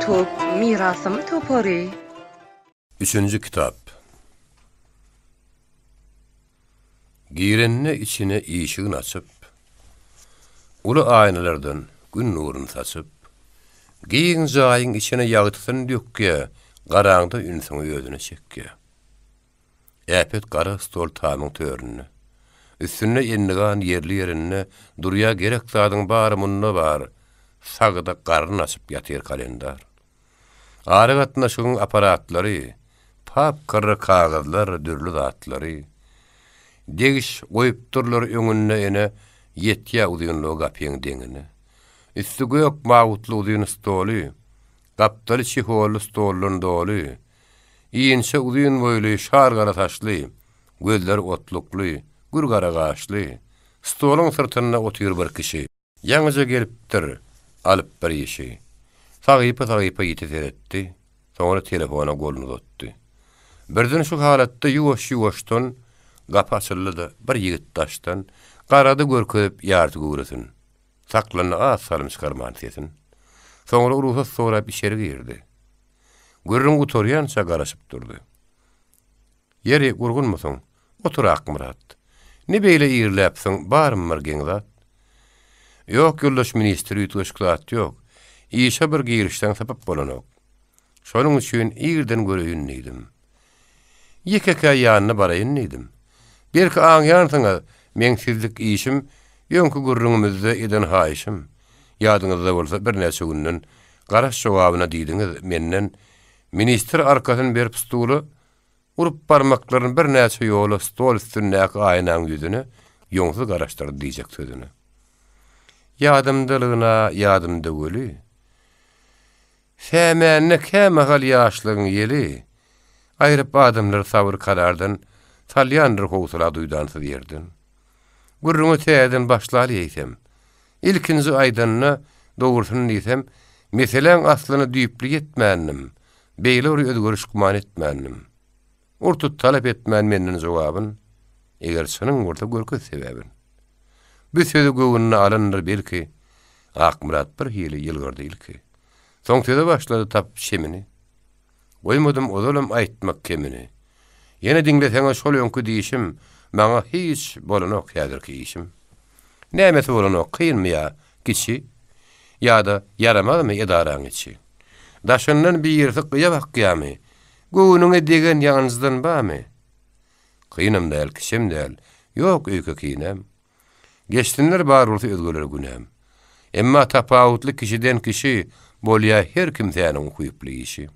Youtube Mirasym topary. Üçünji kitap. Girende içine işigin açyp, Uly aýnalardan gün nuruny saçyp, Giň jaýyň içine ýagtysyny dökýä, Garaňda ünsüňi özüne çekýä. Äpet gara stol tamyň töründe. Üstünde endigan ýerli-ýerinde durýa gerek zadyň bary munda bar, Sagda garyn açyp ýatyr kalendar. Aragatnaşygyň apparatlary, papkadyr kagyzlar, dürli zatlary. Degiş goýupdyrlar öňünde ene, ýetýä uzynlygy gapyň deňine. Üsti gök mawutly uzyn stoly, gapdaly çeholly stoldan doly. Inçe uzyn boýly, şar gara saçly, gözleri otlukly, gür gara gaşly. Stoluň syrtynda otyr bir kişi. Ýaňyja gelipdir, alyp bir işi. Sahypa-sahypa ýiti seretdi, soňra telefona goluny uzatdy. Birden şu halatda ýuwaş-ýuwaşdan gapy açyldy-da, bir ýigit daşdan garady görkezip ýarty göwresin. Saklandy az salym çykarman sesin. Soňra rugsat sorap içeri girdi. Gürrüň gutarýança garaşyp durdy. Ýeri, gurgunmysyň? Otur, Akmyrat. Ne beýle irläpsiň, barmy bir geň zat? Ýok, ýoldaş ministr, üýtgeşik zat ýok. Işe bir girişseň sypyp bolanok. Şonuň üçin irden göreýin diýdim. Ýekekä ýanyna baraýyn diýdim. Belki aňýansyňyz, meň sizlik işim, öňki gürrüňimizde eden haýyşym. Ýadyňyzda bolsa, birnäçe günden garaş jogabyna diýdiňiz, menden Ministr arkasyny berip stula, urup barmaklaryny birnäçe ýola stol üstündäki aýnaň ýüzüne ýoňsuz garaşdyrdy diýjek sözüne. Ýadymdalygyna ýadymda weli, Sämände kämahal ýaşlygyň ýeli, Aýryp adamlary sabyr-karardan, Salýandyr howsala duýdansyz ýerden. Gürrüňe täzeden başlaly eýsem. Ilkinji aýdanyna dogrusyny diýsem, meseläň aslyna düýpli ýetmändim, beýle bir özgeriş güman etmändim. Ur-tut talap etmän menden jogabyn, eger çynyň bolsa görkez sebäbin. Bu sözi göwnüne alandyr belki, Akmyrat bir hili ýylgyrdy ilki. Soň söze başlady tapyp çemini. Goýmadym ozalam aýtmak kemini. Ýene diňleseňiz şol öňki diýşim, maňa hiç bolanok häzirki işim. Nämesi bolanok, kynmy ýa kiçi, ýa-da ýaramazmy edaraň içi? Daşyndan birisi gyýa bakýamy, göwnüňe degen ýa ynjydan bamy? Kynam däl, kiçem däl, ýok öýke-kinem. Geçsinler bar bolsa özgelere günäm. Emma tapawutly kişiden kişi bolýa her kimsäniň ukyply işi.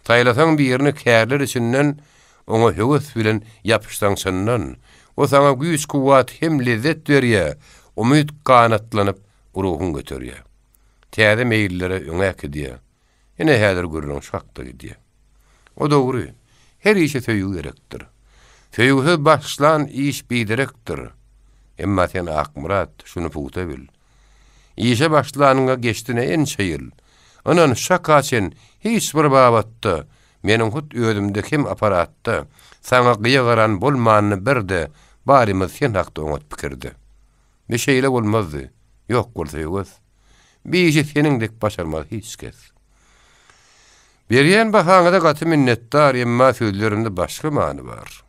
Saýlasaň birini kärler içinden oňa höwes bilen ýapyşsaň çyndan, o saňa güýç-kuwwat hem lezzet berýä, umyt ganatlanyp ruhuň göterýä. Täze meýillere öňe äkidýä. Ine häzir gürrüň şu hakda gidýär. O dogry, her işe söýgi gerekdir. Söýgüsiz başlan iş biderekdir. Emma sen Akmyrat, şuny pugta bil. Işe başlanyňa geçdi-ne ençe ýyl. Ynan, şaka çen hiç bir babatda, meniň hut özümde hem apparatda saňa gyýa garan bolmandy bir-de, barymyz sen hakda oňat pikirde. Bi şeýle bolmazdy, ýok bolsa höwes. Bi işi seniň dek başarmaz hiç kes. Berýän bahaňyza gaty minnetdar, emma sözlerimde başga many bar.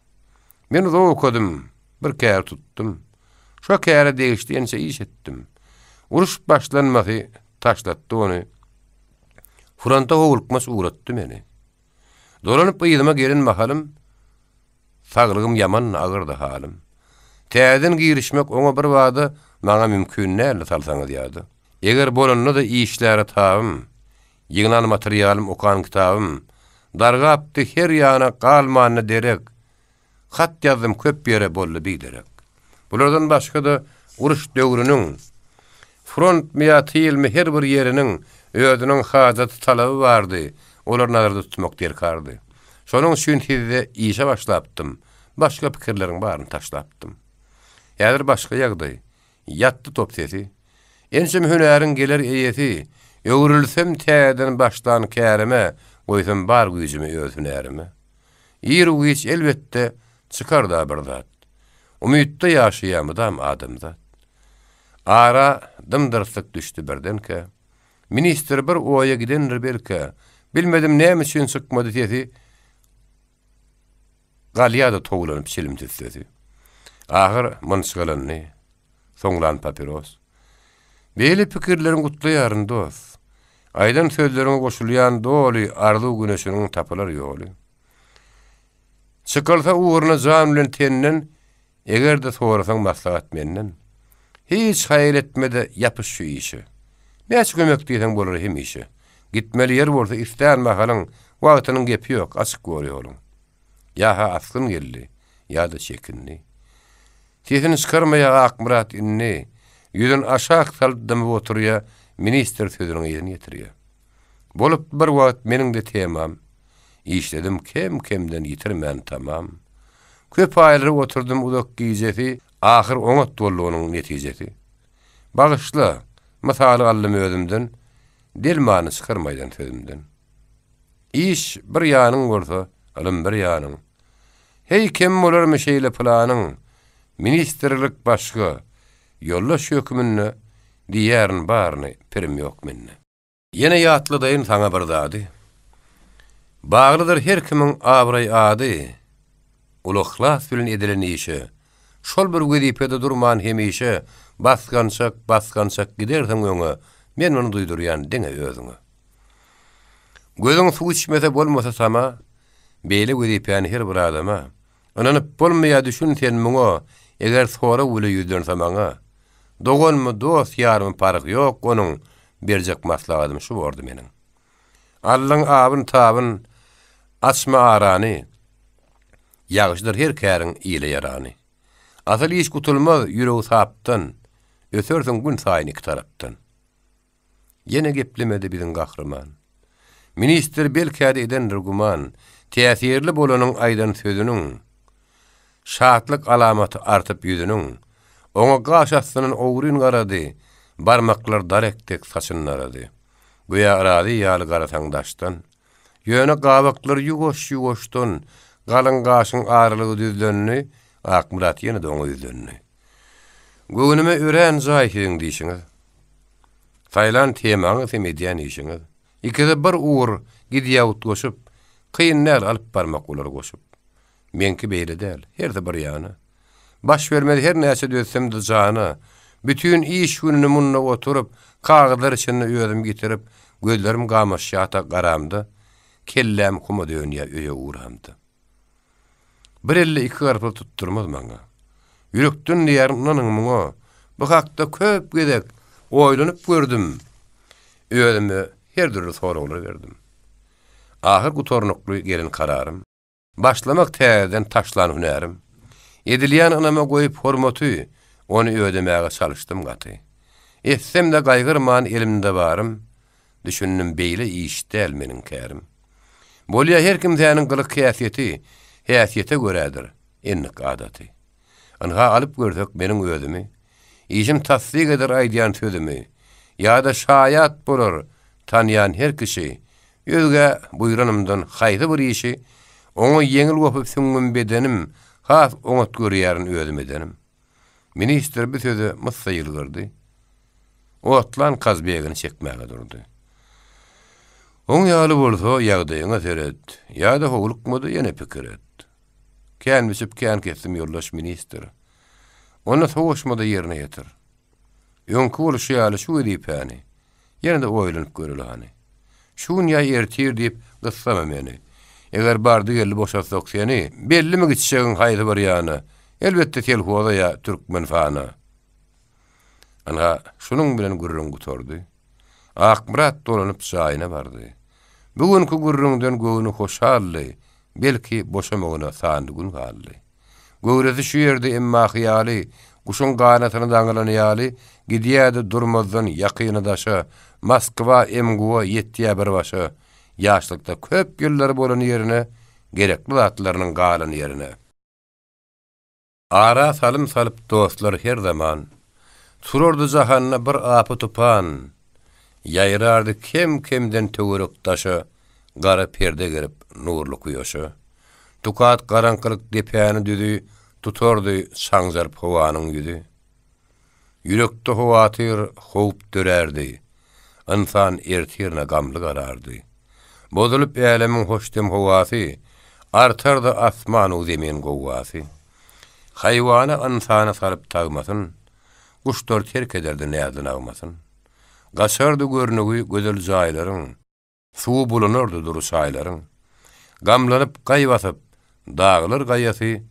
Men uzak okadym, bir kär tutdum. Şo käre degişli ençe iş etdim. Uruş başlanmasy taşlatdy ony. Fronta howlukmaç ugratdy meni. Dolanyp yzyma gelen mahalym, Saglygym ýaman agyrdy halym. Täzeden girişmek oňa bir bada maňa mümkin däldi salsaňyz ýada. Eger bolanda-da işläre tabym, ýygnan materialym okan kitabym, dargapdy her ýana galmandy derek, hat ýazdym köp ýere boldy biderek. Bulardan başga-da uruş döwrüniň, frontmy ýa tylmy her bir ýeriniň özüniň hajaty talaby bardy, olary nazarda tutmak derkardy. Şonuň üçin sizde işe başlapdym, başga pikirleriň baryny taşlapdym. Häzir başga ýagdaý. Ýatdy top sesi. Ençeme hünäriň geler eýesi, öwrülsem täzeden başlan kärime, goýsam bar güýjümi öz hünärime. Ir-u-giç elbetde çykar-da bir zat. Umytda ýaşaýar mydam adamzat. Ara dym-dyrslyk düşdi birdenkä. Ministr bir oýa gidendir belkä. Bilmedim näme üçin çykmady sesi, Galýa-da towlanyp çilim tüssesi. Ahyr mynçgalandy, soňlan papiros. Beýle pikirleriňi gutlaýaryn, dost. Aýdan sözleriňe goşulýan doly arzuw güneşiniň tapylar ýoly. Çykylsa ugruna jan bilen tenden, Eger-de sorasaň maslahat menden. Hiç haýal etme-de ýapyş şu işe. Näçe kömek diýseň bolar hemişe. Gitmeli ýer bolsa islän mahalyň, Wagtynyň gepi ýok, açyk bor ýoluň. Ýa-ha asgyn geldi, ýa-da çekindi. Sesini çykarmaýar Akmyrat indi. Ýüzüni aşak salyp dymyp oturýar, ministr sözüniň yzyny ýetirýär. Bolupdy bir wagt meniň-de temam. Işledim kem-kemden ýitirmän tamam. Köp aýlar oturdym uzak gijesi, Ahyr oňat boldy onuň netijesi. Bagyşla, mysaly aldym özümden, Del many çykarma aýdan sözümden. Iş bir ýanyň bolsa, ylym bir ýanyň. Heý, kem bolarmy şeýle pylanyň? Ministrlik başga, ýoldaş höküminde Diýýärin baryny, pirim ýok mende. Ýene ýatladaýyn saňa bir zady. Baglydyr her kimiň abraý-ady, Uly yhlas bilen edilen işe. Şol bir wezipede durman hemişe, Basgançak, basgançak gidersiň öňe, Men muny duýdurýan diňe özüňe. Gözüň suw içmese bolmasa tama, Beýle wezipäni her bir adama. Ynanyp bolmaýar düşün sen muňa, Eger sorag bile ýüzlense maňa. Doganmy, dost ýarmy parhy ýok onuň, Berjek maslahatym şu bordy meniň. Allyň abyn-tabyn, açma arany, Ýagşydyr her käriň ile ýarany. Asyl iş gutulmaz ýüregi sapdan, Ösersiň gün saýyn iki tarapdan. Ýene geplemedi biziň gahryman. Ministr belkä-de edendir güman, Täsirli bolanyň aýdan sözüniň, Şatlyk alamaty artyp ýüzüniň. Oňa gaş astyndan ogryn garady, Barmaklar darek dek saçyny darady. Göýä razy ýaly garasaň daşdan. Ýöne gabaklar ýuwaş-ýuwaşdan, Galyň gaşyň aralygy düzlendi, Akmyrat ýene-de oňa ýüzlendi. Göwnüme örän jaý siziň diýşiňiz. Saýlan temaňyz hem edýän işiňiz. Ikisi bir ugur gidýä utgaşyp, Kyn däl alyp barmak olary goşup. Meňki beýle däl, hersi bir ýana. Baş bermez her näçe dözsem-de jana. Bütin iş gününi munda oturyp, Kagyzlar içinde özüm ýitirip, Gözlerim gamaşýa-da garamda, Kelläm huma dönýä öýe ugramda. Bir elde iki garpyz tutdurmaz maňa. Ýürekden diýýärin, ynanyň muňa. Bu hakda köp gezek oýlanyp gördüm. Özüme her dürli soraglar berdim. Ahyr gutarnykly gelen kararym, Başlamak täzeden taşlan hünärim. Edilýän ynama goýup hormaty, Ony ödemäge çalyşdym gaty. Etsem-de gaýgyrman elimde barym, Düşündim beýle iş däl meniň kärim. Bolýa her kimsäniň gylyk-häsiýeti, Häsiýete görädir endik adaty. Ynha alyp görsek meniň özümi, Işim tassyk eder aýdýan sözümi, Ýa-da şaýat bolar tanýan her kişi, Özgä buýranymdan haýsy bir işi, Oňa ýeňil gopup süňňüm-bedenim, Has oňat görýärin özüm edenim. Ministr bu söze myssa ýylgyrdy. Otlan Kazbegini çekmäge durdy. Oň ýaly bolsa, ýagdaýyňa seret, ýa-da howlukma-da ýene pikir et. Kän biçip, kän kesdim, ýoldaş ministr. Onda sowaşma-da ýerine ýetir. Öňki bolşy ýaly şu wezipäni Ýene-de oýlanyp göreli hany. Şu gün ýa ertir diýip gyssama meni. Eger bardy-geldi boşatsak seni, bellimi gitjegiň haýsy bir ýana, elbetde selhoza ýa Türkmenistana. Ynha, şunuň bilen gürrüň gutardy. Akmyrat dolanyp jaýyna bardy. Bu günki gürrüňden göwni hoşaldy, belki boşamagyna sanly gün galdy. Göwresi şu ýerde emma hyýaly, guşuň ganatyna daňylan ýaly, gidýärdi durmazdan ýakyna-daşa, Moskwa, MGU-a ýetýär bir başa, ýaşlykda köp ýyllar bolan ýerine, gerekli zatlarynyň galan ýerine. Ara salym salyp dostlar her zaman, Turardy jahanda bir apy-tupan, Ýaýrardy kem-kemden töwerek-daşa, Gara perde gerip nurly kuýaşa. Tukat garaňkylyk depäni düzi Tutardy çaňjaryp howanyň ýüzi. Ýürekde howatyr, howp dörärdi. Ynsan ertirine gamly garardy. Bozulyp älemiň hoşdem howasy, Artardy asman-u zemin gowgasy. Haýwana ynsana salyp tagmasyn, Guşlar terk ederdi näzli nagmasyn. Gaçardy görnügi gözel jaýlaryň, Suwy bulanardy dury çaýlaryň. Gamlanyp gaý basyp, daglar gaýasy,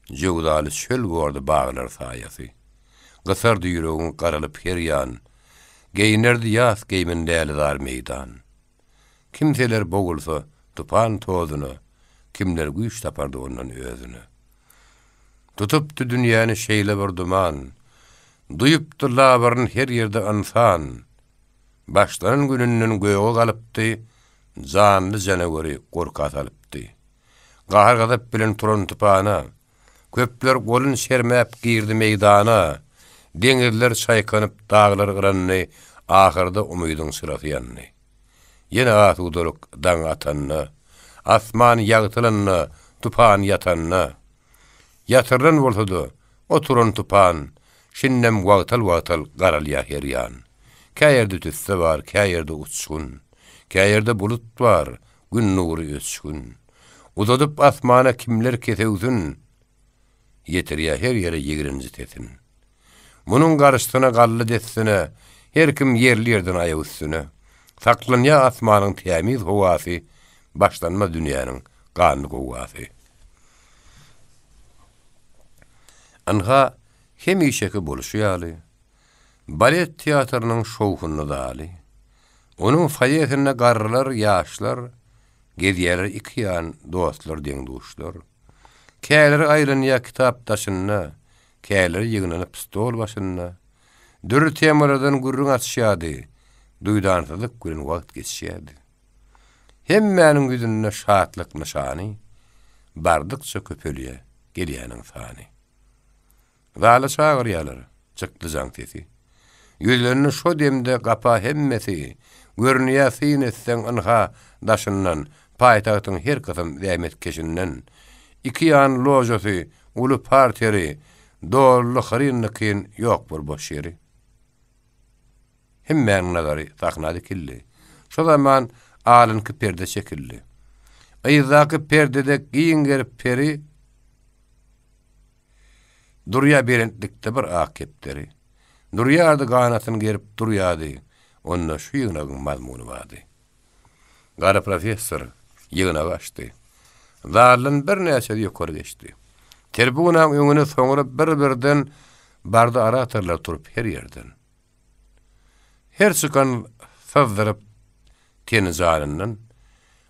Jöwzaly çöl bordy baglar saýasy. Gysardy ýüregiň garalyp her ýan, Geýinerdi ýas geýmin lälezar meýdan. Kimseler bogulsa tupan tozuna, Kimler güýç tapardy ondan özüne. Tutupdy dünýäni şeýle bir duman, Duýupdy labyryn her ýerde ynsan. Başlanan gününden göge galypdy, Janly-janaweri gorka salypdy. Gahar-gazap bilen turan tupana, Köpler golun sermäp girdi meýdana, Deňizler çaýkanyp, daglar yrandy, Ahyrda umydyň çyrasy ýandy. Ýene asudalyk daň atanda, Asman ýagtylanda, tupan ýatanda. Ýatyrylan bolsa-da, oturan tupan, Şindem wagtal-wagtal garalýar her ýan. Kä ýerde tüsse bar, kä ýerde uçgun, Kä ýerde bulut bar, Gün nury öçgün. Uzadyp asmana kimler kesewsin, Ýetirýär her ýere ýigrenji sesin. Munuň garşysyna galdy dessine, Her kim ýerli-ýerden aýak üstüne. Saklanýar asmanyň tämiz howasy, Başlanmaz dünýäniň ganly gowgasy. Ynha, hemişeki bolşy ýaly, Balet teatrynyň şowhunly zaly. Onuň foýesinde garrylar, ýaşlar, Gezýärler ikiýan dostlar, deň-duşlar. Käleri aýlanýar kitap daşynda, Käleri ýygnanyp stol başynda. Dürli temalardan gürrüň açýardy, Duýdansyzlyk bilen wagt geçýärdi. Hemmäniň ýüzünde şatlyk nyşany, Bardykça köpelýär gelýäniň sany. Zala çagyrýarlar, çykdy jaň sesi. Ýüzlendi şo demde gapa hemmesi, Görünýär syn etseň ynha daşyndan, Paýtagtyň her kysym zähmetkeşinden. Iki ýan ložasy, uly parteri, Doldy hyryn-dykyn, ýok bir boş ýeri. Hemmäniň nazary sahna dikildi. Şo zaman alynky perde çekildi. Yzdaky perdede giň gerip peri, Durýar belentlikde bir ak kepderi. Durýardy ganatyny gerip durýardy. Onda şu ýygnagyň mazmuny bardy. Gara professor ýygnagy açdy. Zaldan birnäçesi ýokary geçdi. Tribunaň öňüne soňra bir-birden bardy oratorlar turup her ýerden. Her çykan syzdyryp teni-janyndan,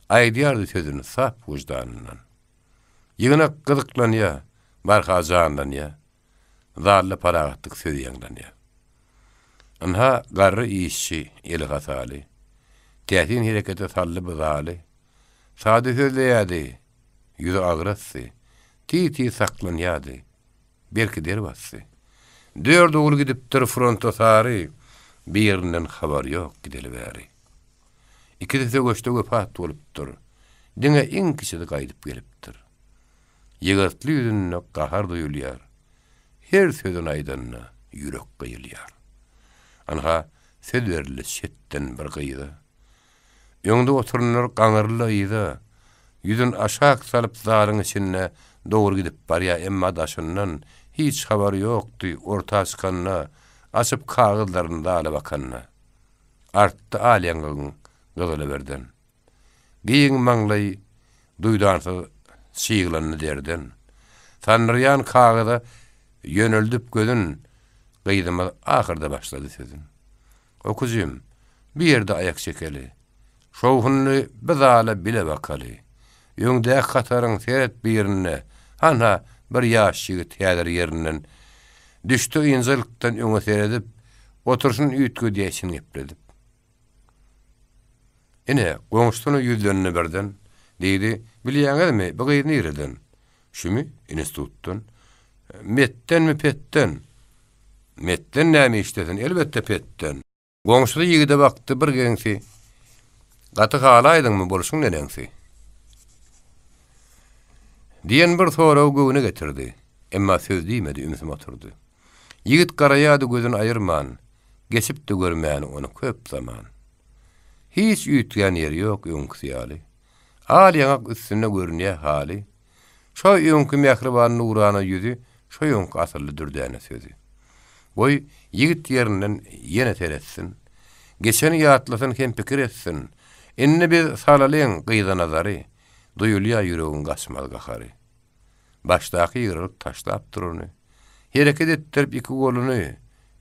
aýdýardy sözüni sap wyždanyndan. Ýygnak gyzyklanýar, barha janlanýar. Zalda parahatlyk sözi ýaňlanýar. Ynha, garry işçi, eli hasaly. Täsin herekete saldy bu zaly. Sada sözleýärdi, ýüzi agrasdy. Tiz-tiz saklanýardy, belki der basdy. Dört ogly gidipdir fronta sary, birinden habar ýok gideli bäri. Ikisi söweşde wepat bolupdyr. Diňe iň kiçisi gaýdyp gelipdir. Ýygyrtly ýüzünde gahar duýulýar. Her sözüni aýdanda ýürek gyýylýar. Ynha, söz berildi çetden bir gyza. Öňde oturanlar gaňyryldy yza. Ýüzün aşak salyp zalyň içinde dogry gidip barýar, emma daşyndan hiç habary ýokdy, orta çykanda, açyp kagyzlaryny zala bakanda. Artdy al ýaňagyň gyzyly birden. Giň maňlaý duýdansyz çyglandy derden. Sandyrýan kagyza ýöneldip gözün, Gyzymyz ahyrda başlady sözün. Okujym, bu ýerde aýak çekeli. Şowhunly bu zala bile bakaly. Öňdäki hataryň seret birinde, Hanha, bir ýaş ýigit häzir ýerinden Düşdi ynjalykdan öňe seredip, Oturyşyny üýtgedýär için gepledip. Ine, goňşusyna ýüzlendi birden, Diýdi, Bilýäňizmi, bu gyz nireden? Şümi? Institutdan. Metdenmi, petden? Metden näme işlesin, elbetde petden. Goňşusy ýigide bakdy bir geňsi, Gaty halaýdyňmy bolşuň neneňsi? Diýen bir soragy göwne getirdi. Emma söz diýmedi, ümsüm oturdy. Ýigit garaýardy gözüni aýyrman, Geçipdi görmäni ony köp zaman. Hiç üýtgän ýeri ýok öňküsi ýaly. Al ýaňak üstünde görünýär haly. Şo öňki mähriban nurana ýüzi, şo öňki asylly dürdäne sözi. Goý, ýigit ýerinden ýene seretsin. Geçeni ýatlasyn hem pikir etsin. Indi biz salalyň gyza nazary, Duýulýar ýüregiň gaçmaz gahary. Başdaky ýygrylyp taşlap durany. Hereket etdirip iki goluny,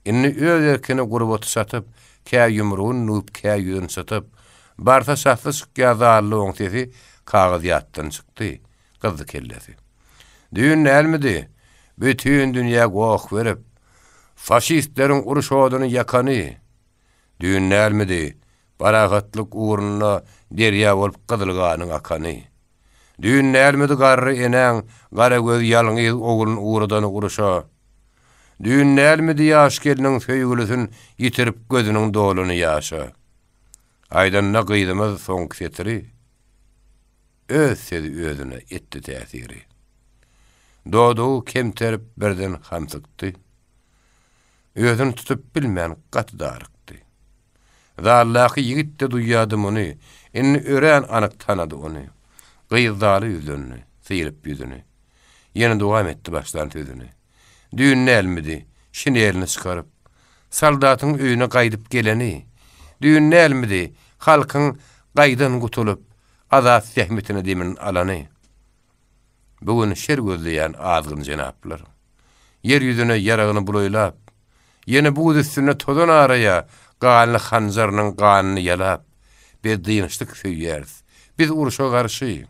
indi öz erkine gurbaty çatyp, kä ýumrugyny nüwüp, kä ýüzüni çytyp, barsa şahsy çykýar zalda oň sesi, kagyz ýatdan çykdy, gyzdy kellesi. Düýn dälmidi, bütin dünýä goh berip, faşistleriň uruş oduny ýakany? Düýn dälmidi, parahatlyk ugrunda derýa bolup gyzyl ganyň akany? Düýn dälmidi garry enäň gara göz ýalňyz ogluny ugradany uruşa? Düýn dälmidi ýaş gelniň söýgülisin ýitirip gözüniň dolany ýaşa? Aýdanda gyzymyz soňky setiri, Öz sözi özüne etdi täsiri. Dodagy kemterip birden hamsykdy. Özüni tutup bilmän gaty darykdy. Zaldaky ýigit-de duýýardy muny, indi örän anyk tanady ony. Gyz zala ýüzlendi, syryp ýüzüni. Ýene dowam etdi başlan sözüni. Düýn dälmidi, şinelini çykaryp, soldatyň öýüne gaýdyp geleni? Düýn dälmidi, halkyň gaýdan gutulyp, azat zähmetine demin alany? Bu gün şer gözleýän azgyn jenaplar, Ýer ýüzüne ýaragyny bulaýlap, Ýene buz üstünde tozan araýa, Ganly hanjarynyň ganyny ýalap, Biz dynçlyk söýýäris, biz urşa garşy,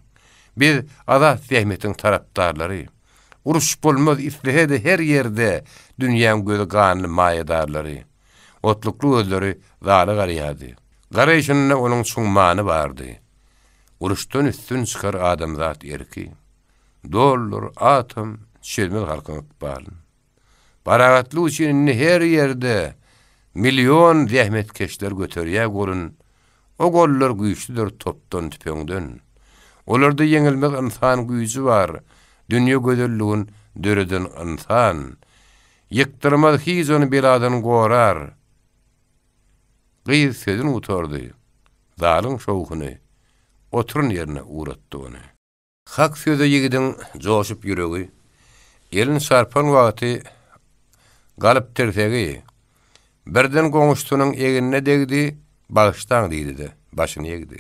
Biz azat zähmetiň tarapdarlary. Uruş bolmaz islese-de her ýerde Dünýäň gözi ganly maýadarlary. Otlukly gözleri zala garaýardy. Garaýşynda onuň çuň many bardy. Uruşdan üstün çykar adamzat erki. Dollar, atom çözmez halkyň ykbalyn. Parahatlyk üçin indi her ýerde million zähmetkeşler göterýär golun. O gollar güýçlüdir topdan, tüpeňden. Olarda ýeňilmez ynsan güýji bar. Dünýe gözelligin döreden ynsan. Ýykdyrmaz hiç ony beladan gorar. Gyz sözün gutardy. Zalyň şowhuny oturan ýerine ugratdy ony. Hak söze ýigidiň joşup ýüregi, Elini çarpan wagty galyp tirsegi, Birden goňşusynyň egnine degdi, Bagyşlaň diýdi-de, başyny egdi.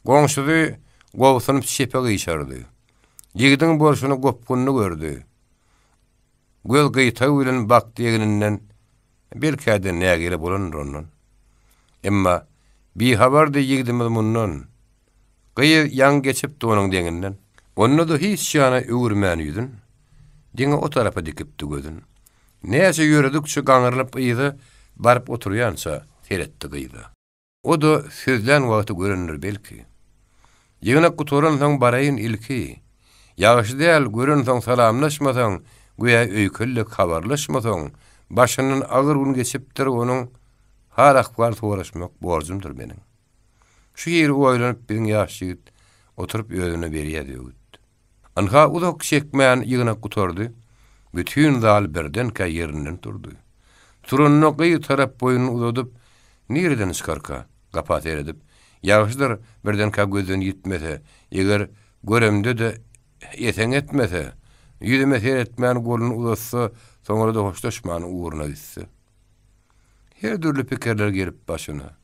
Goňşusy gobsunyp çepe gyşardy. Ýigidiň bolşuny gopgunly gördi. Göz gyýtagy bilen bakdy egninden, Belkä-de nägile bolandyr ondan. Emma bihabardy ýigidimiz mundan. Gyz ýaňy geçipdi onuň deňinden. Onda-da hiç ýana öwürmän ýüzün, diňe o tarapa dikipdi gözün. Näçe ýöredikçe gaňrylyp yza, baryp oturýança seretdi gyza. O-da sözlän wagty görendir belki. Ýygnak gutaransoň baraýyn ilki. Ýagşy däl, görensoň salamlaşmasaň, göýä öýkeli dek habarlaşmasaň, başyndan agyr gün geçipdir onuň, hal-ahwal soraşmak borjumdyr meniň. Şu hili oýlanyp biziň ýaş ýigit oturyp özüne berýär öwüt. Ynha uzak çekmän ýygnak gutardy. Bütin zal birdenkä ýerinden turdy. Turanda gyz tarap boýnuny uzadyp, nireden çykarka, gapa seredip, ýagşydyr, birdenkä gözden ýitmese, eger göremde-de eseň etmese, ýüzüme seretmän goluny uzatsa, soňra-da hoşlaşman ugruna gitse. Her dürli pikirler gelip başyna.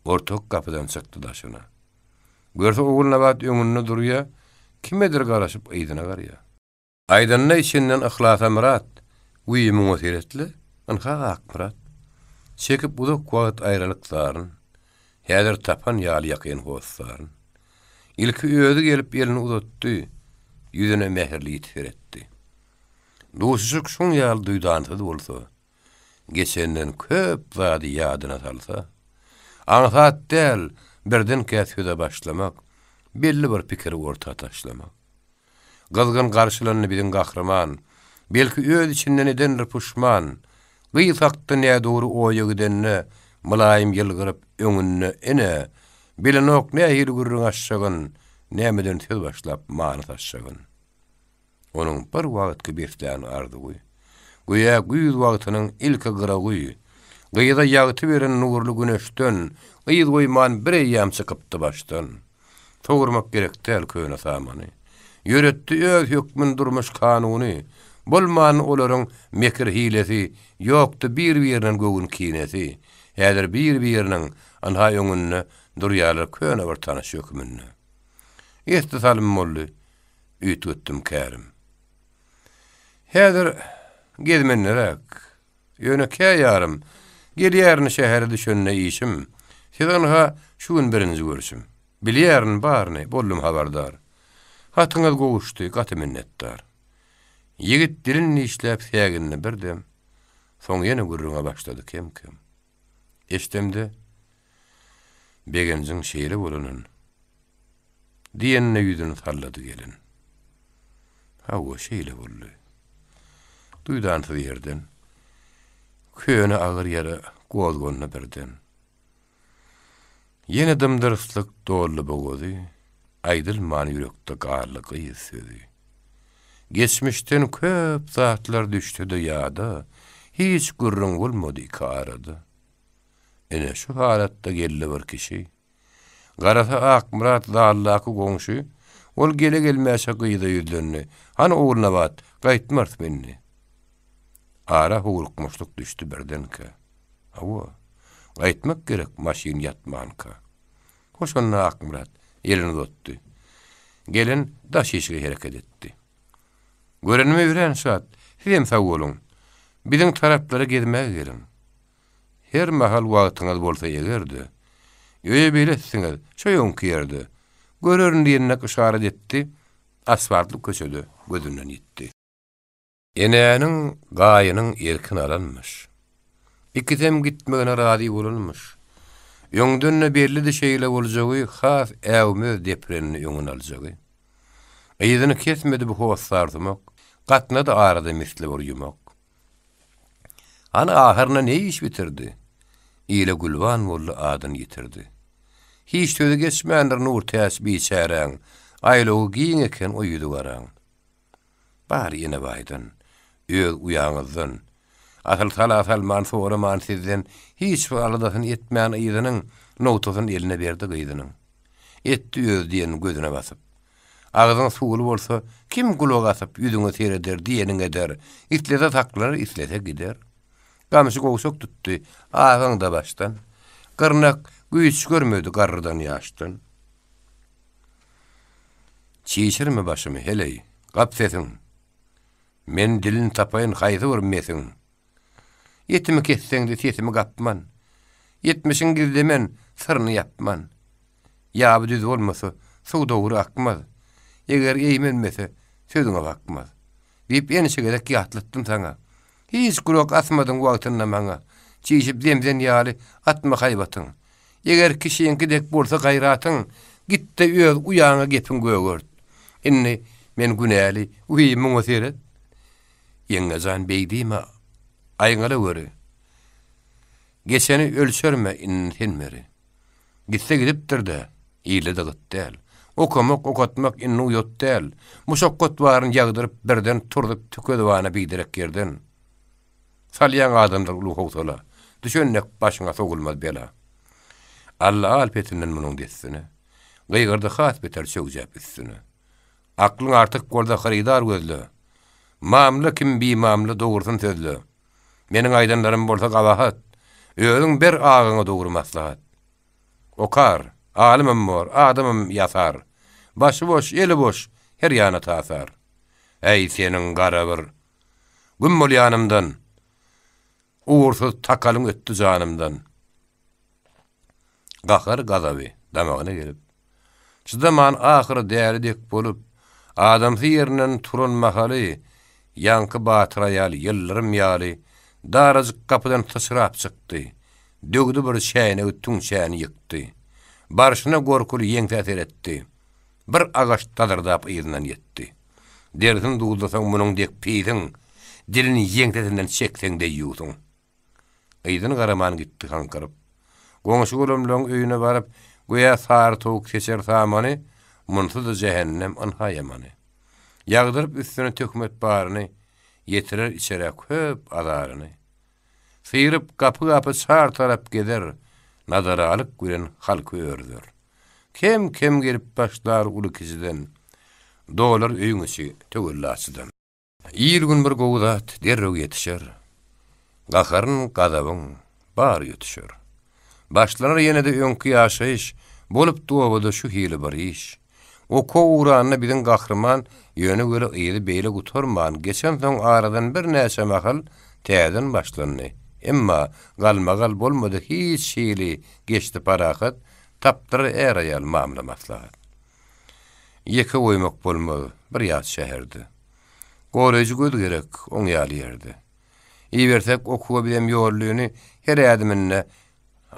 Ortak gapydan çykdy daşyna. Görse Ogulnabat öňünde durýa, kimedir garaşyp yzyna garýa. Aýdanda içinden Yhlasa Myrat, Wiý, muňa seret-le, ynha Akmyrat. Çekip uzak wagt aýralyk zaryn, Häzir tapan ýaly ýakyn hossaryn. Ilki özi gelip elini uzatdy, Ýüzüne mähirli ýiti seretdi. Duşuşyk şuň ýaly duýdansyz bolsa, Geçenden köp zady ýadyna salsa, Aňsat däl birdenkä söze başlamak, Belli bir pikiri orta taşlamak. Gyzgyn garşylandy biziň gahryman, Belki öz içinden edendir puşman. Gyz hakda nädogry oýa gidende, Mylaýym ýylgyryp öňünde ene, Bilenok nähili gürrüň açjagyn, Nämeden söz başlap many saçjagyn. Onuň bir wagtky beslän arzuwy, göýä güýz wagtynyň ilki gyrawy, gyza ýagty beren nurly güneşden. Yz goýman bir eýýäm çykypdy başdan. Sowurmak gerek däl köne samany. Ýöretdi öz hökmün durmuş kanuny. Bolman olaryň mekir-hilesi, Ýokdy bir-birinden göwün kinesi. Häzir bir-biriniň, ynha öňünde Durýarlar köne bir tanyş hökmünde. Esli salym boldy, üýtgetdim kärim. Häzir gezmenliräk. Ýöne kä ýarym, gelýärin şähere düşende işim. Siz ynha şu gün birinji görüşim. Bilýärin baryny, boldum habardar. Hatyňyz gowuşdy, gaty minnetdar. Ýigit dilini dişläp sägindi birdem, soň ýene gürrüňe başlady kem-kem. Eşdemde, Begenjiň şeýle bolanyn. Diýenine ýüzüni sallady gelin. Hawa, şeýle boldy. Duýdansyz ýerden, köne agyr ýara gozgandy birden. Ýene dym-dyrslyk doldy bogazy, aýdylman ýürekde galdy gyz sözi. Geçmişden köp zatlar düşse-de ýada, hiç gürrüň bolmady iki arada. Ine, şu halatda geldi bir kişi. Garasa Akmyrat zaldaky goňşy. Ol gele-gelmäşe gyza ýüzlendi, Hany Ogulnabat, gaýtmarysmy indi? Ara howlukmaçlyk düşdi birdenkä. Hawa, gaýtmak gerek maşyn ýatmanka. Hoş onda Akmyrat elini uzatdy. Gelin daş işige hereket etdi. Görenime örän şat, sizem sag boluň. Biziň taraplara gezmäge geliň. Her mahal wagtyňyz bolsa eger-de, öýe beletsiňiz, şo öňki ýerde. Görerin diýenine yşarat etdi, asfaltly köçede gözünden ýitdi. Enäniň, gaýynyň erkini alanmyş. Ikisem gitmegine razy bolanmyş. Öňden-de bellidi şeýle boljagy, has äwmez deprende öňüni aljagy. Yzyny kesmedi bu hossarsumak, gatnady arada misli bir ýumak. Hany ahyrynda ne iş bitirdi? Ile gülban boldy, adyny ýitirdi. Hiç sözi geçmändir Nurtäç biçäräň, Aýlawy giň eken o ýüzi garaň. Bary Enebaýdan, öz uýaňyzdan. Asyl sala salman, soraman sizden, Hiç bir aladasyny etmän yzynyň, Nogtasyny eline berdi gyzynyň. Etdi öz diýenini gözüne basyp. Agzyň suwly bolsa, kim gulak asyp, ýüzüňe sereder, diýeniňi eder. Islese saklar, islese gider. Gamçy gowşak tutdy, agaň-da başdan. Gyrnak güýç görmedi garrydan-ýaşdan. Çişirme başymy, heleý, gap sesiň. Men dilini tapaýyn haýsy bir mesiň. Etimi kesseň-de sesimi gapman. Etmişiň gizlemen, syryny ýapman. Ýaby düz bolmasa, suw dogry akmaz. Eger eýmenmese, sözüňe bakmaz. Diýip ençe gezek ýatlatdym saňa. Hiç gulak asmadyň wagtynda maňa. Çişip zemzen ýaly atma haýbatyň. Eger kişiňki dek bolsa gaýratyň, git-de öz uýaňa gepiň gögert. Indi men günäli, wiý, muňa seret. Ýeňňe jan beý diýme, aýňala göri. Geçeni ölçerme indi sen beri. Gitse gidipdir-dä, ile-de gyt däl. Okamak, okatmak indi uýat däl. Muşakgat baryn ýagdyryp birden turzup tükezibana biderek ýerden. Salýaň adamlar uly howsala. Düşen dek başyňa sowulmaz bela. Alla al petinden munuň dessine. Gygyrdy has beter çöwjäp üstüne. Aklyň artyk bolsa hyrydar gözle. Mamla kim bimamla dogrusyn sözle. Meniň aýdanlarym bolsa gabahat. Özüň ber agaňa dogry maslahat. Okar, alymam bor, adamam ýasar. Başy boş, eli boş, her ýana tasar. Äý, seniň gara bir. Güm bol ýanymdan! Ugursyz takalyň ötdi janymdan. Gahar-gazaby damagyna gelip, çydaman ahyry däli dek bolup, adamsy ýerinden turan mahaly, ýaňky batyr aýal ýyldyrym ýaly darajyk gapydan syçrap çykdy. Döwdi bir çäýnegi tüňçäni ýykdy. Barşyna gorkuly ýeňsä seretdi. Bir agaç dazyrdap yzyndan ýetdi. Derisini duzlasaň munuň dek pisiň, dilini ýeňsesinden çekseň deýýusyň. Yzyny garaman gitdi haňkyryp. Goňşy-golamlaryň öýüne baryp, göýä sary towuk seçer samany, munsuz-da jähennem ynha ýamany. Ýagdyryp üstüne töhmet baryny, ýetirer içerä köp azaryny. Syryp gapy-gapy çar tarap gezer. Nadaralyk bilen halky örüzer. Kem-kem gelip başlar uly-kiçiden, Dolar öýüň içi töwellaçydan. Il-gün bir gowy zat derrew ýetişer, Gaharyn, gazabyň bary ötüşer. Başlanar ýene-de öňki ýaşaýyş, Bolupdy obada şu hili bir iş. Okuwa ugranda biziň gahryman, Ýöne weli yzy beýle gutarman, Geçensoň aradan birnäçe mahal, Täzeden başlandy. Emma galmagal bolmady hiç hili, Geçdi parahat, tapdylar är-aýal mamla maslahat. Ýeke goýmak bolmaz bir ýat şäherde. Goraýjy göz gerek oň ýaly ýerde. Ibersek okuwa bizem ýollyny, Her ädiminde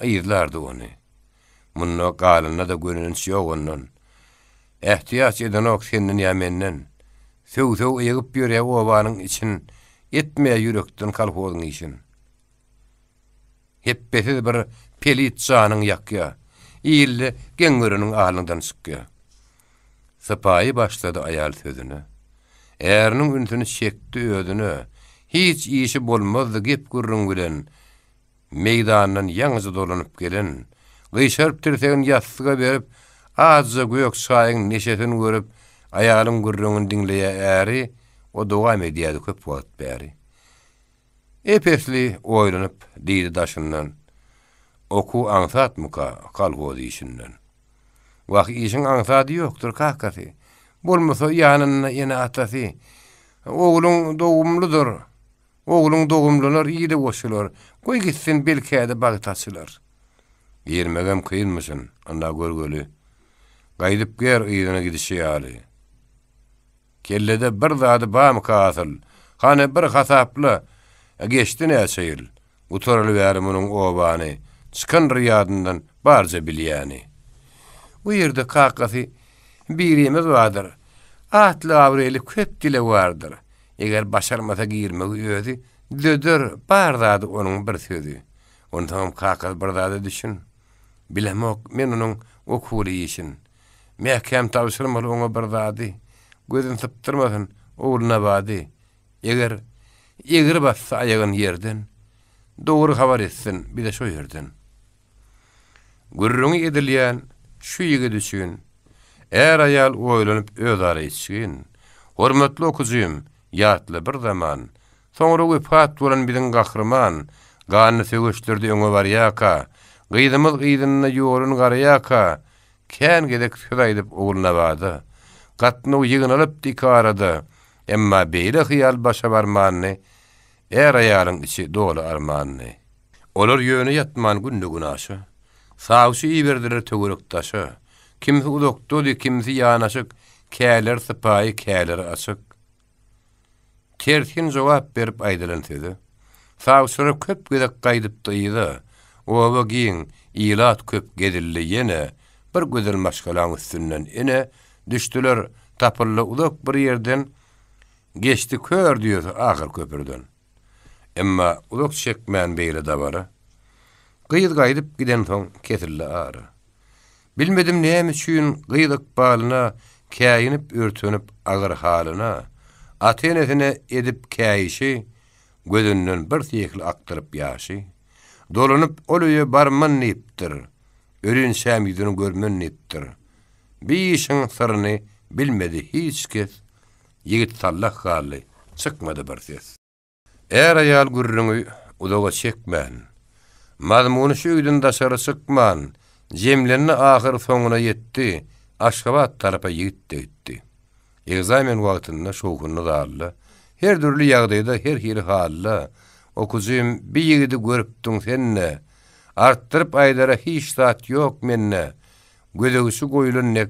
yzlardy ony. Munda galanda-da gönenç ýok ondan. Ähtiýaç edenok senden ýa menden. Söw-söw ýygyp ýörýä obanyň için, Etmeýä ýürekden kolhozyň işin. Hepbesiz bir pelit janyň ýakýa. Ilde geň göreniň alyňdan çykýa. Sypaýy başlady aýal sözüne. Äriniň ünsüni çekdi özüne. Hiç işi bolmazdy gep-gürrüň bilen. Meýdandan ýaňyja dolanyp gelen, gyşaryp tirsegini ýassyga berip, ajja gök çaýyň neşesini görüp, aýalyň gürrüňini diňleýär äri, o dowam edýärdi köp wagt bäri. Ep-esli oýlanyp, diýdi daşyndan, Okuw aňsatmyka kolhoz işinden? Wah, işiň aňsady ýokdur, kakasy. Bolmasa ýanynda ene-atasy. Ogluň dogumlydyr. Ogluň dogumlanar, ile goşular. Goý gitsin, belkä-de bagty açylar. Girmegem kynmyşyn, ynha görgüli. Gaýdyp ger yzyna gidişi ýaly. Kellede bir zady bamyka asyl? Hany, bir hasapla, geçdi näçe ýyl. Gutaraly bäri munuň obany, Çykandyr ýadyndan barja bilýäni. Bu ýerde kakasy birimiz bardyr. Atly-abraýly köp dilewardyr. Eger başarmasa girmegi özi, Düzeder bar zady onuň bir sözi. Onsoňam kakasy bir zada düşün. Bilemok men onuň okuwly işin. Mäkäm tabşyrmaly oňa bir zady. Gözün sypdyrmasyn Ogulnabady. Eger egri bassa aýagyn ýerden, Dogry habar etsin bize şo ýerden. Gürrüňi edilýän şu ýigit üçin Är-aýal oýlanyp özara içgin. Hormatly okyjym, ýatla bir zaman, Soňra wepat bolan biziň gahryman, Ganly söweşlerde öňe barýarka, Gyzymyz yzynda ýolun garaýarka, Kän gezek söz aýdyp Ogulnabada, Gatnaw ýygnalypdy ikarada, Emma beýle hyýal başa barmandy, Är-aýalyň içi doly armandy. Olar ýöne ýatman günde-günaşa, Sawçy iberdiler töwerek-daşa. Kimsi uzakdady, kimsi ýanaşyk, Käleri sypaýy, käleri açyk. Tersin jogap berip aýdylan söze, Sawçylar köp gezek gaýdypdy yza. Oba giň, ilat köp gezildi ýene, Bir gözel maşgalaň üstünden ene, Düşdüler, tapyldy uzak bir ýerden, Geçdi kör düýesi ahyr köpürden. Emma uzak çekmän beýle dabara, Gyz gaýdyp gidensoň kesildi ara. Bilmedim näme üçin gyz ykbalyna Käýinip örtenip agyr halyna, Ata-enesine edip käýişi, Gözünden bir syhly akdyryp ýaşy. Dolanyp ol öýe barman diýipdir, Ölinçäm ýüzüni görmen diýipdir. Bi işiň syryny bilmedi hiç kes, Ýigit sallah galdy, çykmady bir ses. Är-aýal gürrüňi uzaga çekmän, mazmuny şu öýden daşary çykman, jemlendi ahyr soňuna ýetdi, Aşgabat tarapa ýigit-de gitdi. Ekzamen wagtynda şowhunly zalda, her dürli ýagdaýda, her hili halda, Okyjym, bi ýigidi görüpdiň sen-de, Artdyryp aýdara hiç zat ýok mende, Gözegçi goýlan dek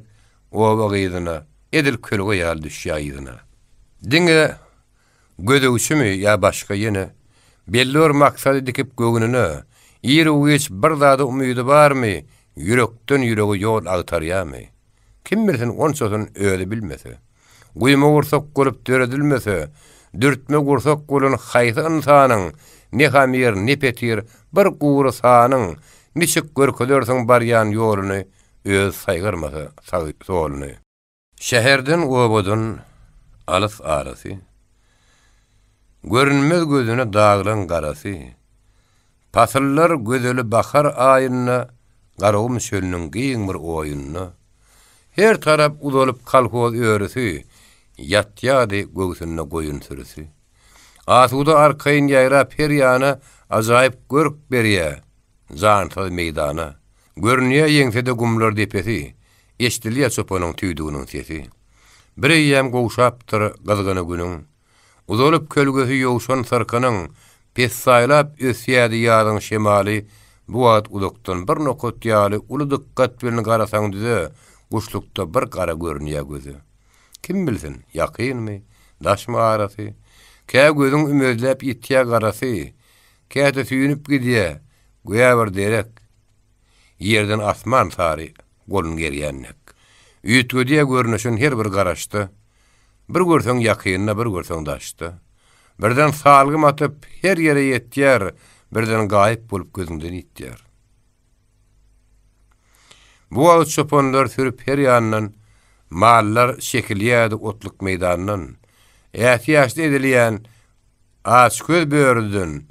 oba gyzyna, Edil kölge ýaly düşýär yzyna. Diňe gözegçimi ýa başga ýene, Belli bir maksady dikip göwnüne, Ir-u-giç bir zada umydy barmy, Ýürekden ýürege ýol agtarýarmy? Kim bilsin onçasyn özi bilmese. Guýma gursak bolup döredilmese, Dürtme gursak bolan haýsy ynsanyň, Ne hamyr, ne petir, bir gury sanyň, Niçik görkezersiň barýan ýoluny, Özi saýgarmasa sag-soluny. Şäherden, obadan alys arasy, Görünmez gözüne daglaň garasy. Pasyllar gözeli bahar aýynda Garagum çölüniň giň bir oýunda. Her tarap uzalyp kolhoz örüsi, Ýatýardy göwsünde goýun sürüsi. Asuda arkaýyn ýaýrap her ýana Ajaýyp görk berýär jansyz meýdana. Görünýär ýeňsede gumlar depesi, Eşdilýär çopanyň tüýdüginiň sesi. Bireýýäm gowşapdyr gyzgyny günüň, Uzalyp kölgesi ýowşan syrkynyň, Pessaýlap ösýärdi ýazyň şemaly, Bu wagt uzakdan bir nokat ýaly Uly dykgat bilen garasaň düze, Guşlukda bir gara görünýär göze. Kim bilsin, ýakynmy, daşmy arasy, Kä gözüň ümezläp ýitýär garasy, Käte süýnüp gidýär, göýä bir derek, Ýerden asman sary golun gerýän dek. Üýtgedýär görnüşin her bir garaşda, Bir görseň ýakynda, bir görseň daşda. Birden salgym atyp, her ýere ýetýär, Birden gaýyp bolup gözüňden ýitýär. Bu wagt çopanlar sürüp her ýandan, Mallar çekilýärdi otluk meýdandan. Ätiýaçly edilýän açgöz börüden,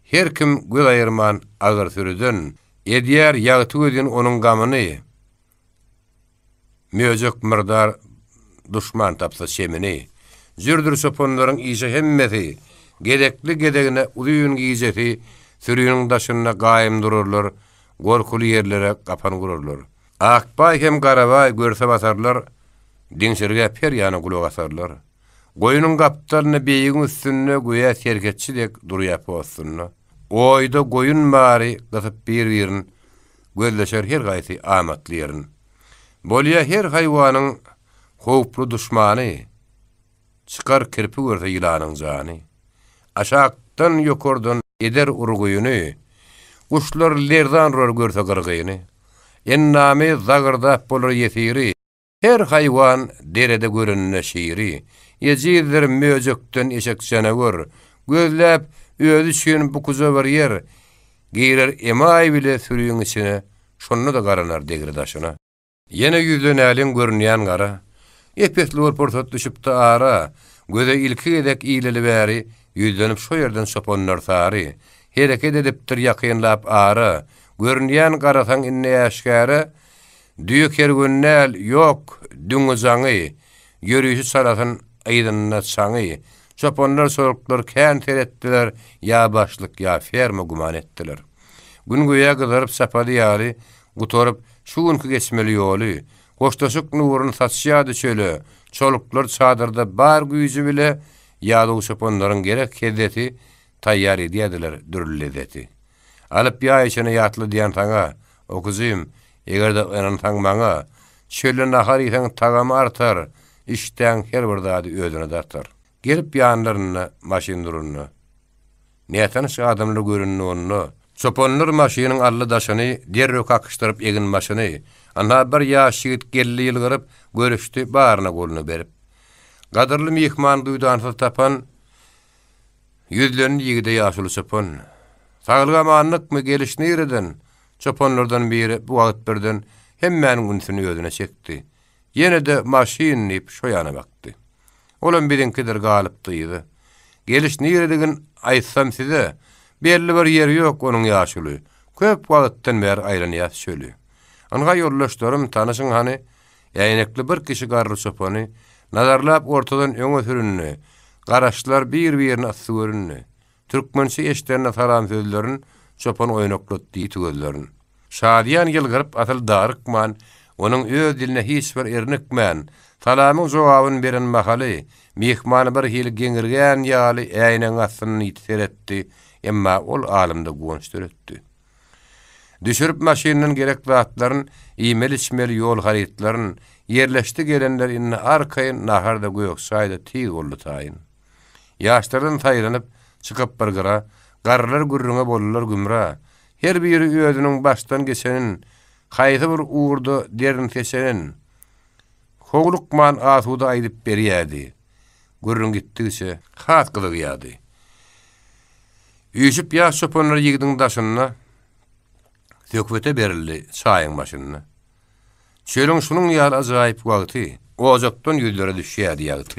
Her kim göz aýyrman agyr sürüden, Edýär ýagty gözin onuň gamyny. Möjek myrdar duşman tapsa çemini. Jürdür çopanlaryň işi hemmesi, Gezekli-gezegine uzyn gijesi Süriniň daşynda gaýym durarlar, Gorkuly ýerlere gapan gurarlar. Akbaý hem Garabaý görse basarlar, Diňşirgäp her ýana gulak asarlar. Goýnuň gapdalynda beýigiň üstünde göýä serhetçi dek durýar postunda. Oýda goýun bary gysyp bir-birin, gözleşer her haýsy amatly ýerin. Bolýa her haýwanyň howply duşmany, Çykar kirpi görse ýylanyň jany. Aşakdan, ýokardan eder urgyny, Guşlar lerzan urar görse gyrgyny. Endamy zagyrdap bolar ýesiri, Her haýwan derede görende şiri, Ejizdir möjekden eşek janawar, Gözläp özi üçin bukuja bir ýer, Girer emaý bile süriň içine, Şonda-da garanar degre-daşyna. Ýene ýüzlenäliň görünýän gara. Ep-esli bir pursat düşüpdi ara, Göze ilki gezek ileli bäri, Ýüzlenip şo ýerden çopanlar sary, Hereket edipdir ýakynlap ara, Görünýän garasaň indi äşgäre, Düýe kerwen däl, ýok, düňi-jaňy, Ýörişi çalasyn, yzynda çaňy. Çopanlar, çoluklar kän seretdiler, Ýa başlyk, ýa ferma güman etdiler. Gün göýä gyzaryp çapady ýaly, Gutaryp, şu günki geçmeli ýoly. Hoşlaşyk nuruny saçýardy çöle, Çoluklar çadyrda bar güýji bile, Ýazow çopanlaryň gerek hezzeti, Taýýar edýärdiler dürli lezzeti. Alyp ýaý içene ýatladýan saňa, Okyjym, eger-de ynansaň maňa, Çölde nahar iýseň tagamy artar, Işdäň her bir zady özüne dartar. Gelip ýanlarynda maşyn duranda, Nätanyş adamlar göründi onda. Çopanlar maşynyň aldy daşyny, Derrew kakyşdyryp egin-başyny. Ynha bir ýaş ýigit geldi ýylgyryp, Görüşdi baryna goluny berip. Gadyrly myhman duýdansyz tapan, Ýüzlendi ýigide ýaşuly çopan. Saglyk-amanlykmy, geliş nireden? Çopanlardan biri bu wagt birden hemmäniň ünsüni özüne çekdi. Ýene-de maşyn diýip şo ýana bakdy. Olam biziňkidir galypdy yza. Geliş niredigin aýtsam size, belli bir ýeri ýok onuň ýaşuly. Köp wagtdan bäri aýlanýas çöli. Ynha ýoldaşlarym, tanyşyň hany? Äýnekli bir kişi garry çopany nazarlap ortadan öňe süründi. Garaşlar bir-birine yssy göründi. Türkmençe eşidende salam sözlerin çopan oýnaklatdy ýiti gözlerin. Şadyýan ýylgyryp asyl darykman, onuň öz diline hiç bir irnikmän, salamyň jogabyn beren mahaly, myhmany bir hili geňirgän ýaly äýnegiň astyndan ýiti seretdi, emma ol alymda guwanç döretdi. Düşürip maşyndan gerek zatlaryn, iýmeli-içmeli ýol harytlaryn, ýerleşdi gelenler indi arkaýyn nahar-da gök çaý-da tiz boldy taýyn. Ýaşlardan saýlanyp, çykyp bir gyra, garrylar gürrüňe boldular gümra. Her biri özüniň başdan geçenin, haýsy bir ugurda derin seçenin, howlukman asuda aýdyp berýärdi. Gürrüň gitdigiçe has gyzygýardy. Üýşüp ýaş çopanlar ýigidiň daşynda söhbete berildi çaýyň başynda. Çölüň şunuň ýaly ajaýyp wagty ojakdan ýüzlere düşýärdi ýagty.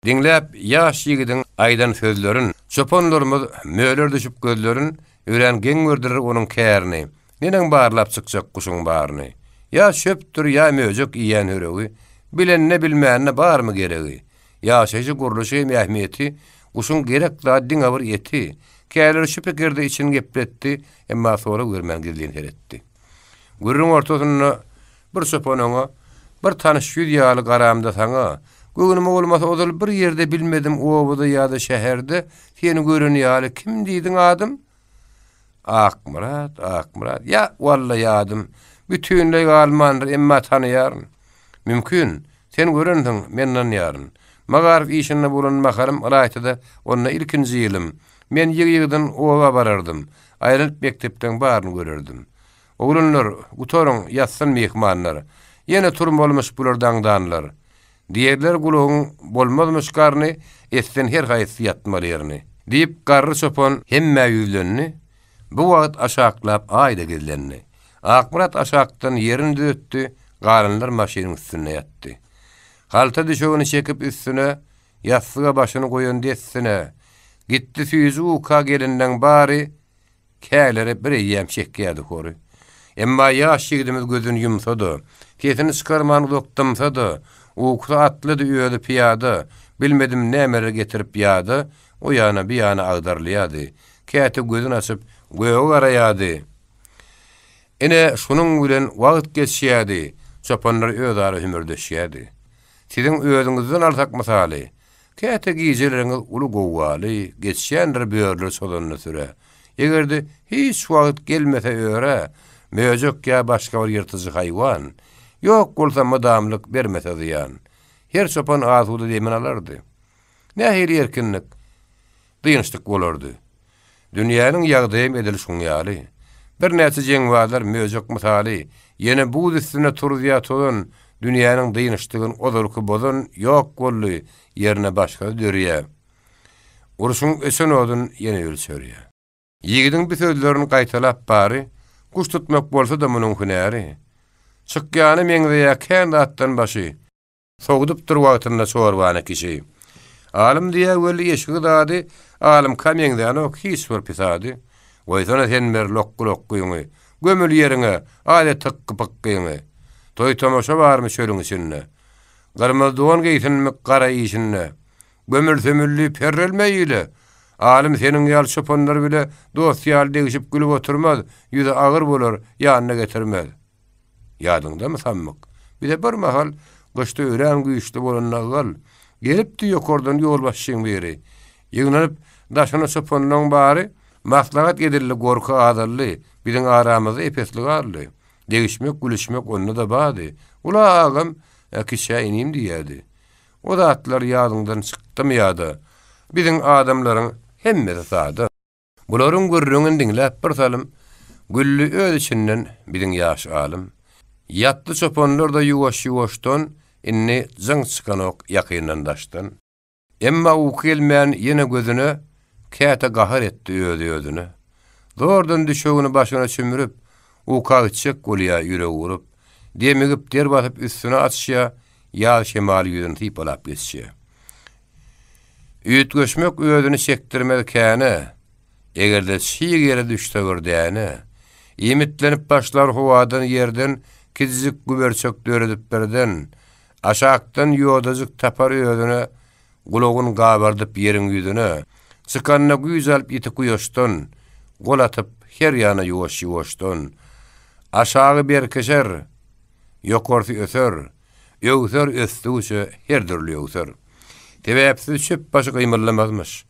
Diňläp ýaş ýigidiň aýdan sözlerin, çopanlarymyz möler düşüp gözlerin. Örän geň gördüler onuň kärini, Neneň barlap çykjak guşuň baryny? Ýa çöpdür, ýa möjek iýen höregi, Bilenine-bilmänine barmy geregi? Ýaşaýşy gurluşy hem ähmiýeti, Guşuň gerek zady diňe bir eti. Käleri şu pikirde içini gepletdi, Emma sorag bermän gizlin seretdi. Gürrüň ortasynda bir çopan oňa, Bir tanyş ýüz ýaly garamda saňa, Göwnüme bolmasa ozal bir ýerde bilmedim obada ýa-da şäherde seni gören ýaly kim diýdiň adym? Akmyrat, Akmyrat, ýa, walla ýadym bütinleý galmandyr, emma tanaýaryn. Mümkin, sen görensiň, men ynanýaryn. Magaryf işinde bolan mahalym ylaýta-da onda ilkinji ýylym. Men ýygy-ýygydan oba barardym, aýlanyp mekdepleň baryny görerdim. Oglanlar, gutaryň, ýatsyn myhmanlar. Ýene turmalymyş bular daňdanlar. Diýerler gulagyň bolmazmyş garny, etsin her haýsysy ýatmaly ýerini. Diýip, garry çopan hemmä ýüzlendi. Bu wagt aşaklap Aý-da gizlendi. Akmyrat aşakdan ýerini düzetdi, galanlar maşynyň üstünde ýatdy. Halta düşegini çekip üstüne, ýassyga başyny goýan dessine, gitdi süýji uka gelinleň bary, Käleri bir eýýäm çekýärdi hory. Emma ýaş ýigidimiz gözüni ýumsa-da, sesini çykarman uzak dymsa-da, ukusy atlydy, özi pyýada, bilmedim nämeler getirip ýada, o ýana, bu ýana agdarylýardy. Käte gözüni açyp, göge garaýardy. Ine, şunuň bilen wagt geçýärdi, çopanlar özara hümürdeşýärdi. Siziň özüňizden alsak mysaly, Käte gijeleriňiz uly gowgaly geçýändir börüler çozanda sürä. Eger-de hiç wagt gelmese örä, möjek ýa başga bir ýyrtyjy haýwan, ýok bolsa mydamlyk bermese zyýan. Her çopan asuda demini alardy. Nähili erkinlik, dynçlyk bolardy. Dünýäniň ýagdaýam edil şuň ýaly. Birnäçe jeňbazlar möjek mysaly, ýene buz üstünde turuzýar tozan, dünýäniň dynçlygyn ozalky bozan ýok boldy, ýerine başgasy dörýär. Urşuň öçen odun ýene ölçerýär. Ýigidiň bu sözlerini gaýtalap bary, guş tutmak bolsa-da munuň hünäri. Çykýana meňzeýär kän zatdan başy. Sowdupdyr wagtynda çorbany kişi. Alym diýýä weli eşigi zady alymka meňzänok hiç bir pisady. Goýsana sen ber lokgy-lokgyňy, gömül ýeriňe, aýla tykgy-pykgyňy. Toý-tomaşa barmy çölüň içinde? Gyrmyzy don geýsinmi gara işinde? Gömül-sömül diýip herrelme ile. Alym seniň ýaly çopanlar bile dost ýaly degişip gülüp oturmaz, ýüzi agyr bolar, ýanyna getirmez. Ýadyňdamy sammyk? Bize bir mahal gyşda örän güýçli bolan naggal gelipdi ýokardan ýolbaşçyň biri. Ýygnanyp daşyna çopanlaň bary, maslahat edildi, gorky azaldy, biziň aramyzda epesli galdy. Degişmek, gülüşmek onda-da bardy. Ula agam, kiçä inim diýýärdi. O zatlar ýadyňdan çykdymy ýa-da? Biziň adamlaryň hemmesi sada. Bularyň gürrüňini diňläp bir salym, Güldi öz içinden biziň ýaş alym. Ýatdy çopanlar-da ýuwaş-ýuwaşdan, Indi jyň çykanok ýakyndan-daşdan. Emma uky gelmän ýene gözüne, Käte gahar etdi özi-özüne. Zordan düşegini başyna çümrüp, Uka gitjek bolýar ýüregi urup. Demigip, der basyp üstüne açýar, Ýaz şemaly ýüzüni sypalap geçýär. Üýtgeşmek özüni çekdirmez käne, Eger-de çig ýere düşse bir däne. Iýmitlenip başlar howadan, ýerden, Kiçijik güberçek döredip birden. Aşakdan ýodajyk tapar özüne, Gulagyn gabardyp ýeriň ýüzüne. Çykanda güýç alyp ýiti kuýaşdan, Gol atyp her ýana ýuwaş-ýuwaşdan. Aşagy berkeşer, ýokarsy öser, Öwser ösdügiçe her dürli öwser. Sebäpsiz çöp başy gymyldamazmyş.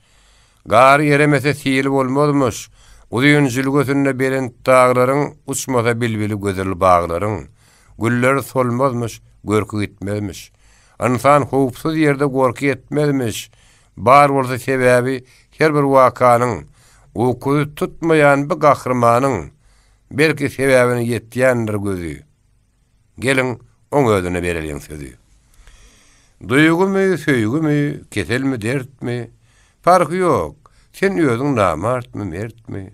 Gary eremese sili bolmazmyş. Uzyn jülgesinde belent daglaryň Uçmasa bilbili gözel baglaryň. Gülleri solmazmyş, görki gitmezmiş. Ynsan howpsuz ýerde gorky etmezmiş. Bar bolsa sebäbi her bir wakanyň, Ukusy tutmaýan bu gahrymanyň, Belki sebäbine ýetýändir gözi. Geliň, oň özüne bereliň sözi. Duýgumy, söýgümi, keselmi, dertmi, Parhy ýok, sen özüň namartmy, mertmi?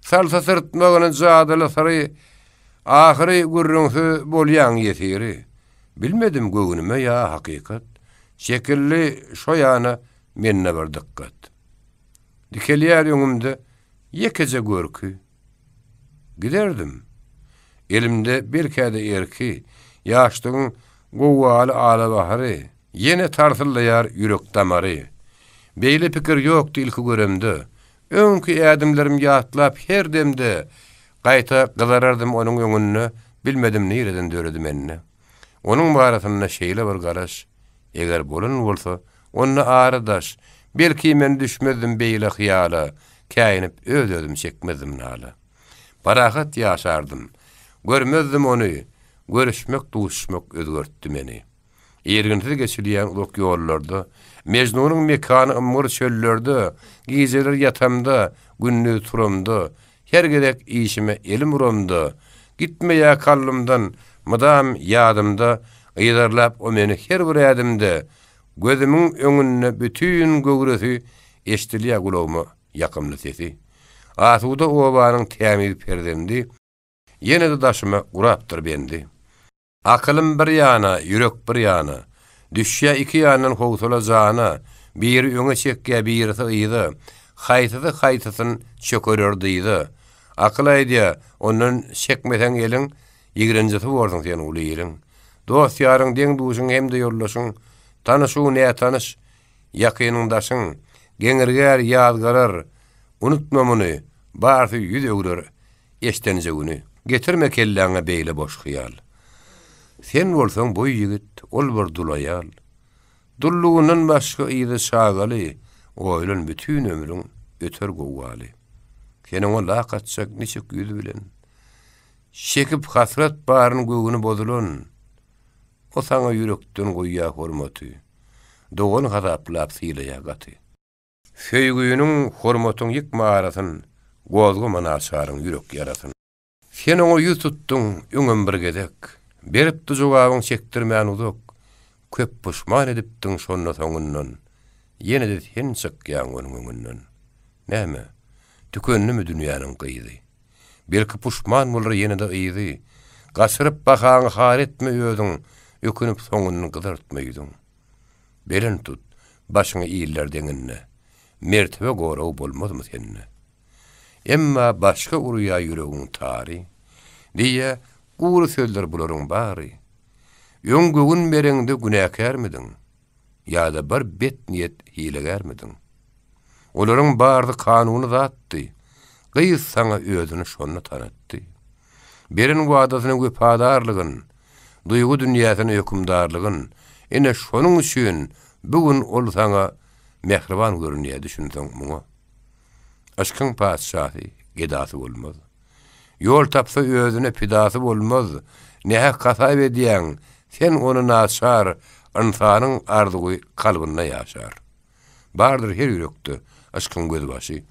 Salsa syrtmagyny jadyly syry, Ahyry gürrüňsiz bolýaň ýesiri. Bilmedim göwnüme ýa hakykat, Çekildi şo ýana mende bir dykgat. Dikelýär öňümde. Ýekeje görki. Giderdim. Elimde belkä-de erki, Ýaşlygyň gowgaly alabahary, Ýene tarsyllaýar ýürek damary. Beýle pikir ýokdy ilki göremde, Öňki ädimlerim ýatlap her demde, Gaýta gyzarardym onuň öňünde, Bilmedim nireden döredi mende. Onuň barasynda şeýle bir garaş, Eger bolan bolsa, onda ara daş, Belki men düşmezdim beýle hyýala, Käýinip öz-özüm çekmezdim nala. Parahat ýaşardym, görmezdim ony, Görüşmek, duşuşmak özgertdi meni. Irginsiz geçilýän uzak ýollarda, Mejnunyň mekany ymgyr çöllerde, Gijeler ýatamda, gündiz turamda, Her gezek işime elim uramda, Gitmeýär kalbymdan, mydam ýadymda, Yzarlap o meni her bir ädimde, Gözümiň öňünde bütin göwresi, Eşdilýär gulagyma ýakymly sesi. Asuda obanyň tämiz perzendi, Ýene-de daşyma gurapdyr bendi. Akylym bir ýana, ýürek bir ýana. Düşýä iki ýandan howsala jana, Biri öňe çekýä, birisi yza, Haýsysy haýsysyn çökerer dyza. Akyl aýdýa, ondan çekmeseň eliň, Ýigrenjisi borsuň sen uly iliň. Dost-ýaryň, deň-duşuň hem-de ýoldaşyň, Tanyş-u nätanyş, ýakynyň-daşyň, Geňirgär, ýazgarar, unutma muny, Barsy ýüz öwrer Eşdenje güni. Getirme kelläňe beýle boş hyýal. Sen bolsaň boý ýigit, ol bir dul aýal. Dullugyndan başga yzy çagaly, Oýlan bütin ömrüň öter gowgaly. Sen oňa lak atjak niçik ýüz bilen? Çekip hasrat baryn göwni bozulan. O saňa ýürekden goýýar hormaty. Dogan hasaplap sylaýar gaty. Söýgüniň, hormatyň ýykma arasyn, Gozgama naçaryň ýürek ýarasyn. Sen oňa ýüz tutduň öňem bir gezek, Beripdi jogabyň çekdirmän uzak, Köp puşman edipdiň şonda soňundan, Ýene-de sen çykýaň onuň öňünden. Näme, tükendimi dünýäniň gyzy? Belki puşman bolar ýene-de yzy? Gaçyryp bahaňy har etme özüň, Ökünip soňundan gyzartma ýüzüň. Belent tut, başyňy iller deňinde, Mertebe goragy bolmazmy sende? Emma başga urýa ýüregiň tary, Diýýä, gury sözler bularyň bary. Öň göwün bereňde günäkärmidiň? Ýa-da bir bet niýet hilegärmidiň? Olaryň barysy kanuny zatdy, Gyz saňa özüni şonda tanatdy. Beren wadasyna wepadarlygyn, Duýgy dünýäsine hökümdarlygyn, Ine, şonuň üçin bu gün ol saňa Mähriban görünýär düşünseň muňa. Yşkyň patyşasy gedasy bolmaz. Ýol tapsa özüne pidasy bolmaz, Nähak hasap edýäň, sen ony naçar, Ynsanyň arzuwy kalbynda ýaşar. Bardyr her ýürekde yşkyň gözbaşy.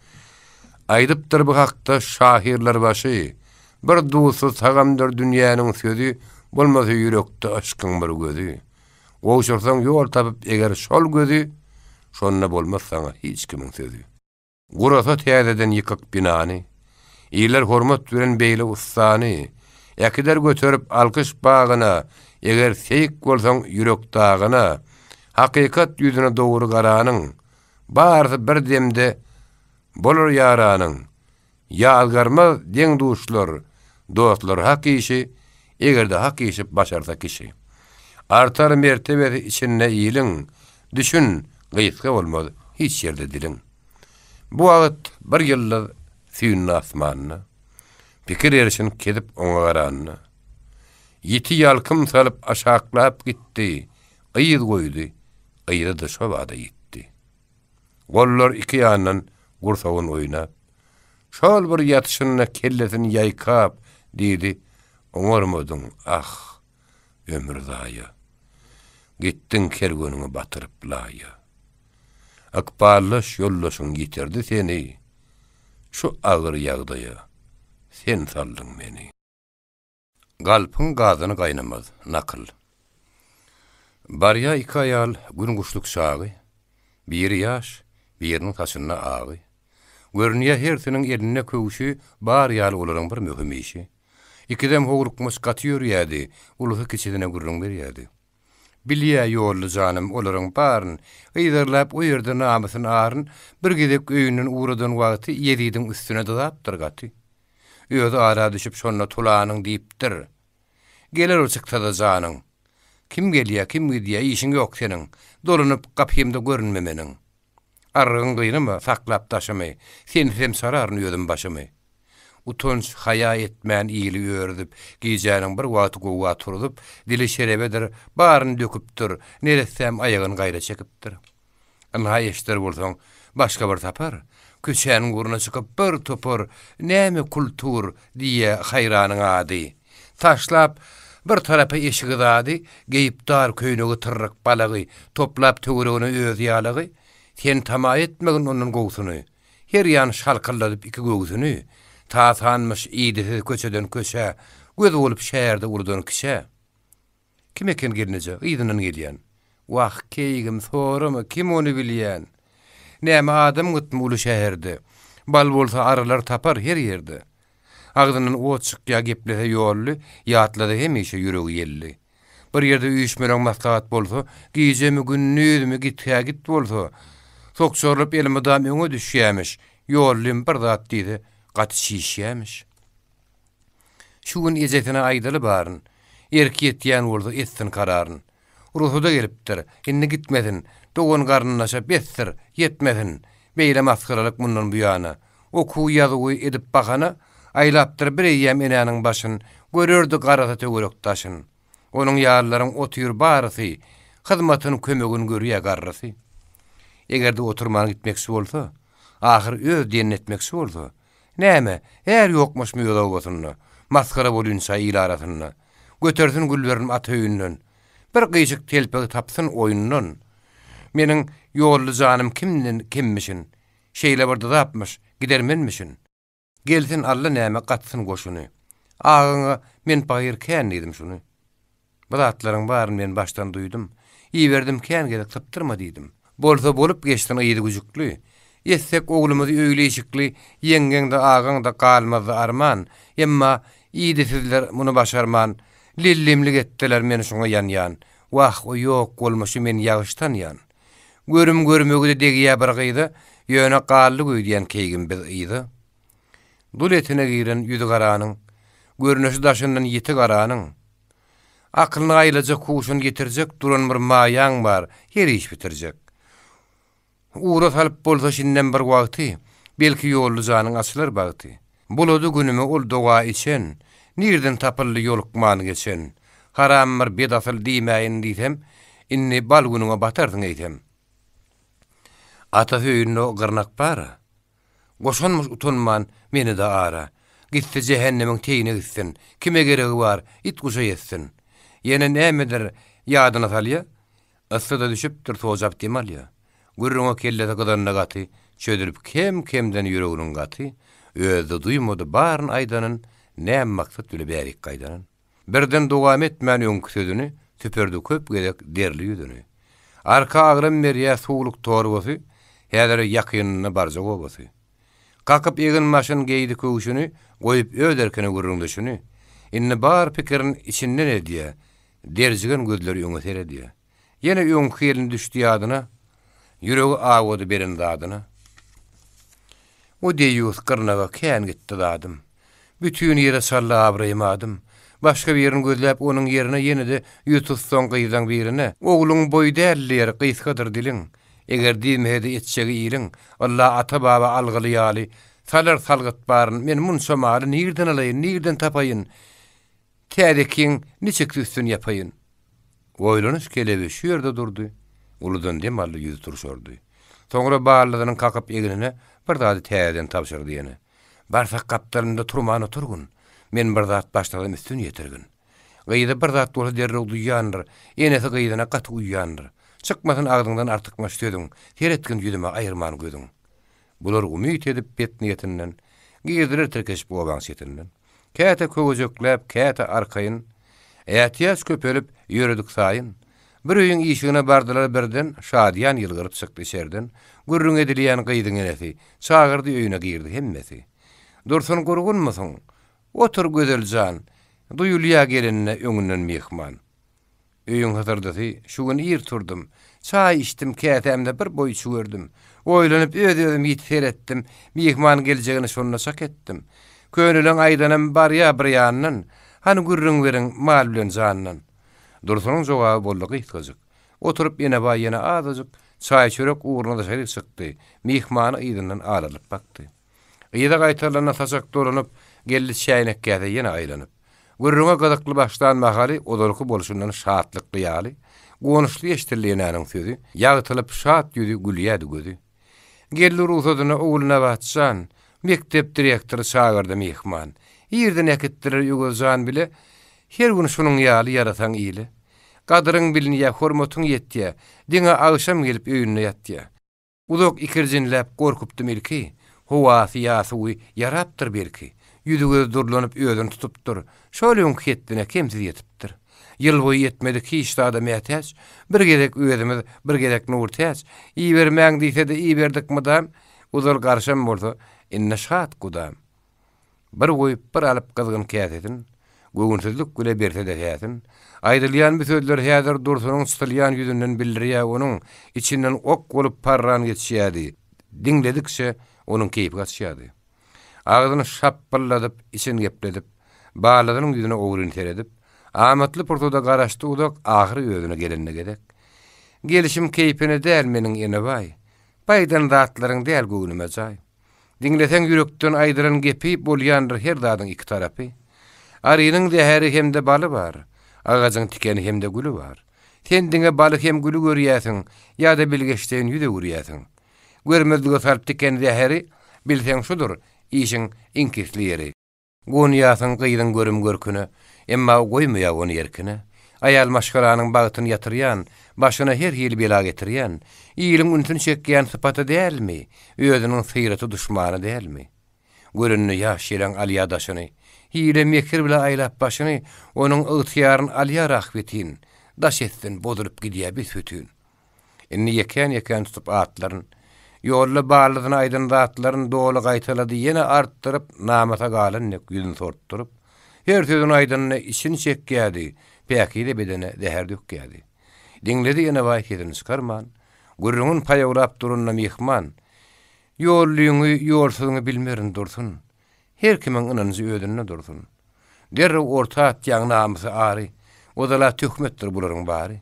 Aýdypdyr bu hakda şahyrlar başy, Bir duzsuz tagamdyr dünýäniň sözi, Bolmasa ýürekde yşkyň bir gözi. Gowşursaň ýol tapyp eger şol gözi, Şonda bolmaz saňa hiç kimiň sözi. Gurasa täzeden ýykyk binany, Iller hormat bilen beýle ussany, Äkider göterip alkyş bagyna, Eger seýik bolsaň ýürek dagyna, Hakykat ýüzüne dogry garanyň, Barysy bir demde bolar ýaranyň. Ýazgarmaz deň-duşlar, dostlar hak işi, Eger-de hak işi başarsa kişi. Artar mertebesi içinde iliň, Düşün, gysga bolmaz hiç ýerde diliň. Bu wagt bir ýyldyz süýndi asmanda, Pikir erşin kesip oňa garanda. Ýiti ýalkym salyp aşaklap gitdi, Yz goýdy, yzy-da şo bada ýitdi. Gollar iki ýandan gursagyn oýnap. Şol bir ýatyşynda kellesini ýaýkap, diýdi, Oňarmadyň, ah, ömür zaýa. Gitdiň kerweniňi batyryp laýa. Ykbaldaş ýoldaşyň ýitirdi seni, Şu agyr ýagdaýa sen saldyň meni. Galpyň gazany gaýnamaz, Nakyl. Barýa iki aýal gün guşluk çagy, Biri ýaş, biriniň saçynda agy. Görünýä hersiniň elinde köwşi, Bar ýaly olaryň bir möhüm işi. Ikisem howlukmaç gaty ýörýädi, Ulusy kiçisine gürrüň berýädi. Bilýä Ýolly janym olaryň baryn, Yzarlap o ýerde namysyn aryn, Bir gezek öýünden ugradan wagty Ýezidiň üstüne dyzapdyr gaty. Özi ara düşüp şonda tulanyň diýipdir, Geler o çyksa-da janyň. Kim gelýä, kim gidýä, işiň ýok seniň, Dolanyp gapymda görünme meniň. Arrygyň gynama, saklap daşymy, Sensizem çararyn özüm başymy. Utanç, haýa etmän ili örüzip, Gijäniň bir wagty gowga turzup, Dili şerebedir, baryny döküpdir, Neressäm aýagyn gaýra çekipdir. Ynha eşder bolsaň, başga bir sapar, Köçäniň ugruna çykyp bir topar, Näme kultur, diýýä haýranyň ady. Taşlap bir tarapa eşigi zady, Geýip dar köýnegi tyrryk balagy, Toplap töweregine öz ýalagy, Sen tama etmegin ondan gowsuny. Her ýan şalkyldadyp iki göwsüni, Tasanmyş idisiz köçeden köçä, Göz bolup şäherde uludan kiçä. Kim eken gelneje, yzyndan gelýän? Wah, keýgim, sorama, kim ony bilýän? Näme adam gytmy uly şäherde? Bal bolsa arylar tapar her ýerde. Agzyndan ot çykýa geplese ýolly, Ýatlasa hemişe ýüregi ýelli. Bir ýerde üýşmeleň maslahat bolsa, Gijemi, gündizmi, git-hä git bolsa, Sokjarylyp elmydam öňe düşýämiş, Ýollym bir zat diýse, gaty çişýämiş. Şu gün ejesine aýdaly baryn, Erki ýetýän bolsa etsin kararyn. Rugsada gelipdir, indi gitmesin, Dogan-garyndaşa besdir, ýetmesin. Beýle masgaralyk mundan buýana. Okuwy-ýazuwy edip bahana, Aýlapdyr bir eýýäm enäniň başyn, Görerdi garasa töwerek-daşyn. Onuň ýalylaryň otyr barysy, Hyzmatyn, kömegin görýä garrysy. Eger-de oturman gitmekçi bolsa, Ahyr öz diýenini etmekçi bolsa, Näme, är ýokmuşmy öz obasynda, Masgara bolynça il arasynda. Götersin Gülberin ata öýünden, Bir gyşyk telpegi tapsyn oýundan. Meniň Ýolly janym kimden kemmişin, Şeýle bir dyzapmyş, gidermenmişin. Gelsin Alla näme gatsyn goşuny. Agaňa men pahyr kän diýdim şuny. Bu zatlaryň baryny men başdan duýdum. Iberdim kän gezek sypdyrma diýdim. Bolsa bolup geçsin yzy güjükli. Etsek oglumyzy öýli-işikli, ýeňňeň-de agaň-da galmazdy arman. Emma idisizler muny başarman, lellimlik etdiler men şoňa ýanýan. Wah, o ýok bolmuşy men ýagyş tanýan. Görüm görmegi-de degýä bir gyza, ýöne galdyk öýdýän keýgim biz yza. Dul etine giren ýüzi garanyň, Görnüşi daşyndan ýiti garanyň. Akylyny aýlajak, huşuny ýitirjek Duran bir maýaň bar, her iş bitirjek. Ugra salyp bolsa şindem bir wagty, Belki Ýolly janyň açylar bagty. Bulady günüme ol doga içen, Nirden tapyldy ýolukman geçen. Haram bir bedasyl diýmäýin diýsem, Indi bal günüňe batarsyň eýsem. Atasy öýünde gyrnak bar-a. Goşanmyş utanman meni-de ara. Gitse jähennemiň teýine gitsin. Kime geregi bar, it-guşa ýetsin. Ýene nämedir ýadyna salýa. Yssa-da düşüpdir, sojap dem alýa. Gürrüňe kellesi gyzanda gaty, Çözülip kem-kemden ýüreginiň gaty, Özi-de duýmady baryn aýdanyn, Näme maksat bile bärik gaýdanyn. Birden dowam etmän öňki sözüni, Süpürdi köp gezek derli ýüzüni. Arka agram berýär suwluk torbasy, Häzir ýakynynda barjak obasy. Kakyp egin-başyn geýdi köwşüni, Goýup öz erkine gürrüňdeşini. Indi bar pikirin içinden edýär, Derjigen gözleri öňe seredýär. Ýene öňki gelin düşdi ýadyna, Ýüregi awady beren zadyna. O deýýus gyrnaga kän gitdi zadym. Bütin ýere çaldy abraýym adym. Başga birini gözläp onuň ýerine ýene-de ýüz tutsaň gyzlaň birine, Ogluň boýy däl diýer, gysgadyr diliň. Eger diýmese-de etjegi iliň, Ylla ata-baba algyly ýaly, Salar salgyt baryn, men munça maly nirden alaýyn, nirden tapaýyn? Täzekiň niçiksi üstün ýapaýyn? Oýlanyş kelebi şu ýerde durdy, uludan dem aldy, ýüzi turşardy. Soňra baldyzynyň kakyp egnine bir zady täzeden tabşyrdy ýene. Barsak gapdalynda turman oturgyn, men bir zat başlasam üstün ýetirgin. Gyzy bir zat bolsa derrew duýýandyr, enesi gyzyna gaty uýýandyr. Çykmasyn agzyňdan artykmaç sözüň, seretgin ýüzüme aýyrman gözüň. Bular umyt edip bet niýetinden, Girdiler tirkeşip obaň çetinden. Käte köwejekläp, käte arkaýyn, Ätiýaç köpelip, ýöredik saýyn. Bir öýüň işigine bardylar birden, Şadyýan ýylgyryp çykdy içerden. Gürrüň edilýän gyzyň enesi, Çagyrdy öýüne girdi hemmesi. Dursun gurgunmysyň? Otur gözel jan, Duýulýa gelenine öňünden myhman. Öýüň hysyrdysy, Şu gün ir turdum. Çaý içdim, käsämde bir boý çüwerdim. Oýlanyp, öz-özüm ýiti seretdim. Myhman geljegini şonda çak etdim. Köneleň aýdanam barýa bir ýandan, Hany gürrüň beriň mal bilen jandan. Dursunyň jogaby boldy gysgajyk. Oturyp Enebaý ýene azajyk çaý-çörek ugruna daşaryk çykdy. Myhmany yzyndan alarylyp bakdy. Yza gaýtarylanda saçak dolanyp, geldi çäýnek-käse ýene aýlanyp. Gürrüňe gyzykly başlan mahaly ozalky bolşundan şatlykly ýaly, guwançly eşidildi enäniň sözi, ýagtylyp şat ýüzi gülýärdi gözi. Geldi rugsadyna Ogulnabat jan, mekdep direktory çagyrdy myhman. Irden äkitdiler Öwez jan bile, Her gün şunuň ýaly ýarasaň ile. Gadyryň bilinýä, hormatyň ýetýä, diňe agşam gelip öýünde ýatýa. Uzak ikirjiňläp gorkupdym ilki, Howasy ýa suwy ýarapdyr belki. Ýüzi-gözi durlanyp özüni tutupdyr, Şol öňki hetdine kemsiz ýetipdir. Ýyl boýy etmedik hiç zada mätäç, Bir gezek özümiz, bir gezek Nurtäç. Ibermäň diýse-de iberdik mydam, Ozal garşam bolsa, indi şat gudam. Bir goýup, bir alyp gyzgyn käsesin, Göwünsizlik bile berse-de häsin. Aýdylýan bu sözler häzir Dursunyň çytylýan ýüzünden bildirýär, onuň içinden ok bolup parran geçýärdi. Diňledikçe onuň keýpi gaçýardy. Agzyny şapbyldadyp, içini gepledip, balasynyň ýüzüne ogryn seredip, amatly pursada garaşdy uzak, ahyry özüne gelende gezek. Gelşim keýpine däl meniň Enebaý, Baýdan zatlaryň däl göwnüme jaý. Diňleseň ýürekden aýdylan gepi bolýandyr her zadyň iki tarapy. Arynyň zäheri hem-de baly bar, agajyň tikeni hem-de güli bar. Sen diňe baly hem güli görýäsiň ýa-da bilgeşleýin ýüz öwürýäsiň. Görmezlige salyp tiken zäheri, bilseň şudur işiň iňkisli ýeri. Gonýarsyň gyzyň görüm-görküne, Emma o goýmaýar ony erkine. Aýal maşgalanyň bagtyny ýatyrýan, Başyna her hili bela getirýän, Iliň ünsüni çekýän sypaty dälmi, Özüniň syraty duşmany dälmi? Görende ýaş ýeleň alýar daşyny, Hile mekir bile aýlap başyny, Onuň ygtyýaryn alýar ahbetin, Daş etsin, bozulyp gidýär büs-bütin. Indi ýekän-ýekän tutup atlaryn. Ýolda baldyzyna aýdan zatlaryn doly gaýtalady, ýene artdyryp, namasa galan dek ýüzüni sortduryp, her sözüni aýdanda içini çekýärdi, päkize bedene zäher dökýärdi. Diňledi Enebaý sesini çykarman, gürrüňin paýawlap duranda myhman, Ýollyňy, ýolsuzyňy bilmerin Dursun. Her kimiň ynanjy özünde dursun. Derrew orta atýaň namysy ary, Ozala töhmetdir bularyň bary.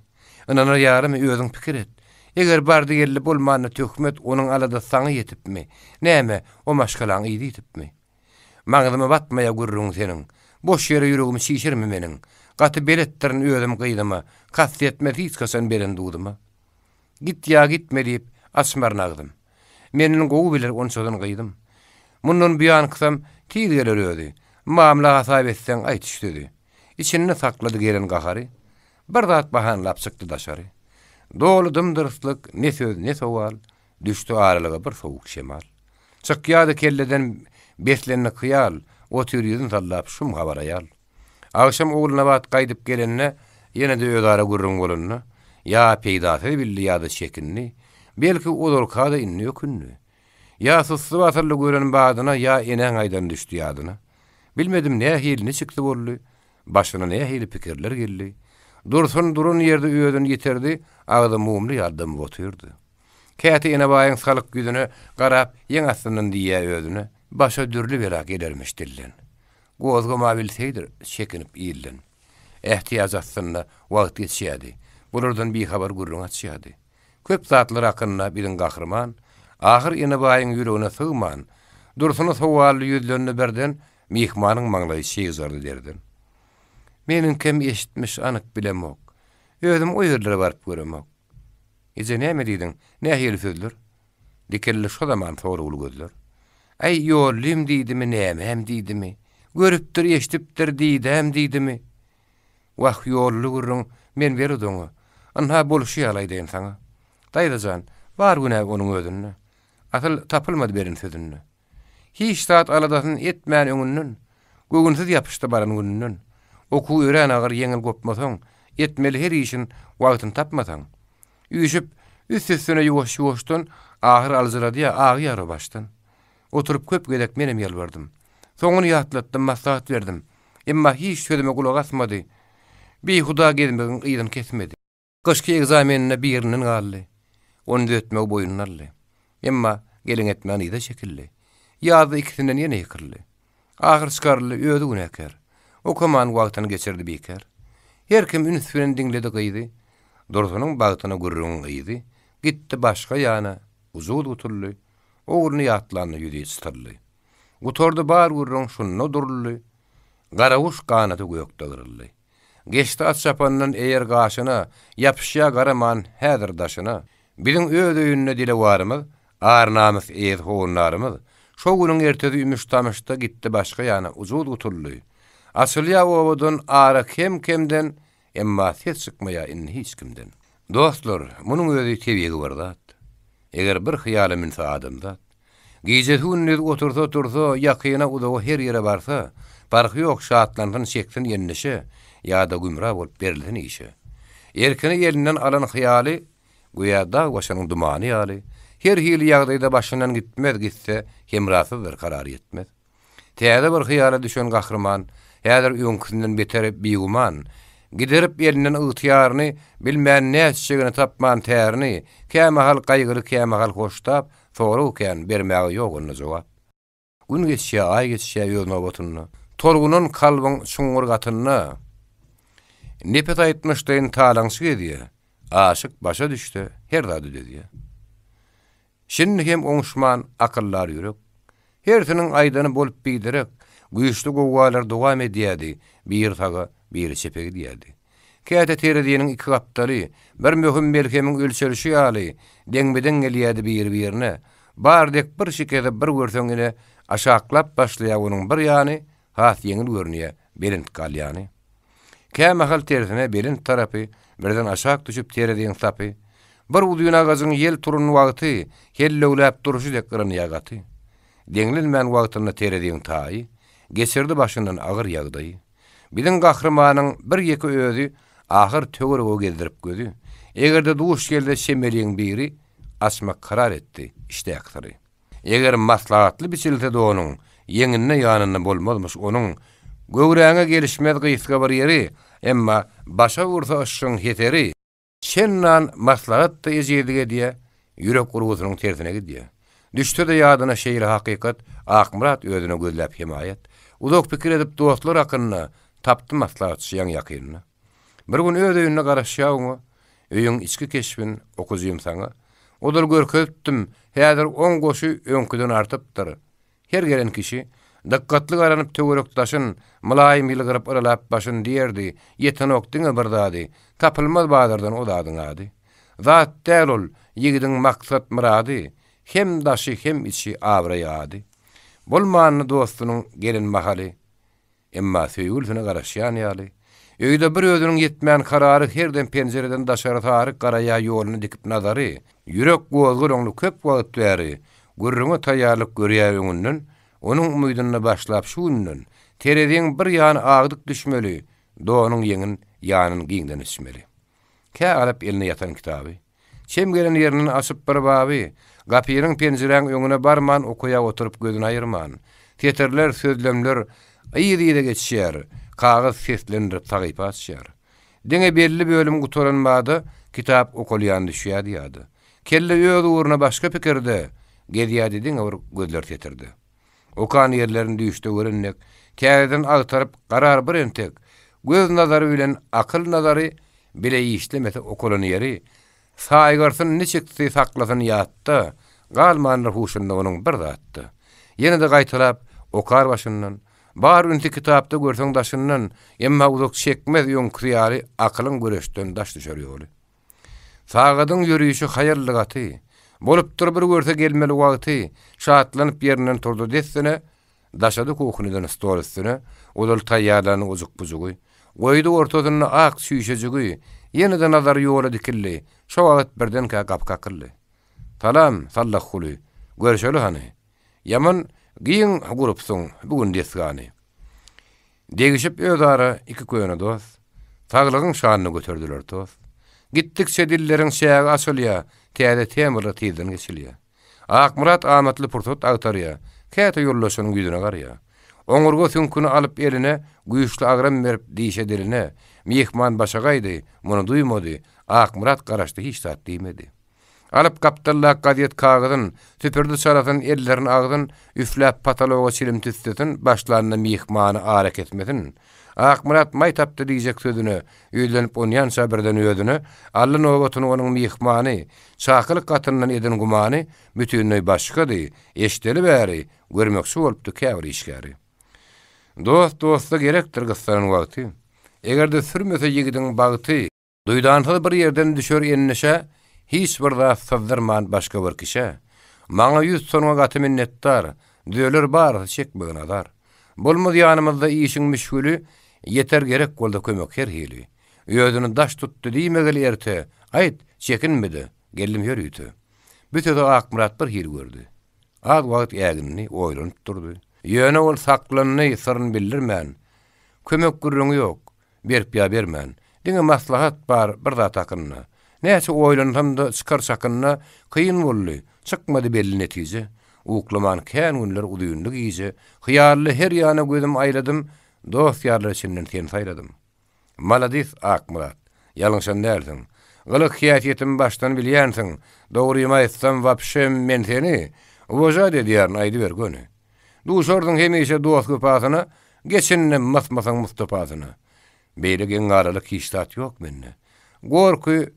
Ynanar ýalymy özüň pikir et. Eger bardy-geldi bolmanda töhmet onuň aladasy saňa ýetipmi? Näme, o maşgalaň yzy ýitipmi? Maňzyma batmaýa gürrüň seniň. Boş ýere ýüregimi çişirme meniň. Gaty beletdirin özüm gyzyma, Kast etmez hiç haçan beren duzuma. Git ýa gitme diýip, açmaryn agzym. Menden gowy biler onçadan gyzym. Mundan buýanksam tiz geler özi. Mamla hasap etseň aýt şu sözi. Içinde saklady gelen gahary. Bir zat bahanlap çykdy daşary. Doly dym-dyrslyk, ne söz, ne sowal, Düşdi aralyga bir sowuk şemal. Çykýardy kelleden beslendik hyýal, Otyr ýüzün sallap şum habar aýal. Agşam Ogulnabat gaýdyp gelende, ýene-de özara gürrüň bolanda, ýa peýdasyz bildi ýa-da çekindi, belki ozalka-da indi ökündi. Ýa sussy basyldy gören badyna, ýa enäň aýdany düşdi ýadyna. Bilmedim nähili, niçiksi boldy, başyna nähili pikirler geldi. Dursun duran ýerde özüni ýitirdi, agzy mumly ýaly dymyp otyrdy. Käte Enebaýyň salyk ýüzüne garap, ýeň astyndan diýýä özüne, Başa dürli bela gelermiş dilden. Gozgama bilseýdir, çekinip ilden. Ähtiýaç astynda wagt geçýärdi. Bulardan bihabar gürrüň açýardy. Köp zatlar hakynda biziň gahryman, ahyr Enebaýyň ýüregine sygman, Dursuna sowally ýüzlendi birden, myhmanyň maňlaýy çygjardy derden. Meniňkem eşitmiş anyk bilemok. Özüm o ýerlere baryp göremok. Eje näme diýdiň, nähili sözler? Dikildi şo zaman soragly gözler. Äý, ýollym diýdimi, nämäm diýdimi? Görüpdir, eşidipdir diýdäm diýdimi? Wah, ýolly gürrüň, men belet oňa. Ynha, bolşy ýaly aýdaýyn saňa. Daýza jan, bar günä onuň özünde. Asyl tapylmady beren sözünde. Hiç zat aladasyny etmän öňünden, Göwünsiz ýapyşdy baran gününden. Okuw örän agyr ýeňil gopmasaň, Etmeli her işin wagtyny tapmasaň. Üýşüp, üst-üstüne ýuwaş-ýuwaşdan, Ahyr aljyradýar, agýar o başdan. Oturyp köp gezek menem ýalbardym. Soňuny ýatlatdym, maslahat berdim. Emma hiç sözüme gulak asmady. Bihuda gezmegiň yzyny kesmedi. Gyşky ekzameninde birinden galdy. Ony düzetmegi boýnuna aldy. Emma gelin etmän yza çekildi. Ýazda ikisinden ýene ýykyldy. Ahyr çykaryldy, özi günäkär. Okaman wagtyny geçirdi bikär. Her kim üns bilen diňledi gyzy. Dursunyň bagtyna gürrüňiň yzy gitdi başga ýana, ujyz gutuldy. Ogluny ýatlanda ýüzi çytyldy. Gutardy bar gürrüň şunda duruldy. Garaguş ganaty gökde gyryldy. Geçdi at çapandan eýer gaşyna, Ýapyşýa garaman häzir daşyna. Biziň öz öýünde dilewarymyz, Ar-namys eýesi howandarymyz. Şo günüň ertesi ümüş-tamyşda Gitdi başga ýana, ujyz gutuldy. Açylýa obadan ara kem-kemden, Emma ses çykmaýar indi hiç kimden. Dostlar, munuň özi tebigy bir zat. Eger bir hyýala münse adamzat. Gijesi-gündiz otursa-tursa, ýakyna-uzaga her ýere barsa, parhy ýok, şatlansyn, çeksin endişe, ýa-da gümra bolup berilsin işe. Erkini elinden alan hyýaly, göýä dag başynyň dumany ýaly, her hili ýagdaýda başyndan gitmez, gitse, hemrasyzdyr, karary ýetmez. Täze bir hyýala düşen gahryman, häzir öňküsinden beter bigüman. Giderip elinden ygtyýaryny, bilmän nätjegini, tapman tärini, kämahal gaýgyly, kämahal hoştap, sorag kän, bermäge ýok onda jogap. Gün geçýär, aý geçýär öz nobatynda, tolgunan kalbyň çuňňur gatynda. Nepes aýtmyşlaýyn talaňçy gezýär, aşyk başa düşse, her zady dözýär. Şindi hem oňuşman akyldar ýürek. Hersiniň aýdany bolup biderek, güýçli gowgalar dowam edýärdi, biri saga, biri çepe gidýärdi. Käte tereziniň iki gapdaly, bir möhüm melhemiň ölçelişi ýaly, deňme-deň gelýärdi biri-birine. Bar dek bir şikesi bir görseň ine, aşaklap başlaýar onuň bir ýany, has ýeňil görünýär belent galýany. Kämahal tersine belent tarapy, birden aşak düşüp tereziň sapy. Bir uzyn agajyň ýel turan wagty, hellewläp durşy dek yrynýar gaty. Deňlenmän wagtynda tereziň taýy, geçirdi başyndan agyr ýagdaýy. Biziň gahrymanyň bir ýeke özi ahyr töwerege gezdirip gözi, eger-de duş gelse şemeliň biri, açmak karar etdi içdäki syry. Eger maslahatly biçilse donuň, Ýeňinde ýanynda bolmazmyş onuň. Göwräňe gelişmez gysga bir ýeri, Emma başa ursa yşgyň heseri. Çendan maslahat-da ejizlik edýä, Ýürek urgusynyň tersine gidýä. Düşse-de ýadyna şeýle hakykat, Akmyrat özüne gözläp hemaýat. Uzak pikir edip dostlar hakynda, Tapdy maslahatçy ýaňy-ýakynda. Bir gün öz öýünde garaşýar oňa, Öýüň içki keşbin, okyjym saňa, Ozal görkezipdim, häzir oň goşy öňküden artypdyr. Her gelen kişi, dykgatly garanyp töwerek-daşyn, mylaýym ýylgyryp yralap başyn diýerdi, Ýetenok diňe bir zady, tapylmaz bazardan o zadyň ady. Zat däl ol, ýigidiň maksat-myrady, hem daşy, hem içi, abraý-ady. Bolmandy dostunyň gelen mahaly. Emma söýgülisine garaşýan ýaly, öýde bir özüniň ýetmän karary her dem penjireden daşary sary garaýa ýoluny dikip nazary, ýürek gozgalaňly köp wagt bäri, gürrüňe taýýarlyk görýär öňünden, onuň umydynda başlap şu günden, tereziň bir ýany agdyk düşmeli, donuň ýeňin, ýanyn giňden içmeli. Kä alyp eline ýatan kitaby. Çem gelen ýerinden açyp bir baby, gapynyň penjiräň öňüne barman okaýa oturyp gözüni aýyrman. Setirler, sözlemler yz-yza geçýär, kagyz seslendirip sahypa açýar. Diňe belli bölüm gutaran bada kitap okalýan düşýärdi ýada. Kelle öz ugruna başga pikirde, gezýärdi diňe bir gözler setirde. Okan ýerlerini düýşde gören dek, täzeden agtaryp garar bir entek, göz nazary bilen akyl nazary bile işlemese okalan ýeri, saýgarsyn niçiksi saklasyn ýatda, galmandyr huşunda onuň bir zat-da. Ýene-de gaýtalap okar başyndan, bar ünsi kitapda görseň daşyndan, emma uzak çekmez öňküsi ýaly akylyň göreşden daş düşer ýoly. Sagadyň ýörişi haýally gaty. Bolupdyr bir görse gelmeli wagty, Şatlanyp ýerinden turdy dessine, Daşady kuhniden stol üstüne, Ozal taýýarlan ujuk-bujugy. Goýdy ortasynda ak çüýşejigi, Ýene-de nazary ýola dikildi, Şo wagt birdenkä gapy kakyldy. Salam, Sallahguly, görşeli hany. Ýaman giň gurupsyň bu gün desgany. Degişip özara iki köne dost, Saglygyň şanyna göterdiler tost. Gitdikçe dilleriň çägi açylýar, Täze temalar tizden geçilýär. Akmyrat amatly pursat agtarýar, Käte ýoldaşynyň ýüzüne garýar. Oňurga süňküni alyp eline, Güýçli agram berip dişe diline. Myhman başagaýdy, muny duýmady, Akmyrat garaşdy hiç zat diýmedi. Alyp gapdaldak gazet kagyzyn, Süpürdi çalasyn ellerin agzyn, Üfläp pataloga çilim tüssesin, Başlanda myhmany ara kesmesin. Akmyrat maý tapdy diýjek sözüne, Ýüzlenip onýança birden özüne, Aldy nobatyny onuň myhmany, Çakylyk gatyndan eden gumany Bütinleý başgady, eşdeli bäri, Görmekçi bolupdy käbir işgäri. Dost dosta gerekdir gyssanan wagty, Eger-de sürmese ýigidiň bagty, Duýdansyz bir ýerden düşer endişä, Hiç bir zat syzdyrman başga bir kişä. Maňa ýüz tutanyňa gaty minnetdar, Düzeler barysy çekmegin azar. Bolmaz ýanymyzda işiň müşgili, Ýeter gerek bolsa kömek her hili. Özüni daş tutdy diýmegil erte, Aýt, çekinme-de, geldim ýörite. Bu sözi Akmyrat bir hili gördi. Az wagt ägindi, oýlanyp durdy. Ýöne ol saklandy, syryn bildirmän. Kömek gürrüňi ýok. Berip ýa bermän. Diňe maslahat bar bir zat hakynda. Näçe oýlansam-da çykar çakynda, kyn boldy, çykmady belli netije. Uklaman kän günler uzynly gije, hyýally her ýana gözüm aýladym, dost-ýarlar içinden seni saýladym. Maladis, Akmyrat. Ýalňyşan dälsiň. Gylyk-häsiýetimi başdan bilýänsiň. Dogrymy aýtsam, wapşem, men seni uwažat edýärin, aýdyber göni. Duşarsyň hemişe dost wepasyna, Geçindem mysmasaň Mustapasyna. Beýle geň galalyk hiç zat ýok mende. Gorky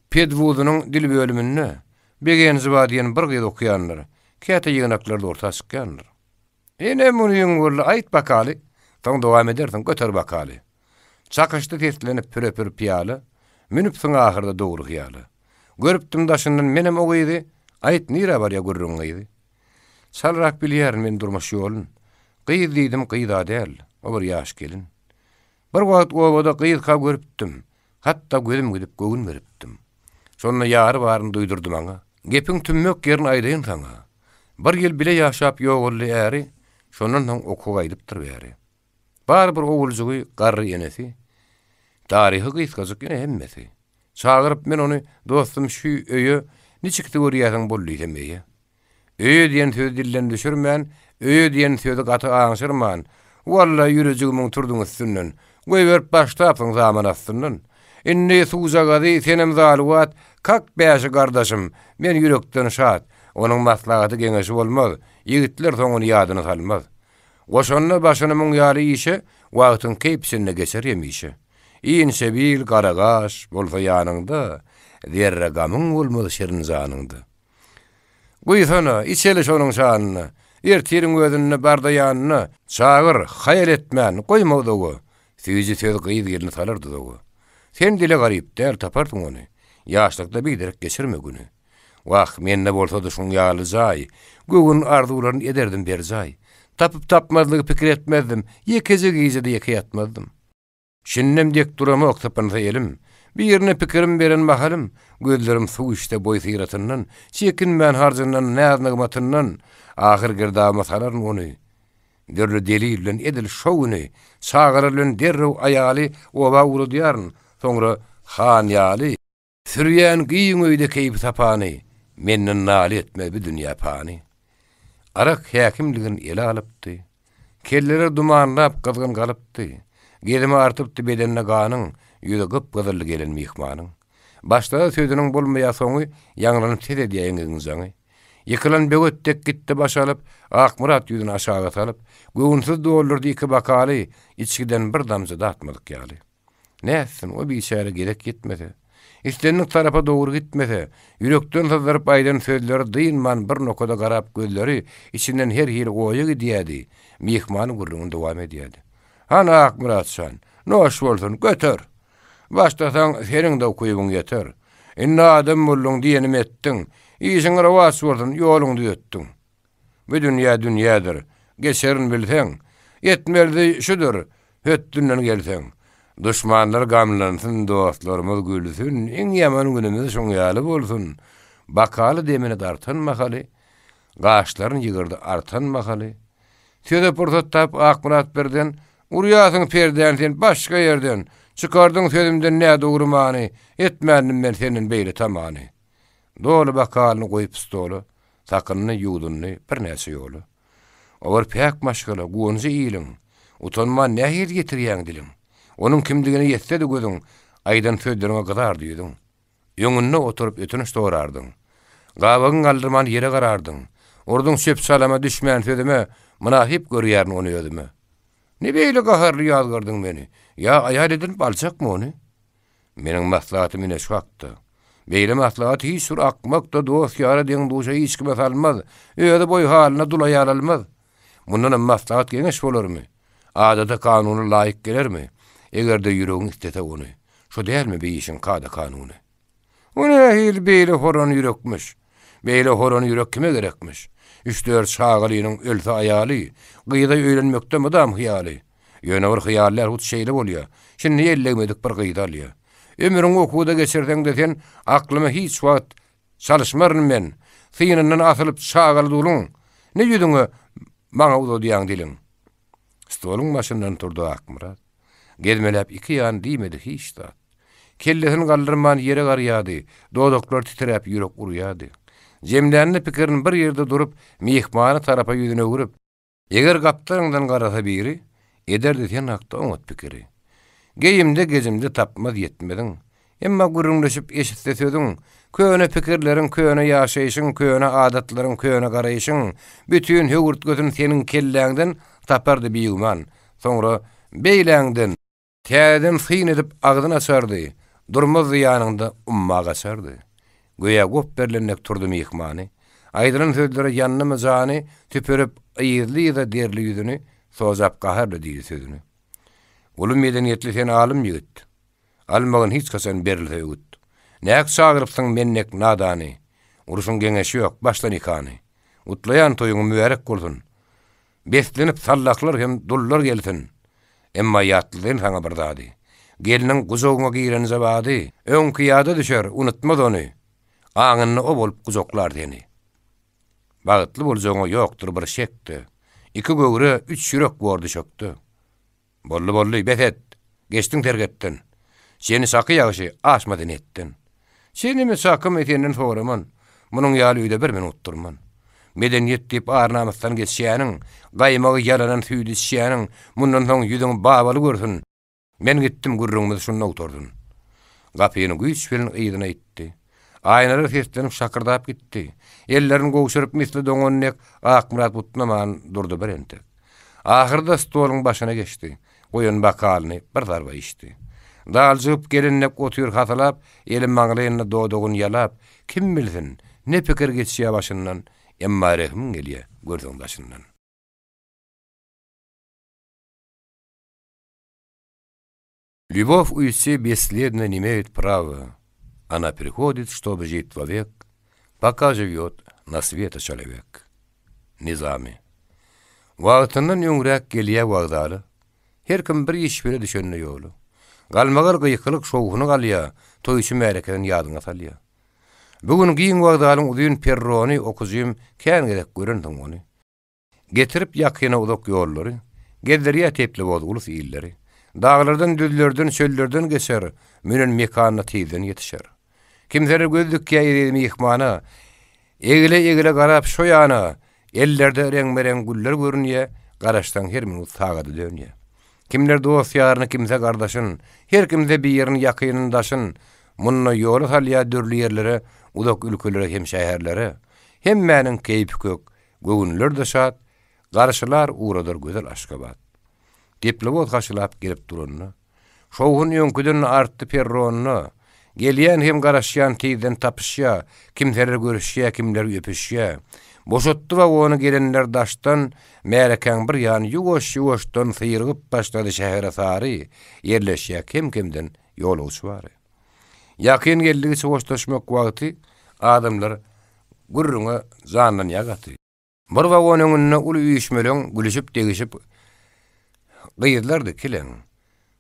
pedwuzynyň dil bölüminde Begenjiba diýen bir gyz okaýandyr. Käte ýygnaklarda orta çykýandyr. Ine munyň boldy, aýt bakaly, soň dowam edersiň, göter bakaly. Çakyşdy seslenip püre-pür pyýala, Münüpsiň ahyrda dogry hyýala. Görüpdim daşyndan menem o gyzy, Aýt, nirä barýa gürrüň gyzy? Çalrak bilýärin men durmuş ýolun. Gyz diýdim, gyz-a däl, o bir ýaş gelin. Bir wagt obada gyzka görüpdim, Hatda gözüm gidip göwün beripdim. Şonda ýary baryny duýdurdy maňa. Gepiň tümmek ýerini aýdaýyn saňa. Bir ýyl bile ýaşap ýogaldy äri, Şondan soň okuwa gaýdypdyr bäri. Bar bir oguljygy, garry enesi. Taryhy gysgajyk ine hemmesi. Çagyryp men ony, dostum şü öýe niçiksi görýäsiň bol diýsem eýe. Öýe diýen sözi dilden düşürmän, öýe diýen sözi gaty aňşyrman, walla ýürejigimiň turduň üstünden, goýberip başlapsyň zaman astyndan. Indi suwjagazy senem zaluwat, kak bäşi gardaşym, men ýürekden şat. Onuň maslahaty geňeşi bolmaz, ýigitler soň ony ýadyna salmaz. Goşanda başyny muň ýaly işe, Wagtyň keýp içinde geçer hemişe. Inçe bil, gara gaş bolsa ýanyňda, Zerre gamyň bolmaz şirin janyňda. Guýsana, içeli şonuň şanyna, Ertiriň özünde bar-da ýanyna, Çagyr, haýal etmän, goýma uzaga, Süýji söz gyz-gelni salar duzaga. Sen dile garyp däl, taparsyň ony, Ýaşlykda biderek geçirme güni. Wah, mende bolsady şuň ýaly jaý, Göwün arzuwlaryn ederdim berjaý. Tapyp-tapmazlygy pikir etmezdim, Ýekeje gije-de ýeke ýatmazdym. Şindem dek duramok sypynsa elim, Birine pikirim beren mahalym, Gözlerim suw içse boý-syratyndan, Çekinmän harjyndan, näz-nygmatyndan, Ahyr girdabyma salaryn ony. Dürli delil bilen edil şo güni, Çagalar bilen derrew aýaly Oba ugradýaryn, soňra han ýaly. Sürýän giň öýde keýpi-sapany, Menden naly etmez bu dünýä pany. Arak häkimligin ele alypdy. Kelleler dumanlap gyzgyn galypdy. Gezimi artypdy bedende ganyň, Ýüzi gyp-gyzyldy gelen myhmanyň. Başlasa sözüniň bolmaýar soňy, Ýaňlanyp ses edýär eňegiň jaňy. Ýykylan böwet dek gitdi baş alyp, Akmyrat ýüzüni aşaga salyp, Göwünsiz doldurdy iki bakaly, Içgiden bir damja datmadyk ýaly. Nätsin, o biçäre gezek ýetmese. Islendik tarapa dogry gitmese, ýürekden syzdyryp aýdan sözleri dynman bir nokada garap gözleri içinden her hili oýa gidýädi, myhman gürrüňini dowam edýädi. Hany Akmyrat jan, noş bolsun, göter! Başlasaň, seniň-de ukybyň ýeter. Indi adam bolduň, diýenimi etdiň. Işiň rowaç bolsun, ýoluňy düzetdiň. Bu dünýä dünýädir, geçerin bilseň, Etmelisi şudur, hötdünden gelseň. Duşmanlar gamlansyn, dostlarymyz gülsün, Iň ýaman günümiz şoň ýaly bolsun. Bakaly demini dartan mahaly, Gaşlaryn ýygyrdy artan mahaly. Söze pursat tapyp Akmyrat birden, Urýarsyň perdäni sen başga ýerden, Çykardyň sözümden nädogry many, Etmändim men senden beýle tamany. Doly bakalyny goýup stola, Sakyndy, ýuwdundy birnäçe ýola. O bir päk maşgala, guwanjy iliň. Utanman nähili ýetirýäň diliň? Onuň kimdigine ýetse-de gözüň, aýdan sözleriňe gyzardy ýüzüň. Öňünde oturyp ötünç sorardyň. Gabagyň galdyrman ýere garardyň. Urduň çöp-çalama düşmän sözüme, mynasyp görýärin ony özüme. Ne beýle gaharly ýazgardyň meni? Ýa aýal edinip aljakmy ony? Meniň maslahatym ine şu hakda. Beýle maslahat hiç bir akmak-da dost-ýara, deň-duşa hiç kime salmaz. Özi boý halyna dul aýal almaz. Mundanam maslahat-geňeş bolarmy? Adata-kanuna laýyk gelermi? Eger-de ýüregiň islese ony. Şo dälmi bi işiň kada-kanuny? O nähili beýle horan ýürekmiş? Beýle horan ýürek kime gerekmiş? Üç-dört çagalynyň ölse aýaly, gyza öýlenmekde mydam hyýaly. Ýöne bir hyýal däl, hut şeýle bolýa. Şindi el degmedik bir gyzy alýa. Ömrüňi okuwda geçirseň-de sen, aklyma hiç wagt çalyşmaryn men. Synyndan asylyp çagaly duluň, ne ýüzüňe maňa uzadýaň diliň? Stoluň başyndan turdy Akmyrat. Gezmeläp iki ýan diýmedi hiç zat. Kellesini galdyrman ýere garýady, dodaklary titräp ýürek urýady. Jemlände pikirini bir ýerde durup, myhmana tarapa ýüzüni öwrüp. Eger gapdalyňdan garasa biri, Ederdi sen hakda oňat pikiri. Geýimde-gejimde tapmaz ýetmeziň. Emma gürrüňleşip eşitse sözüň, Köne pikirleriň, köne ýaşaýşyň, Köne adatlaryň, köne garaýşyň, Bütin höwürtgesini seniň kelläňden Tapardy bigüman. Soňra beýläňden. Täzeden syn edip agzyn açardy, Durmazdy ýanyňda, umma gaçardy. Göýä gop berlen dek turdy myhmany. Aýdylan sözlere ýandymy jany, Süpürip yzly-yza derli ýüzüni, Sojap gaharly diýdi sözüni. Uly medeniýetli sen alym ýigit. Almagyn hiç haçan berilse öwüt. Näk çagyrypsyň men dek nadany. Urşuň geňeşi ýok, başla nikany. Gutlaýan toýuňy mübärek bolsun. Beslenip sallahlar hem dullar gelsin. Emma ýatladyň saňa bir zady. Gelniň gujagyňa girenje bady, öňki ýada düşer, unutmaz ony. Aňynda o bolup gujaklar seni. Bagtly boljagyňa ýokdur bir şek-de. Iki göwre, üç ýürek bor düşekde. Boldy, boldy, bes et! Geçdiň serhetden. Çeni çaky ýagşy, aşma sen hetden. Çenimi, çakymy senden soraman, munuň ýaly öýde bir minut durman. Medeniýet diýip ar-namysdan geçýäniň, gaýmagy ýalanan süýdi içýäniň, mundan soň ýüzüň babaly görsün. Men gitdim, gürrüňimiz şunda gutarsyn. Gapyny güýç bilen yzyna itdi. Aýnalar seslenip şakyrdap gitdi. Ellerini gowşuryp misli doňan dek Akmyrat butnaman durdy bir entek. Ahyrda stoluň başyna geçdi. Goýan bokalyny bir zarba içdi. Daljygyp gelen dek otyr hasalap, eli maňlaýynda dodagyny ýalap, kim bilsin, ne pikir geçýä başyndan, emma rehimiň gelýä görseň daşyndan. Lýubow uýti besledno ne imeýet prawa, Ona prihodit, ştoby žit wowek, Poka žiwýot na swete çolowek. Nizami. Wagtyndan öňräk gelýä wokzala, Her kim bir iş bile düşende ýola. Galmagal gykylyk şowhuny galýa, Toýçy märekeden ýadyňa salýa. Bu gün giň wokzalyň uzyn perrony Okyjym kän gezek görensiň ony. Getirip ýakyna uzak ýollary, Gezdirýär teplowoz ulus illeri. Daglardan, düzlerden, çöllerden geçer, Münen mekanyna tizden ýetişer. Kimseler göz dikýär eziz myhmana, Egile-egile garap şo ýana, Ellerde reňbe-reň güller görünýär, Garaşsaň her minut sagada dönýär. Kimler dost-ýaryny, kimse gardaşyn, Her kimse birini ýakynyn, daşyn, Munda ýola salýar dürli ýerlere, Uzak ülkelere hem şäherlere. Hemmäniň keýpi kök, Göwünler-de şat, garşylar ugradar gözel Aşgabat. Teplowoz haşylap gelip duranda, şowhun öňküden-de artdy perronda. Gelýän hem garaşýan tizden tapyşýa, kimseler görüşýä, kimler öpüşýä. Boşatdy wagony gelenler daşdan, märekäň bir ýany ýuwaş-ýuwaşdan syrygyp başlady şähere sary, ýerleşýä kem-kemden ýolagçy bary. Ýakyn geldigiçe hoşlaşmak wagty adamlar gürrüňe janlanýar gaty. Bir wagon öňünde uly üýşmeleň gülüşip-degişip gyzlar dikilen.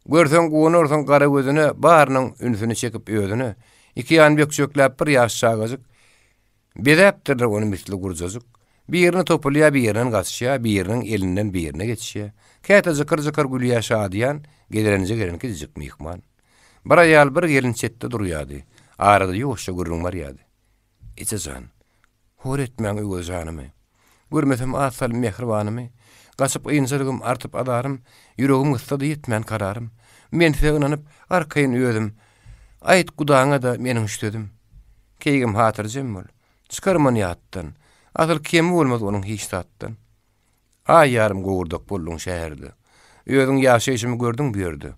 Görseň guwanarsyň gara gözüne, barynyň ünsüni çekip özüne. Iki ýan bökjekläp bir ýaş çagajyk Bezäpdirler ony misli gurjajyk. Birine topulýar, birinden gaçýar, biriniň elinden birine geçýär. Käte jykyr-jykyr gülýär şadyýan, gezelenje gelen kiçijik myhman. Bir aýal, bir gelin çetde durýardy. Arada ýuwaşja gürrüň barýardy. Eje jan, hor etmäň Öwez janymy. Görmesem az salym mähribanymy, Gaçyp ynjalygym, artyp azarym, Ýüregim gyssady ýetmän kararym. Men size ynanyp, arkaýyn özüm, Aýt gudaňa-da meniň şu sözüm. Keýgim hatyrjem bol, çykarman ýatdan, Asyl kemi bolmaz onuň hiç zatdan. Aý ýarym gowurdak bolduň şäherde. Özüň ýaşaýşymy gördüň bu ýerde.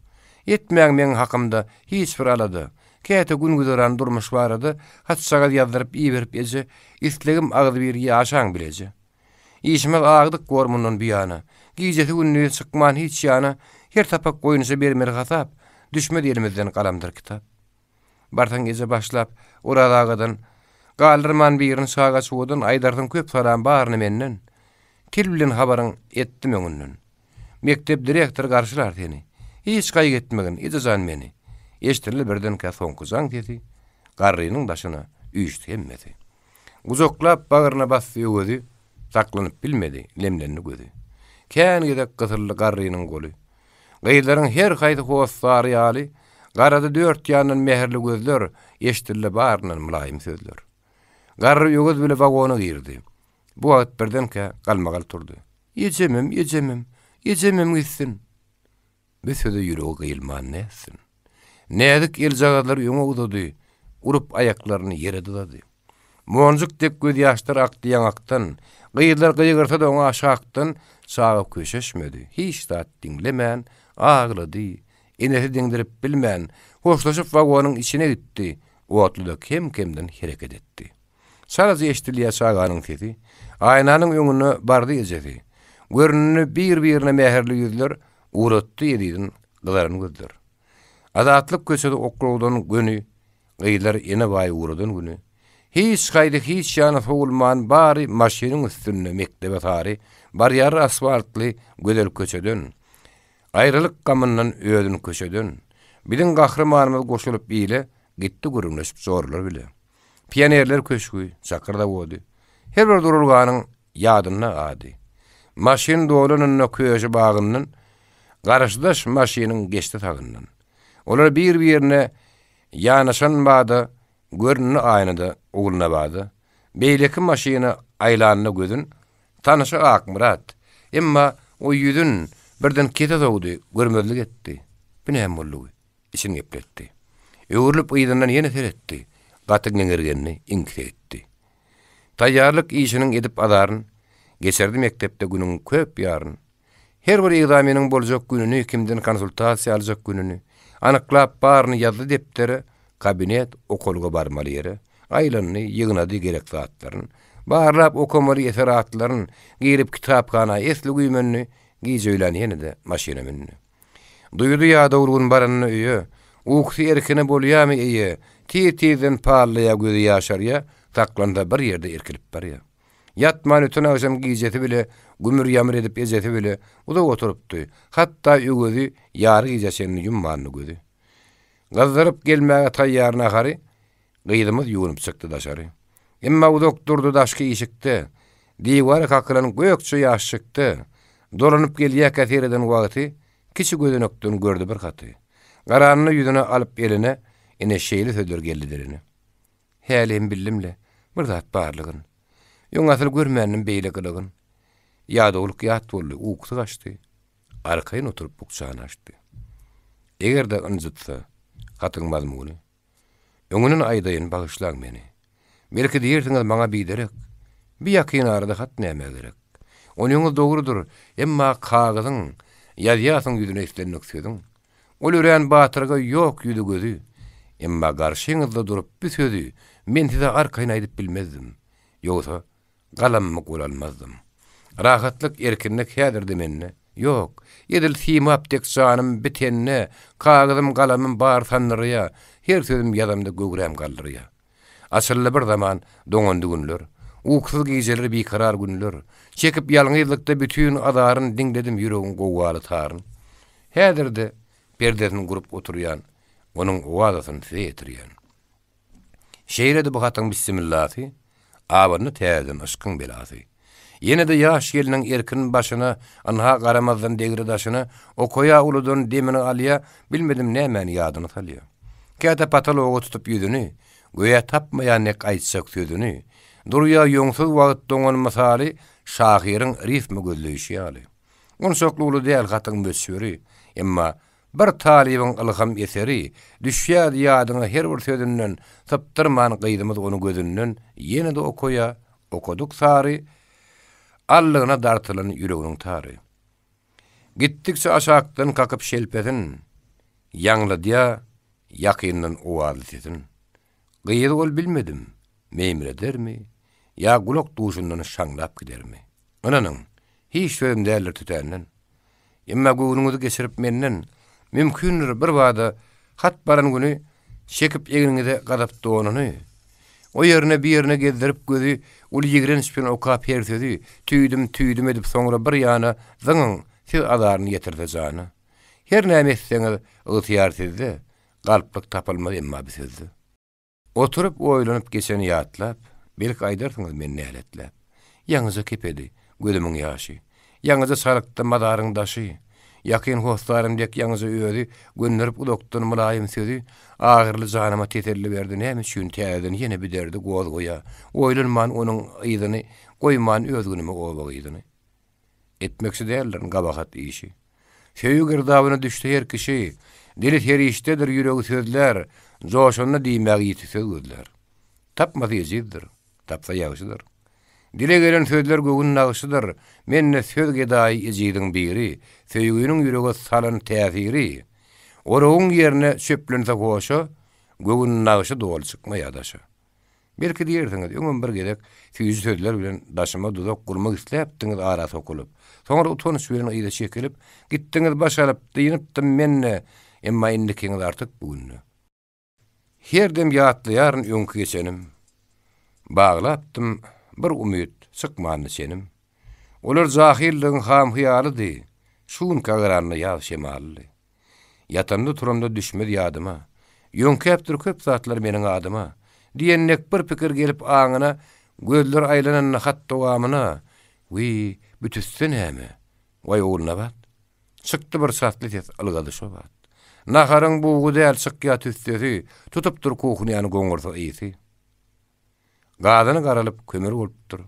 Etmäň meň hakymda hiç bir alada. Käte gün-güzeran durmuş barada hatjagaz ýazdyryp iberip eje, islegim agzybir ýaşaň bileje. Işimiz agdyk bor mundan buýana. Gijesi-gündiz çykman hiç ýana, her sapak boýunça bermeli hasap, düşmez elimizden galamdyr kitap. Barsaň eje başlap Oraz agadan, Galdyrman birini çaga-çugadan Aýdarsyň köp salam baryny menden. Til bilen habaryň etdim öňünden. Mekdep direktory garşylar seni. Hiç gaýgy etmegin, eje jan meni. Eşdildi birdenkä soňky jaň sesi, Garrynyň daşyna üýşdi hemmesi. Gujaklap bagryna basdy Öwezi, Saklanyp bilmedi, lemlendi gözi. Kän gezek gysyldy garrynyň goly. Gyzlaryň her haýsy hossary ýaly, Garady dört ýandan mähirli gözler, Eşdildi baryndan mylaýym sözler. Garry öwez bile wagona girdi. Bu wagt birdenkä galmagal turdy. Ejemem, ejemem, ejemem gitsin! Bu söze ýüregi gyýylman nätsin? Näzik eljagazlary öňe uzady, urup aýaklaryny ýere dyzady. Monjuk dek gözýaşlar akdy ýaňakdan, gyzlar gygyrsa-da oňa aşakdan, çaga köşeşmedi, hiç zat diňlemän, aglady, enesi diňdirip bilmän, hoşlaşyp wagonyň içine gitdi, otly-da kem-kemden hereket etdi. Çalaja eşidilýär çaganyň sesi. Aýnanyň öňüne bardy ejesi. Göründi bir-birine mähirli ýüzler, Ugratdy ezizin gyzaran gözler. Azatlyk köçesi oklawdan göni, Gyzlar ene baý ugradan güni. Hiç haýsy hiç ýana sowulman bary Maşynyň üstünde mekdebe sary Barýarlar asfaltly gözel köçeden. Aýralyk gamyndan özün köşeden. Biziň gahrymanymyz goşulyp ile, Gitdi gürrüňleşip joralar bile. Pionerler köşgi, çakyr zawody. Her bir duralganyň ýadynda ady. Maşyn dolanynda köşi bagyndan, Garşydaş maşynyň geçdi sagyndan. Olar bir-birine ýanaşan bada, Göründi aýnada Ogulnabada. Beýleki maşyna aýlanda gözün, Tanyşy Akmyrat. Emma o ýüzün birden kese sowdy, görmezlik etdi. Bu näme boldugy? Içini gepletdi. Öwrülip yzyndan ýene seretdi. Gaty geňirgendi, iňkise gitdi. Taýýarlyk işiniň edip azaryn, Geçirdi mekdepde günüň köp ýaryn. Her bir ekzameniň boljak gününi, kimden konsultasiýa aljak gününi, anyklap baryny ýazdy depdere, kabinet, okalga barmaly ýere, aýlandy, ýygnady gerek zatlaryn. Barlap okamaly eser atlaryn, girip kitaphana esli güýmendi, gije öýlän ýene-de maşyna mündi. Duýdy ýadawly gün baranda öýe, Ukusy erkine bolýamy eýe, Tiz-tizden pallaýa gözi ýaşarýa, Saklansa bir ýerde irkilip barýa. Ýatman öten agşam gijesi bile Gümür-ýamyr edip ejesi bile Uzak oturypdy. Hatda Öwezi ýary gijä çenli ýummandy gözi. Gyzdyryp gelmäge taýýar nahary, Gyzymyz ýuwunyp çykdy daşary. Emma uzak durdy daşky işikde, Diwara kakylan gökje ýaşşikde. Dolanyp gelýärkä sereden wagty, Kiçi gözenekden gördi bir haty. Garanda ýüzüne alyp eline, Ine şeýle sözler geldi diline. Häli hem bildim-le, bir zat barlygyn. Öň asyl görmändim beýle gylygyn. Ýadawlyk ýat boldy, ukusy gaçdy. Arkaýyn oturyp bukjany açdy. Eger-de ynjytsa, hatyň mazmuny. Öňünden aýdaýyn, bagyşlaň meni. Belki diýersiňiz maňa biderek, Bi ýakyn arada hat nämä gerek? Onyňyz dogrudyr, emma kagyzyň Ýazýarsyň ýüzüne islendik sözüň. Ol örän batyrgaý ýok ýüzi-gözi. Emma garşyňyzda durup bi sözi Men size arkaýyn aýdyp bilmezdim. Ýogsa, Galamymy gol almazdym. Rahatlyk, erkinlik häzir-de mende. Ýok, edil simap dek janym bi tende, Kagyzym, galamym bar sandyraýa, Her sözüm ýazamda göwräm galdyrýa. Açyldy bir zaman doňandy günler, Ukusyz gijeler, bikarar günler. Çekip ýalňyzlykda bütin azaryn Diňledim ýüregiň gowgaly taryn. Häzir-de perdesini gurup oturýan, Onuň owazasyny size ýetirýän. Şeýledi bu hatyň bissimillasy, Abandy täzeden yşkyň belasy. Ýene-de ýaş gelniň erkin başyna, Ynha garamazdan degre daşyna, Okaýa uludan demini alýa, Bilmedim nämäni ýadyna salýa. Käte pataloga tutup ýüzüni, Göýä tapmaýan dek aýtjak sözüni. Durýa ýoňsuz wagt doňan mysaly, Şahyryň rifma gözleýşi ýaly. Onçakly uly däl hatyň möçberi, Emma bir talybyň ylham eseri, Düşýärdi ýadyňa her bir sözünden, Sypdyrman gyzymyz ony gözünden, Ýene-de okaýa, okadyk sary, Allygyna dartylan ýüreginiň tary. Gitdikçe aşakdan kakyp şelpesin, Ýaňladýa ýakyndan owazly sesin. Gyzy ol bilmedim, meýmiredermi, Ýa gulak duşundan şaňlap gidermi. Ynanyň, hiç sözüm däldir tötänden. Emma göwnüňizi geçirip menden, Mümkindir birbada hat baran güni Çekip egniňize gazap donuny, O ýerine bir ýerine gezdirip gözi, Uly ýigrenç bilen okap her sözi, Tüýdüm-tüýdüm edip soňra bir ýana Zyňyň, siz azaryny ýetirse jana. Her näme etseňiz, ygtyýar sizde, Galplyk tapylmaz emma bu sözde. Oturyp oýlanyp geçeni ýatlap, Belki aýdarsyňyz meni näletläp. Ýaňyja kepedi, gözümiň ýaşy. Ýaňyja çalykdy mazaryň daşy. Ýakyn hossarym dek ýaňyja özi, Gönderip uzakdan mylaýym sözi, Agyryly janyma teselli berdi, Näme üçin täzeden ýene bi derdi gozgaýa, Oýlanman onuň yzyny, Goýman öz günüme oba gyzyny. Etmekçi däldirin gabahat işi. Söýgi girdabyna düşse her kişi, Dili serişdedir, ýüregi sözlär, Joşanda diýmäge ýiti söz gözlär. Tapmasy ejizdir, tapsa ýagşydyr. Dile gelen sözler göwün nagşydyr, Men-de söz gedaýy ejiziň biri, Söýginiň ýürege salan täsiri. Oragyň ýerine çöplense hoşa, Göwün nagşy doly çykmaýar daşa. Belki diýersiňiz, öňem bir gezek süýji sözler bilen daşyma duzak gurmak isläpdiňiz ara sokulyp. Soňra utanç bilen yza çekilip, gitdiňiz baş alyp, dynypdym men-de, emma indikiňiz artyk bu günde. Her dem ýatlaýaryn öňki geçenim. Baglapdym bir umyt, çykmandy çenim. Olar jahyllygyň ham-hyýalydy, şu günki agranda ýaz şemalydy. Ýatamda-turamda düşmez ýadyma. Ýöňkäpdir köp zatlar meniň adyma. Diýen dek bir pikir gelip aňyna, Gözler aýlananda hat dowamyna, Wiý, bu tüsse näme? Waý, Ogulnabat! Çykdy bir çasly ses, ylgady şo bat. Naharyň bugy däl, çykýa tüssesi, Tutupdyr kuhnýany goňursa ysy. Gazany garalyp kömür bolupdyr.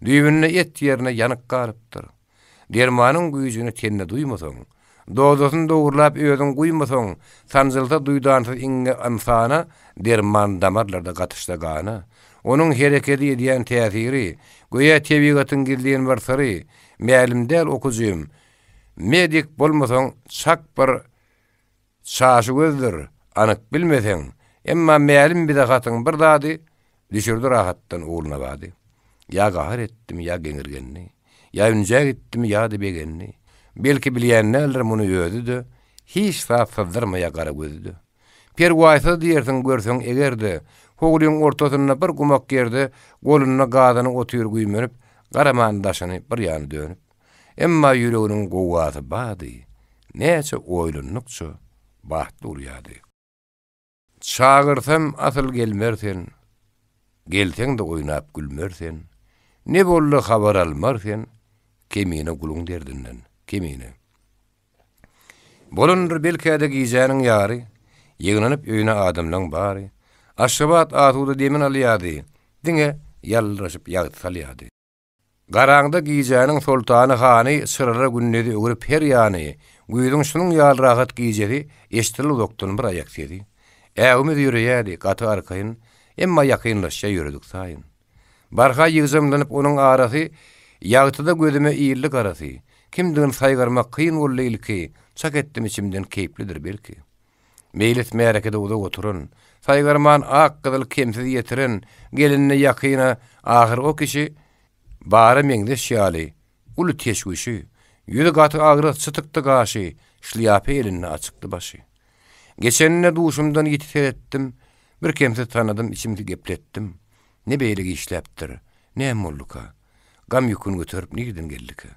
Düýbünde et ýerine ýanyk galypdyr. Dermanyň güýjüni tende duýmasaň, dozasyny dogrulap özüň guýmasaň, sanjylsa duýdansyz iňňe ynsana, derman damarlarda gatyşsa gana. Onuň herekedi edýän täsiri, göýä tebigatyň gizlin bir syry, mälim däl okujym. Medik bolmasaň çak bir Çaşy gözdür, anyk bilmeseň, emma mälim bize hatyň bir zady, düşürdi rahatdan Ogulnabady. Ýa gahar etdimi, ýa geňirgendi, ýa ünjä gitdimi, ýa-da begendi. Belki bilýän däldir muny özi-de, hiç zat syzdyrmaýar gara gözi-de. Perwaýsyz diýersiň görseň eger-de, howlyň ortasynda bir gumak ýerde golunda gazany otyr güýmenip, garaman daşyny bir ýana dönüp. Emma ýüreginiň gowgasy bardy, näçe oýlandykça batly urýardy. Çagyrsam asyl gelmer sen, Gelseň-de oýnap gülmer sen, Ne boldy habar almar sen, Kemine guluň derdinden, kemine. Bolandyr belkä-de gijäniň ýary, Ýygnanyp öýüne adamlaň bary. Aşgabat asuda demin alýardy, Diňe ýaldyraşyp ýagty salýardy. Garaňda gijäniň soltany hany Çyralar gündizi öwrüp her ýany, Güýzüň şunuň ýaly rahat gijesi Eşdildi uzakdan bir aýak sesi. Äwimiz ýöreýärdi, gaty arkaýyn, Emma ýakynlaşýar ýöredik saýyn. Barha ýygjamlanyp onuň arasy, Ýagtyda gözüme ildi garasy. Kimdigini saýgarmak kyn boldy ilki, Çak etdim içimden keýplidir belki. Meýlis-märekede uzak oturan, Saýgarman ak-gyzyl kemsiz ýetiren, Gelende ýakyna ahyr o kişi, Bara meňzeş ýaly, uly teşwüşi, Ýüzi gaty agras, çytykdy gaşy, Şlýapa elinde açykdy başy. Geçeninde duşumdan ýiti seretdim, Birkemsiz tanadym, içimsi gepletdim, Ne beýle giçläpdir, näme bolduka? Gam ýükün göterip nirden geldika?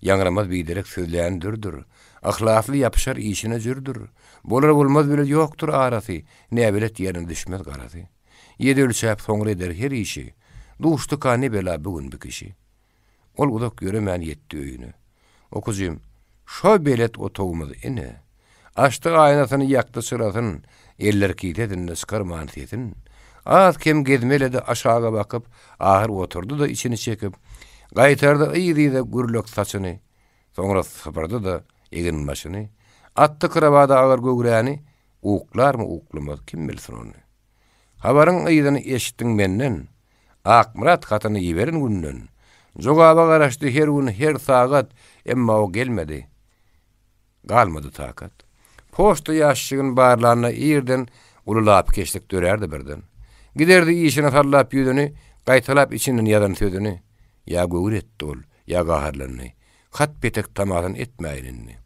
Ýaňramaz biderek sözlän dürdür. Yhlasly ýapyşar işine jürdür. Bolar-bolmaz bile ýokdur arasy, Näbelet ýerine düşmez garasy. Ýedi ölçäp soňra eder her işi, Duşduka ne bela bu gün bu kişi. Ol uzak ýöremän ýetdi öýüne. Okujym, şo belet otagymyz ine. Açdy aýnasyny, ýakdy çyrasyn, Eller kisesinde çykarman sesin. Az-kem gezmeledi aşaga bakyp, ahyr oturdy-da içini çekip, gaýtardy yz-yza gürlek saçyny. Soňra sypyrdy-da eginbaşyny, atdy krowada agyr göwräni, uklarmy, uklamaz, kim bilsin ony. Habaryň yzyny eşitdiň menden, Akmyrat hatyny iberen günden. Jogaba garaşdy her gün, her sagat, emma o gelmedi. Galmady takat. Poçta ýaşşigini barlanda irden uly lapykeçlik dörärdi birden. Giderdi işine sallap ýüzüni, gaýtalap içinden ýazan sözüni. Ýa göwün etdi ol, ýa gaharlandy. Hat-petek tamasyny etmäýin indi.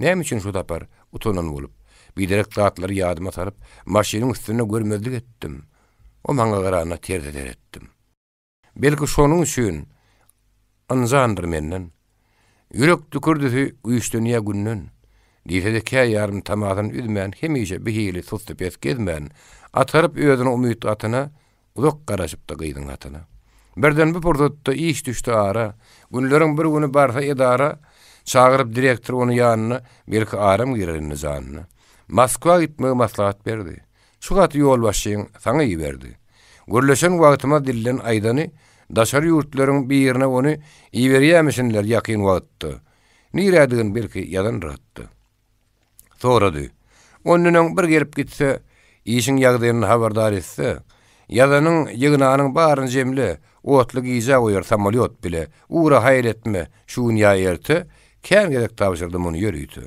Näme üçin şu sapar utanan bolup, biderek zatlary ýadyma salyp, maşynyň üstünde görmezlik etdim. O maňa garanda terse seretdim. Belki şonuň üçin ynjandyr menden. Ýürek dükürdisi güýçlenýär günden. Diýse-de kä ýarym tamasyny üzmän, hemişe bihili sussupes gezmän, ataryp özüni umyt gatyna, uzak garaşypdy gyzyň hatyna. Birden bu pursatda iş düşdi ara. Günleriň bir güni barsa edara, çagyryp direktor ony ýanyna, belki aram girer indi janyna. Moskwa gitmegi maslahat berdi. Şu haty ýolbaşçyň saňa iberdi. Gürleşen wagtymyz dilden aýdany, daşary ýurtlaryň birine ony iberýämişinler ýakyn wagtda. Nirädigini belki ýazandyr hatda. Sorady. Ondan öň bir gelip gitse, işiň ýagdaýyndan habardar etse, ýazanyň, ýygnanyň baryny jemle, otly gijä goýar samolýot bile, ugra haýal etme, şu gün ýa erte, kän gezek tabşyrdy muny ýörite.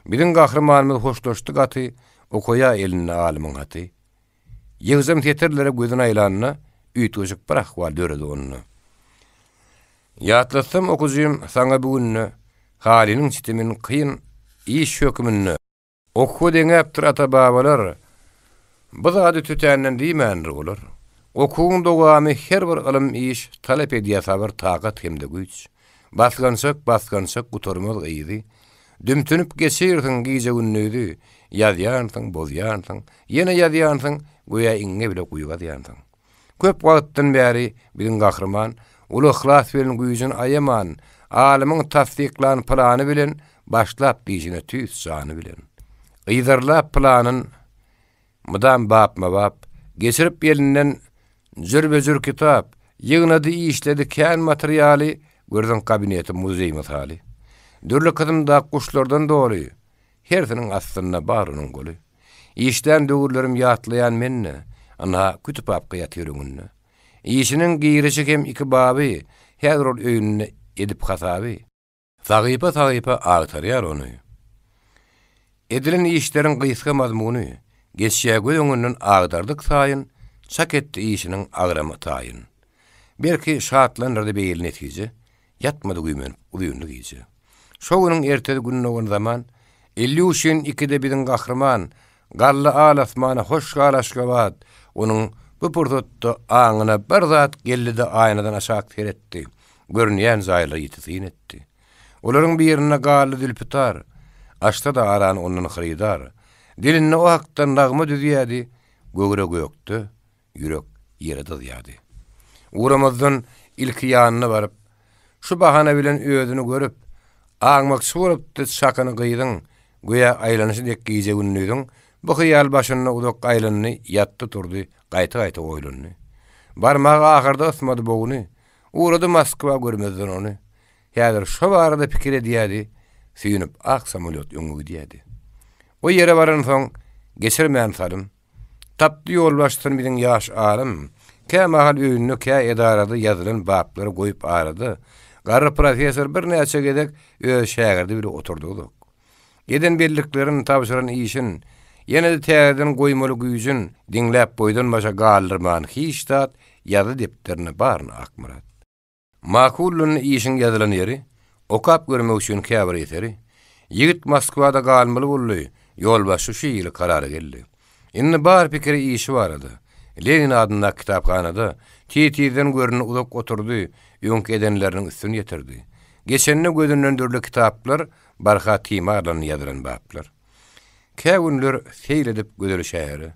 Biziň gahrymanymyz hoşlaşdy gaty, okaýa elinde alymyň haty. Ýygjam setirlere gözüni aýlanda, üýtgeşik bir ahwal döredi onda. Ýatlatsam okyjym saňa bu günde, Halynyň çitimin kyn iş höküminde. Okuwa deňäpdir ata-babalar, Bu zady tötänden diýmändir olar. Okuwyň dowamy her bir ylym iş, Talap edýär sabyr, takat hem-de güýç. Basgançak, basgançak gutarmaz yzy. Dümtünip geçirsiň gije-gündizi, Ýazýansyň, bozýansyň, ýene ýazýansyň, Göýä iňňe bile guýy gazýansyň. Köp wagtdan bäri biziň gahryman uly yhlas bilen güýjüni aýaman, alymyň tassyklan plany bilen başlap işine tüýs jany bilen. Yzarlap planyn mydam bapma-bap, geçirip elinden jürbe-jür kitap, ýygnady, işledi kän materialy, görseň kabineti muzeý mysaly. Dürli kysymdaky guşlardan doly, Hersiniň astynda bar onuň goly. Işlän döwürlerim ýatlaýan men-de, ynha, küti papka ýatyr öňünde. Işiniň girişi hem iki baby, häzir ol öýünde edip hasaby. Sahypa-sahypa agtarýar ony. Edilen işleriň gysga mazmuny, geçýär göz öňünden agdardyk saýyn, çak etdi işiniň agramy taýyn. Belki şatlandyrdy beýle netije, Ýatmady güýmenip uzynly gije. Şo günüň ertesi gün dogan zaman, Ilýuşin ikide biziň gahryman, Galdy al asmana hoş gal Aşgabat, Onuň bu pursatda aňyna bir zat geldi-de aýnadan aşak seretdi, görünýän jaýlara ýiti syn etdi. Olaryň birinde galdy zülpi tar, Açsa-da arany ondan hyrydar. Dilinde o hakda nagma düzýärdi, Göwre gökde, Ýürek ýere dyzýardy. Ugramazdan ilki ýanyna baryp, şu bahana bilen özüni görüp, aňmakçy bolupdy çakyny gyzyň, göýä aýlanyşy dek gije-gündiziň, bu hyýal başynda uzak aýlandy, ýatdy-turdy, gaýta-gaýta oýlandy. Barmagy ahyrda ysmady bogny, ugrady Moskwa görmezden ony. Häzir şo barada pikir edýärdi, süýnüp ak samolýot öňe gidýärdi. O ýere baransoň, geçirmän salym, Tapdy ýolbaşçysyny biziň ýaş alym. Kä mahal öýünde, kä edarada ýazylan baplary goýup arada, garry professor birnäçe gezek öz şägirdi bile oturdy uzak. Eden belliklerin, tabşyran işin, ýene-de täzeden goýmaly güýjün diňläp boýdan-başa galdyrman hiç zat, ýazdy depderine baryny Akmyrat. Makullandy işiň ýazylan ýeri, Okap görmek üçin käbir eseri. Ýigit Moskwada galmaly boldy, Ýolbaşçy şu hili karara geldi. Indi bar pikiri işi barada. Lenin adyndaky kitaphanada tiz-tizden göründi uzak oturdy, öňki edenleriniň üstüni ýetirdi. Geçende gözünden dürli kitaplar, barha timarlandy ýazylan baplar. Kä günler seýl edip gözel şähere.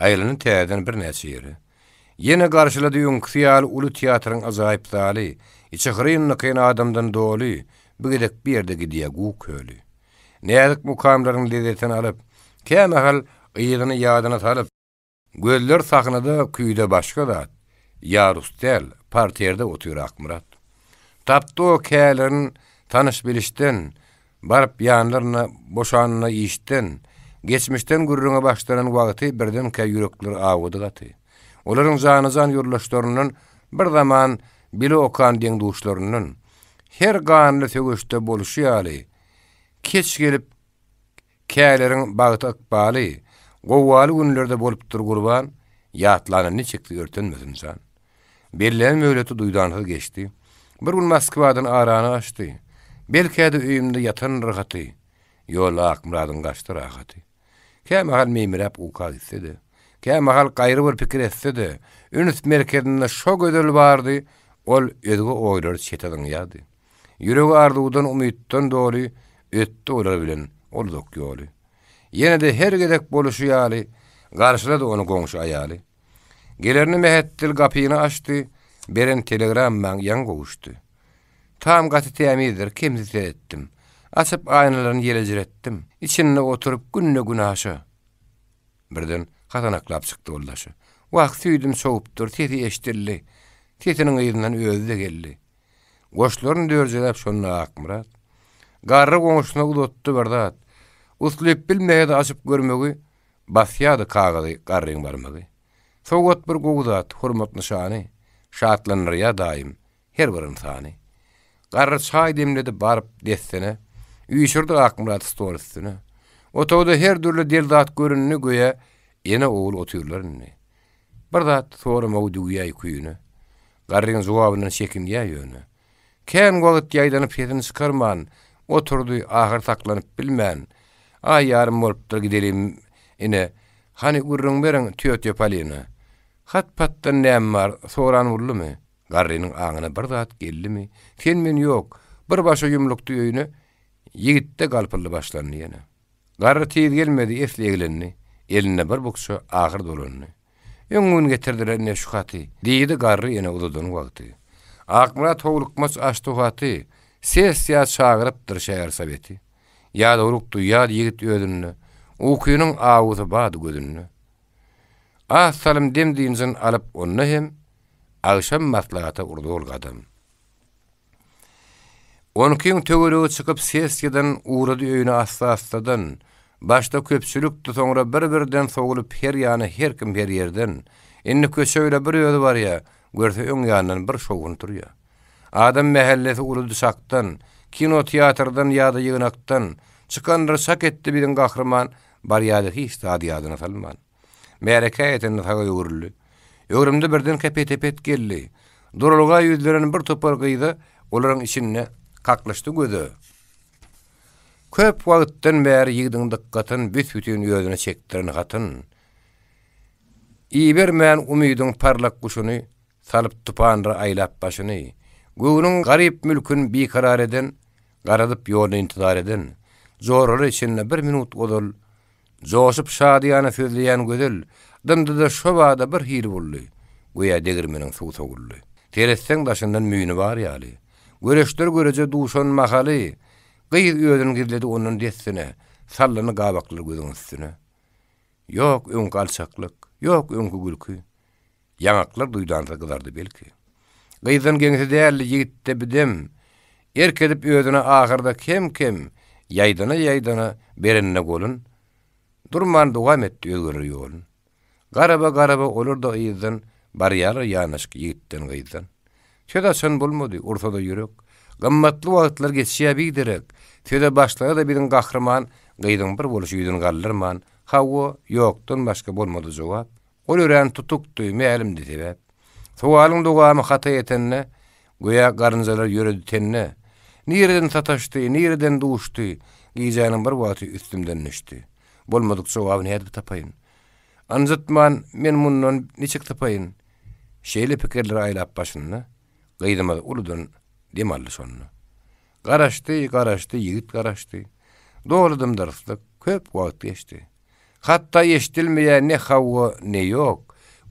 Aýlandy täzeden birnäçe ýere. Ýene garşylady öňküsi ýaly uly teatryň ajaýyp zaly, içi hyryn-dykyn adamdan doly, bu gezek bu ýerde gidýär guw köli. Näzik mukamlaryň lezzetini alyp, kämahal yzyny ýadyna salyp. Gözler sahnada, küýde başga zat, Ýarus däl, parterde otyr Akmyrat. Tapdy o kälerin tanyş-bilişden, Baryp ýanlaryna boşanyna işden, Geçmişden gürrüňe başlanan wagty Birdenkä ýürekler awudy gaty. Olaryň jana-jan ýoldaşlaryndan Bir zaman bile okan deň-duşlaryndan, Her ganly söweşde bolşy ýaly, Keç gelip Käleriň bagty-ykbaly, Gowgaly günlerde bolupdyr gurban, Ýatlana niçiksi örtenmesin jan. Bellän möhleti duýdansyz geçdi. Bir gün Moskwadan arany açdy. Belkä-de öýümde ýatandyr haty. Ýolda Akmyradyň gaçdy rahaty. Kämahal meýmiräp uka gitse-de, kämahal gaýry bir pikir etse-de, üns merkezinde şo gözel bardy, ol özge oýlary çete zyňýardy. Ýüregi arzuwdan, umytdan doly, ötdi olar bilen ol uzak ýoly. Ýene-de her gezek boluşy ýaly, garşylady ony goňşy aýaly. Gelerine mähetdel gapyny açdy, beren telegrammaň ýaňy gowuşdy. Tam gaty tämizdir, kemsiz seretdim. Açyp aýnalaryny ýelejiretdim. Içinde oturyp günde-günaşa. Birden hasanaklap çykdy ol daşa. Wah, süýdüm sowupdyr, sesi eşidildi. Sesiniň yzyndan özi-de geldi. Goşlaryny dörjeläp şonda Akmyrat. Garry goňşusyna uzatdy bir zat. Uslyp bilmese-de açyp görmegi, basýardy kagyzy garryň barmagy. Sowgat bir gowy zat, hormat nyşany, şatlandyrýar daýym her bir ynsany. Garry çaý demledi baryp dessine, üýşürdi Akmyraty stol üstüne. Otagda her dürli del zat göründi, göýä ene-ogul otyrlar indi. Bir zat soramagy düwýäý küýüne. Garryň jogabyndan çekinýä ýöne. Kän wagt ýaýdanyp sesini çykarman, oturdy, ahyr saklanyp bilmän, Aý ýarym bolupdyr gidelim ine, hany gürrüň beriň týotýa Polina. Hat-patdan näme bar, soran boldumy? Garrynyň aňyna bir zat geldimi, sen-men ýok, bir başa ýumlukdy öýüne, ýigitde galpyldy başlandy ýene. Garry tiz gelmedi, esli eglendi. Elinde bir bukja ahyr dolandy. Öň gün getirdiler ine şu haty, diýdi garry ene uzadan wagty. Akmyrat howlukmaç açdy haty, Sessiýa çagyrypdyr şäher soweti. Ýadawlyk duýýardy ýigit özünde, ukynyň awusy bardy gözünde. Az salym dem-dynjyn alyp onda hem, agşam maslahata urdy ol gadam. Onkiň töweregi çykyp sessiýadan ugrady öýüne assa-assadan. Başda köpçülikdi, soňra bir-birden sowulyp her ýana her kim her ýerden. Indi köçe bile bir özi barýa, görse öň ýanyndan bir şowhun turýa. Adam mähellesi uludy çakdan, kino-teatrdan ýa-da ýygnakdan, çykandyr çak etdi biziň gahryman, barýady hiç zady ýadyna salman. Märekä ýetende saga öwrüldi. Öwrümde birdenkä pete-pet geldi. Duralga ýüzlenen bir topar gyza olaryň içinde kaklyşdy göze. Köp wagtdan bäri ýigidiň dykgatyn büs-bütin özüne çekdiren hatyn. Ibermän umydyň parlak guşuny, salyp tupanlara aýlap başyny. Göwnüň garyp mülkün bikarar eden, garadyp ýoluny intizar eden. Joralar içinde bir minut ozal Joşup şadyýana sözleýän gözel, Dymdy-da şo bada bir hili boldy, Göýä degirmeniň suwy sowuldy. Seretseň daşyndan müýni bar ýaly. Göreçler göreje duşan mahaly, Gyz özüni gizledi ondan dessine, Sallandy gabaklar gözüň üstüne. Ýok öňki alçaklyk, ýok öňki gülki, Ýaňaklar duýdansyz gyzardy belki. Gyzdan geňsi däldi ýigitde bi dem, Erk edip özüne ahyrda kem-kem, Ýaýdana-ýaýdana berenine golun, Durman dowam etdi özgeler ýolun. Garaba-garaba olar-da yzdan, Barýarlar ýanaşyk ýigitden-gyzdan. Söz açan bolmady, ursa-da ýürek. Gymmatly wagtlar geçýär biderek. Söze başlasa-da biziň gahryman, Gyzyň bir bolşy ýüzüni galdyrman, Hawa, ýokdan başga bolmady jogap. Ol örän tutukdy, mälimdi sebäp. Sowalyň dowamy hata ýetende, göýä garynjalar ýöredi tende. Nireden sataşdy, nireden duşdy, gijäniň bir wagty üstümden düşdi. Bolmadyk jogaby nädip tapaýyn? Ynjytman, men mundan niçik sypaýyn? Şeýle pikirleri aýlap başynda, gyzymyz uludan dem aldy şonda. Garaşdy, garaşdy, ýigit garaşdy. Doly dym-dyrslyk, köp wagt geçdi. Hatda eşidilmeýär ne hawa, ne ýok,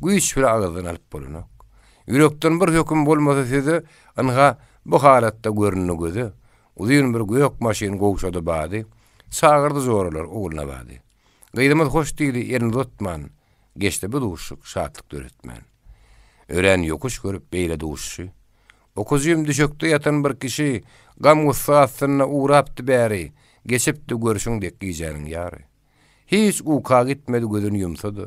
Güýç bile agyzdan alyp bolanok. Ýürekden bir höküm bolmasa söze, Ynha, bu halatda göründi göze. Uzyn bir gök maşyn gowşady bady, Çagyrdy joralar Ogulnabady. Gyzymyz hoş diýdi, elini uzatman. Geçdi bu duşuşyk şatlyk döretmän. Örän ýokuş görüp beýle duşuşy. Okujym düşekde ýatan bir kişi gam-gussa astynda ugrapdy bäri, geçipdi görşüň dek gijäniň ýary. Hiç uka gitmedi gözüni ýumsa-da.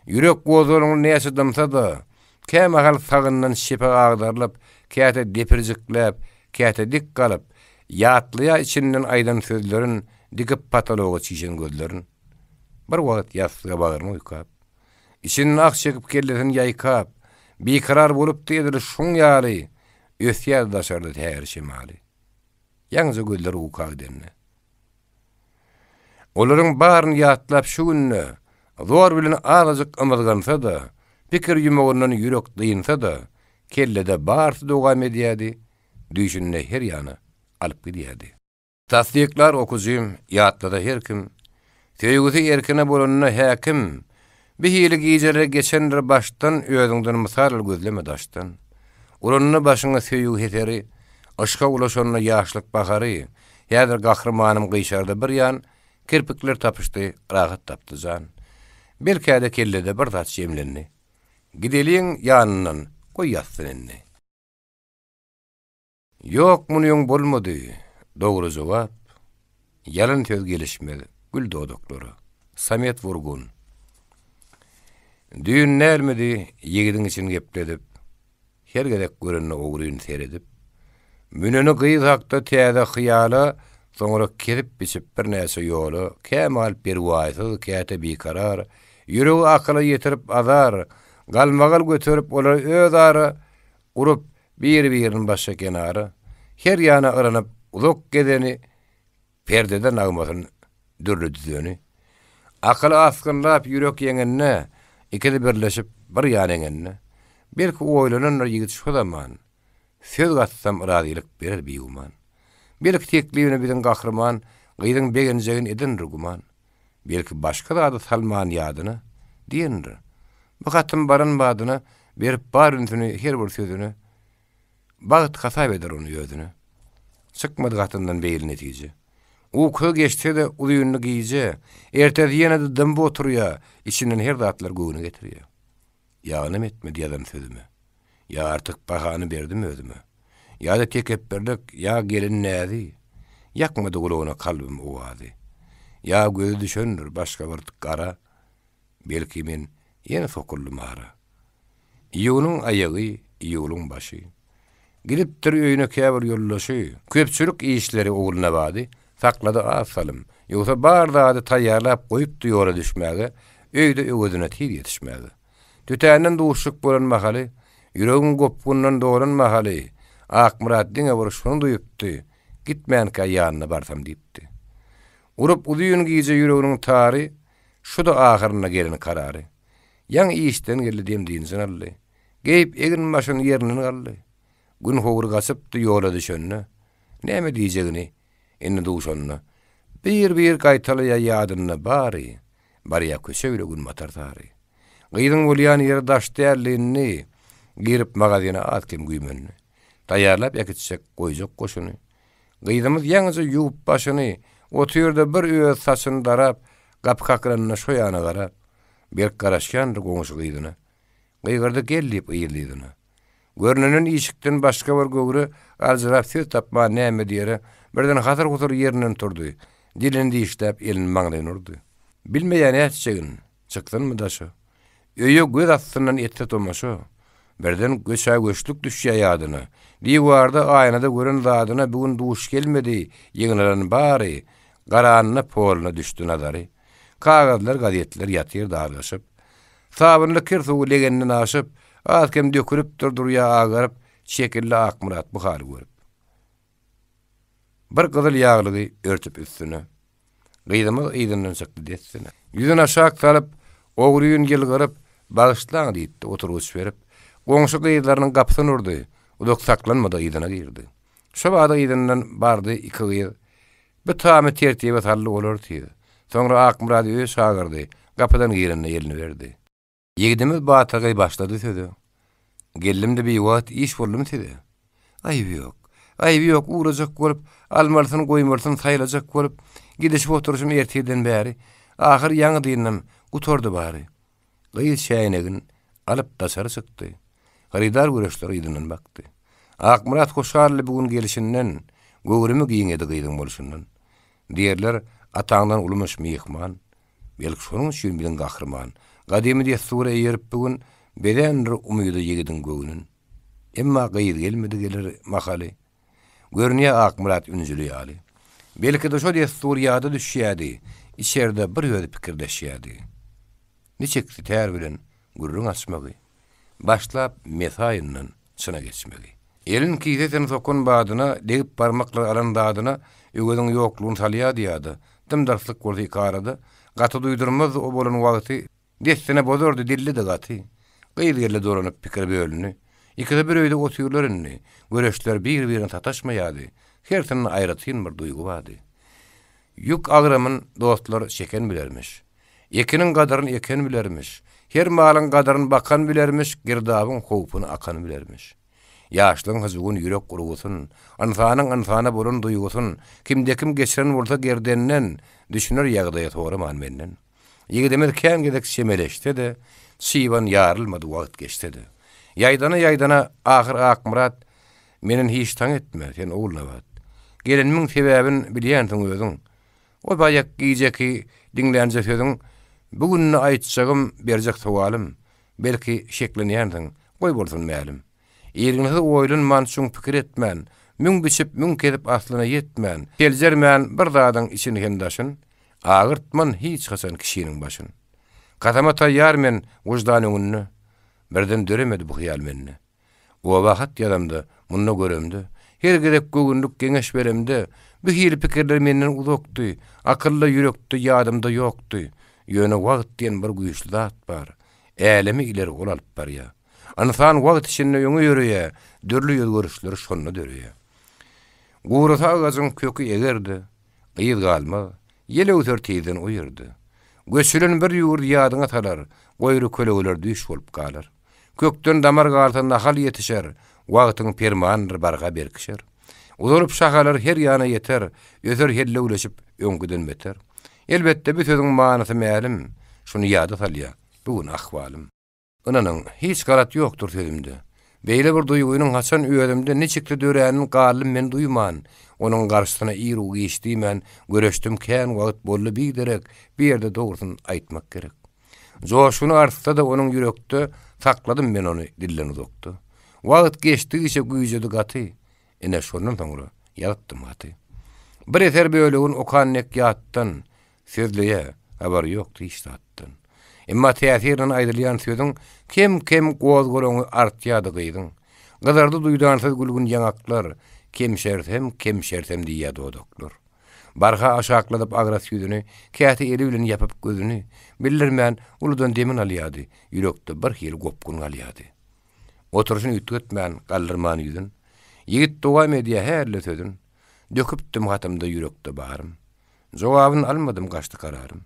Ýürek gozgalaňly näçe dymsa-da, kämahal sagyndan çepe agdarylyp, käte depirjikläp, käte dik galyp, ýatlaýar içinden aýdan sözlerin, dikip potologa çişen gözlerin. Bir wagt ýassyga bagryny oýkap, içinden ah çekip kellesini ýaýkap, bikarar bolupdy edil şuň ýaly, ösýärdi daşarda säher şemaly. Ýaňyja gözleri uka gidende. Olaryň baryny ýatlap şu günde, zor bilen azajyk ymyzgansa-da, pikir ýumagyndan ýürek dynsa-da, kellede barysy dowam edýärdi, düýşünde her ýana alyp gidýärdi. Tassyklar okujym, ýatlasa her kim, Söýgüsi erkine bolanda häkim, Bir hili gijeler geçendir başdan, Özüňden mysal al gözleme daşdan. Uranda başyňa söýgi heseri, Yşka ulaşanda ýaşlyk bahary, Häzir gahrymanym gyşardy bir ýan, Kirpikler tapyşdy, rahat tapdy jan. Belkä-de kellede bir zat jemlendi. Gideliň ýanyndan, goý ýatsyn indi. Ýok munyň bolmady, dogry jogap, Ýalan söz gelişmez gül dodaklara. Samet Wurgun. Düýn dälmidi ýigidiň için gepledip, Her gezek görende ogryn seredip, Müneni gyz hakda täze hyýala, Soňra kesip-biçip birnäçe ýola, Kämahal perwaýsyz, käte bikarar, Ýüregi akyla ýetirip azar, Galmagal göterip olar özara, Urup, bir-birini başga kenara, Her ýana yranyp uzak gezeni, Perdede nagmasyn dürli düzeni. Akyly asgynlap ýürek ýeňende, Ikisi birleşip bir ýana eňende, Belki oýlanandyr ýigit şo zaman, Söz gatsam razylyk berer bigüman. Belki teklibine biziň gahryman Gyzyň begenjegin edendir güman. Belki başga zady salman ýadyna, Diýendir, Bu hatym baran badyna Berip bar ünsüni her bir sözüne, Bagt hasap eder ony özüne. Çykmady gatyndan beýle netije. Uky geçse-de uzynly gije, Ertesi ýene-de dymyp oturýa, Içinden her zatlar göwne getirýä. Ýagynam etmedi ýazan sözüme. Ýa artyk bahany berdim özüme. Ýa-da tekepbirlik, ýa gelin näzi, Ýakmady gulagyna kalbym owazy. Ýa gözi düşendir başga bir gara, Belki men ýene sokuldym ara. Iýunyň aýagy, iýulyň başy. Gidipdir öýüne käbir ýoldaşy. Köpçülik işleri Ogulnabady saklady az salym. Ýogsa bar zady taýýarlap goýupdy ýola düşmäge, öýde öwezine tiz ýetişmäge. Tötänden duşuşyk bolan mahaly, ýüregiň gopgundan dolan mahaly, Akmyrat diňe bir şuny duýupdy, Gitmänkä ýanyna barsam diýipdi. Urup uzyn gije ýüreginiň tary, Şu-da ahyrynda gelen karary. Ýaňy işden geldi dem-dynjyny aldy. Geýip egin-başyny ýerinden galdy. Gün howry gaçypdy ýola düşende. Näme diýjegini indi duşanda. Bir-bir gaýtalaýar ýadynda bary. Barýar köçe bile günbatar sary. Gyzyň bolýan ýeri daş däldi indi. Girip magazyna az-kem güýmendi. Taýýarlap äkitjek, goýjak goşuny. Gyzymyz ýaňyja ýuwup başyny, otyrdy bir öz saçyny darap, gapy kakylanda şo ýana garap. Berk garaşýandyr goňşy gyzyna. Gygyrdy gel diýip yzly-yzyna. Görnenden işikden başga bir göwre aljyrap söz tapman näme diýere, birden hasyr-husur ýerinden turdy. Dilini dişläp, elini maňlaýyna urdy. Bilmeýär nätjegin, çyksynmy daşa. Öýe göz astyndan etse tomaşa. Birden göçhä-göçlük düşýär ýadyna. Diwarda, aýnada gören zadyna bu gün duş gelmedi, ýygnalan bary, garanyna poluna düşdi nazary. Kagyzlar, gazetler ýatyr dargaşyp. Sabynly kir suwy legenden aşyp, az-kem dökülipdir durýar agaryp, çekildi Akmyrat bu haly görüp. Bir gyzyl ýaglygy örtüp üstüne. Gyzymyz yzyndan çykdy dessine. Ýüzüni aşak salyp, ogryn ýylgyryp, Bagyşlaň diýipdi, oturgyç berip. Goňşy gyzlarynyň gapysyny urdy, uzak saklanmady yzyna girdi. Şo bada yzyndan bardy iki gyz. Bu tamy tertibe saldy olar tiz. Soňra Akmyrady öýe çagyrdy, gapydan girende elini berdi. Ýigidimiz batyrgaý başlady söze. Geldim-de biwagt iş boldum size. Aýby ýok, aýby ýok, ugrajak bolup, almalysyny goýmalysyny saýlajak bolup, gidişip oturyşym ertirden bäri, ahyr ýaňy dyndym, gutardy bary. Gyz çäýnegin alyp daşary çykdy. Hyrydar göreçler yzyndan bakdy. Akmyrat hoşaldy bu gün gelşinden, göwrümi giňedi gyzyň bolşundan. Diýerler, ataňdan ulumyş myhman. Belki şonuň üçin biziň gahryman, gadymy dessura eýerip bu gün, bezändir umyda ýigidiň göwnün. Emma gyz gelmedi geler mahaly. Görünýär Akmyrat ünjüli ýaly. Belki-de şo dessur ýada düşýärdi, içerde bir özi pikirleşýärdi. Niçiksi tär bilen gürrüň açmagy, başlap mesaýyndan çyna geçmegi. Elin kisesini sokan badyna, degip barmaklary alan zadyna Öweziň ýoklugyny salýardy ýada. Dym-dyrslyk bolsa ikarada. Gaty duýdurmazdy o bolan wagty, Dessine bozardy dillidi gaty. Gyz geldi dolanyp pikir bölündi. Ikisi bir öýde otyrlar indi. Göreçler bir-birine sataşmaýardy. Hersinde aýratyn bir duýgy bardy. Ýük agramyn dostlar çeken bilermiş. Ekiniň gadyryn eken bilermiş. Her malyň gadyryn bakan bilermiş, girdabyň howpuny akan bilermiş. Ýaşlygyň hyjuwyn, ýürek urgusyn, ynsanyň ynsana bolan duýgusyn kimde-kim geçiren bolsa gerdenden, düşüner ýagdaýa soraman menden. Ýigidimiz kän gezek çemeleşse-de, çyban ýarylmady wagt geçse-de. Ýaýdana-ýaýdana ahyr Akmyrat, Menden hiç taň etme, sen Ogulnabat. Gelenimiň sebäbin bilýänsiň özüň. O baýak gijeki diňlänje sözüň, Bu günde aýtjagym, berjek sowalym, Belki, şeklenýänsiň, goý bolsun mälim. Irginsiz oýlanman, çuň pikir etmän, Müň biçip, müň kesip aslyna ýetmän, Seljermän bir zadyň içini hem daşyn, Agyrtman hiç haçan kişiniň başyn. Kasama taýýar men wyždan öňünde, Birden döremedi bu hyýal mende. Oba hat ýazamda, munda göremde, her gezek göwünlik geňeş beremde, bu hili pikirler menden uzakdy, akylda, ýürekde, ýadymda ýokdy. Ýöne wagt diýen bir güýçli zat bar. Älemi ileri ol alyp barýar. Ynsan wagt içinde öňe ýöreýär, dürli özgerişler şonda döreýär. Gurasa agajyň köki eger-de, yz galmaz, ýel öwser tizden o ýerde. Göçülen bir ýurt ýadyňa salar, goýry kölegeler düýş bolup galar. Kökden damar galsa nahal ýetişer, Wagtyň permanydyr barha berkişer. Uzalyp şahalar her ýana ýeter, Öser hellewleşip öňküden beter. Elbetde bu sözüň manysy mälim, Şuny ýada salýar bu gün ahwalym. Ynanyň, hiç galat ýokdur sözümde. Beýle bir duýgynyň haçan özümde niçiksi döränin galdym men duýman. Onuň garşysyna ir-u-giç diýmän, göreşdim kän wagt boldy biderek, bu ýerde dogrusyny aýtmak gerek. Joşguny artsa-da onuň ýürekde, Sakladym men ony dilden uzakda. Wagt geçdigiçe güýjedi gaty, Ine, şondan soňra ýazypdym haty. Bir eser bölegin okan dek ýatdan, Sözleýä, habary ýokdy hiç zatdan. Emma täsirlen aýdylýan sözüň Kem-kem gozgalaňy artýardy gyzyň. Gyzardy duýdansyz gülgün ýaňaklar, Kemşersem, kemşersem diýýär dodaklar. Barha aşakladyp agras ýüzüni, käte eli bilen ýapyp gözüni, bildirmän, uludan demin alýardy, ýürekde bir hili gopgun galýardy. Oturyşyny üýtgetmän, galdyrman ýüzün, ýigit dowam edýär hälde sözün, Döküpdim hatymda ýürekde barym. Jogabyn almadym gaçdy kararym.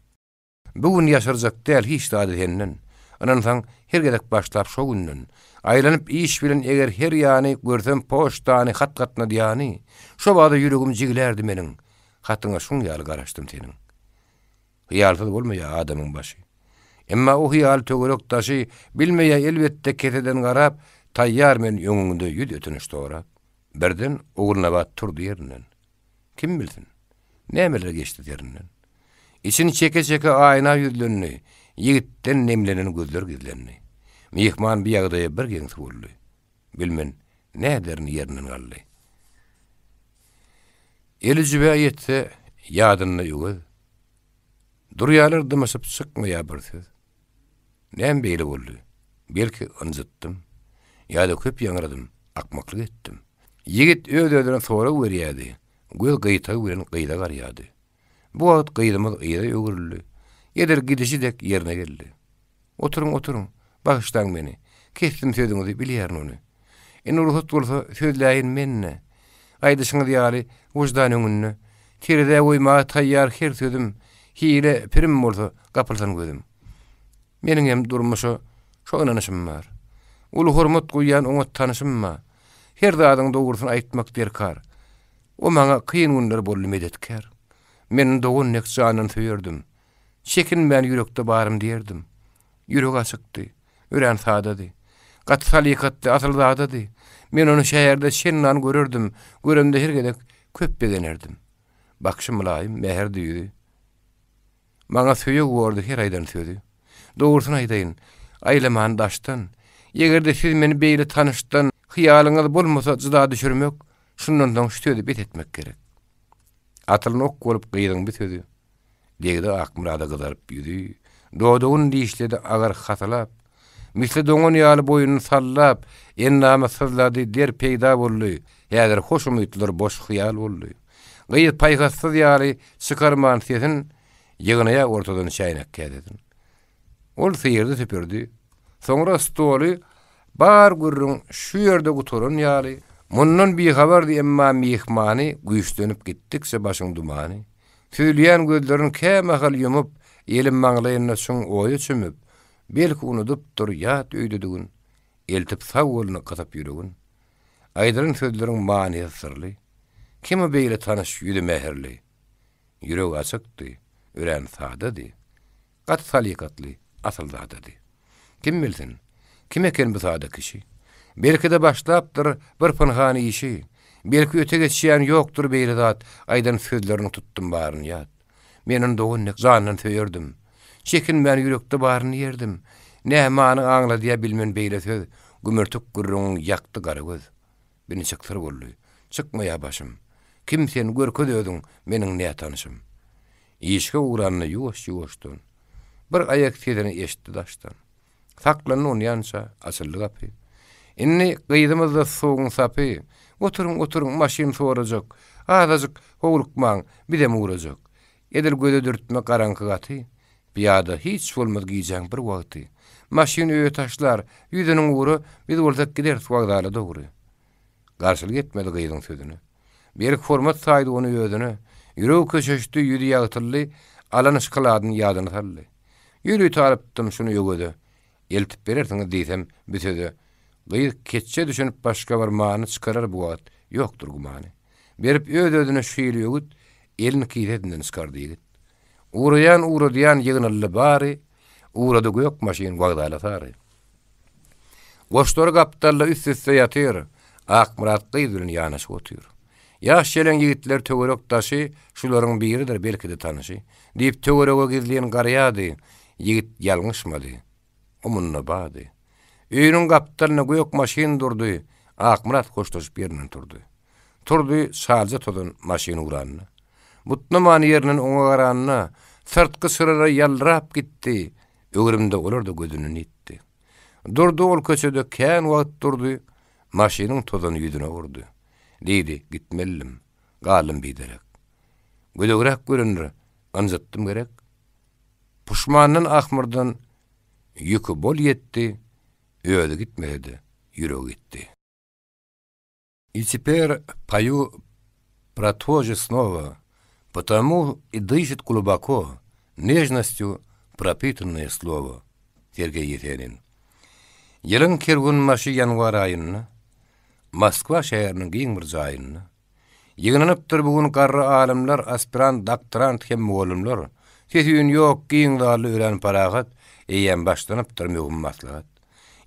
Bu gün ýaşyrjak däl hiç zady senden. Ynansaň, her gezek başlap şo günden. Aýlanyp iş bilen eger her ýany Görsem poçtany, hat gatnadýany. Şo bada ýüregim jiglärdi meniň. Hatyňa şuň ýaly garaşdym seniň. Hyýalsyz bolmaýar adamyň başy. Emma o hyýaly töwerek daşy Bilmeýär elbetde keseden garap, Taýýar men öňüňde ýüz ötünç sorap. Birden Ogulnabat turdy ýerinden. Kim bilsin, nämeler geçdi serinden. Içini çeke-çeke aýna ýüzlendi, ýigitden nemlenen gözler gizlendi. Myhman bu ýagdaýa bir geňsi boldy. Bilmen, näderini ýerinden galdy. Eli jübä ýetse, ýadynda Öwez. Durýarlar dymyşyp çykmaýar bir söz. Näme beýle boldy? Belki ynjytdym. Ýa-da köp ýaňradym, akmaklyk etdim. Ýigit öz-özüne sorag berýärdi, göz gyýtagy bilen gyza garýardy. Bu wagt gyzymyz yza öwrüldi. Edil gidişi dek ýerine geldi. Oturyň, oturyň. Bagyşlaň meni. Kesdim sözüňizi, bilýärin ony. Indi rugsat bolsa, sözläýin men-de. Aýdyşyňyz ýaly, wyždan öňünde. Terezä goýmaga taýýar her sözüm. Hile, pirim bolsa, gapylsyn gözüm. Meniň hem durmuşa şo ynanyşym bar. Uly hormat goýýan oňat tanyşym bar. Her zadyň dogrusyny aýtmak derkar. O maňa kyn günler boldy medetkär. Men dogan dek jandan söýerdim. Çekinmän ýürekde barym diýerdim. Ýüregi açykdy. Örän sadady. Gaty salykatly, asylzadady. Men ony şäherde şendan görerdim, göremde her gezek köp begenerdim. Bakyşy mylaýym, mähirdi ýüzi. Maňa söýeg bordy her aýdan sözi. Dogrusyny aýdaýyn, aýlaman daşdan. Eger-de siz meni beýle tanyşdan hyýalyňyz bolmasa jyda düşürmek, şundan soň şu sözi bes etmek gerek. Atylan ok bolup gyzyň bu sözi. Degdi Akmyrada gyzaryp ýüzi, Dodagyny dişledi agyr hasalap. Misli doňan ýaly boýnuny sallap, Endamy syzlady, der peýda boldy, Häzir hoş umytlar boş hyýal boldy. Gyz paýhassyz ýaly çykarman sesin, Ýygnaýar ortadan çäýnek käsesin. Ol sygyrdy süpürdi. Soňra stoly bar gürrüň şu ýerde gutaran ýaly, mundan bihabardy emma myhmany güýçlenip gitdikçe başyň dumany. Süzülýän gözlerini kämahal ýumup, eli maňlaýynda çuň oýa çümüp, belki unudypdyr ýat öýdedigin, eltip sag goluny gysyp ýüregin. Aýdylan sözleriň manysy syrly. Kim o beýle tanyş ýüzi mähirli? Ýüregi açykdy, örän sadady. Gaty salykatly, asylzadady. Kim bilsin, kim eken bu sada kişi? Belki-de başlapdyr bir pynhan işi. Belki öte geçýän ýokdur beýle zat, Aýdan sözleriniň tutdum baryny ýat. Men ony dogan dek jandan söýerdim. Çekinmän ýürekde baryny diýerdim. Nä many aňladýar bilmen beýle söz, Gümürtik gürrüňiň ýakdy gara göz. Bir niçik syr boldy, çykmaýar başym. Kim sen, görkez özüň, meniň nätanyşym. Işige ugranda ýuwaş-ýuwaşdan, Bir aýak sesini eşitdi daşdan. Saklandy onýança, açyldy gapy. Indi gyzymyzda suwuň sapy. Oturyň, oturyň, maşyn sorajak. Azajyk howlukmaň, bizem ugrajak. Edil göze dürtme garaňky gaty. Pyýada hiç bolmaz gijäň bir wagty. Maşyn öýe taşlar, ýüzüniň ugry, biz bolsak gideris wokzala dogry. Garşylyk etmedi gyzyň sözüne. Berk hormat saýdy ony özüne. Ýüregi köşeşdi, ýüzi ýagtyldy, alan şokoladyny ýadyna saldy. Ýörite alypdym şuny Öweze. Eltip berersiňiz diýsem bu söze. Gyz keçje düşünip başga bir many çykarar bu wagt, ýokdur gümany. Berip öz-özüne şu hili öwüt, elini kisesinden çykardy ýigit. Ugraýan ugradýan ýygnaldy bary, ugrady gök maşyn wokzala sary. Goşlary gapdalda üst-üste ýatyr, Akmyrat gyz bilen ýanaşyk otyr. Ýaş-ýeleň ýigitler töwerek daşy, şularyň biridir belki-de tanyşy, diýip töwerege gizlin garaýardy, ýigit ýalňyşmady. O munda bardy. Öýüniň gapdalynda gök maşyn durdy, Akmyrat hoşlaşyp ýerinden turdy. Turdy, şalja tozan maşyn ugranda. Butnaman ýerinden oňa garanda, syrtky çyralar ýaldyrap gitdi, Öwrümde olar-da gözünden ýitdi. Durdy ol köçede kän wagt durdy, maşynyň tozany ýüzüne urdy. Diýdi, gitmelidim, galdym biderek. Gödegräk göründir, ynjytdym gerek. Puşmandan ahmyrdan ýüki bol ýetdi, özi gitmese-de ýüregi gitdi. I teper poýu pro to že snowa, Potomu i dyşit gluboko, Nežnostýu propitannoe slowo. Sergeý Ýesenin. Ýylyň kerwenbaşy ýanwar aýynda, Moskwa şäheriniň giň bir jaýynda, Ýygnanypdyr bu gün garry alymlar, Aspirant, doktorant hem mugallymlar. Ses-üýn ýok, giň zalda örän parahat, Eýýäm başlanypdyr möhüm maslahat.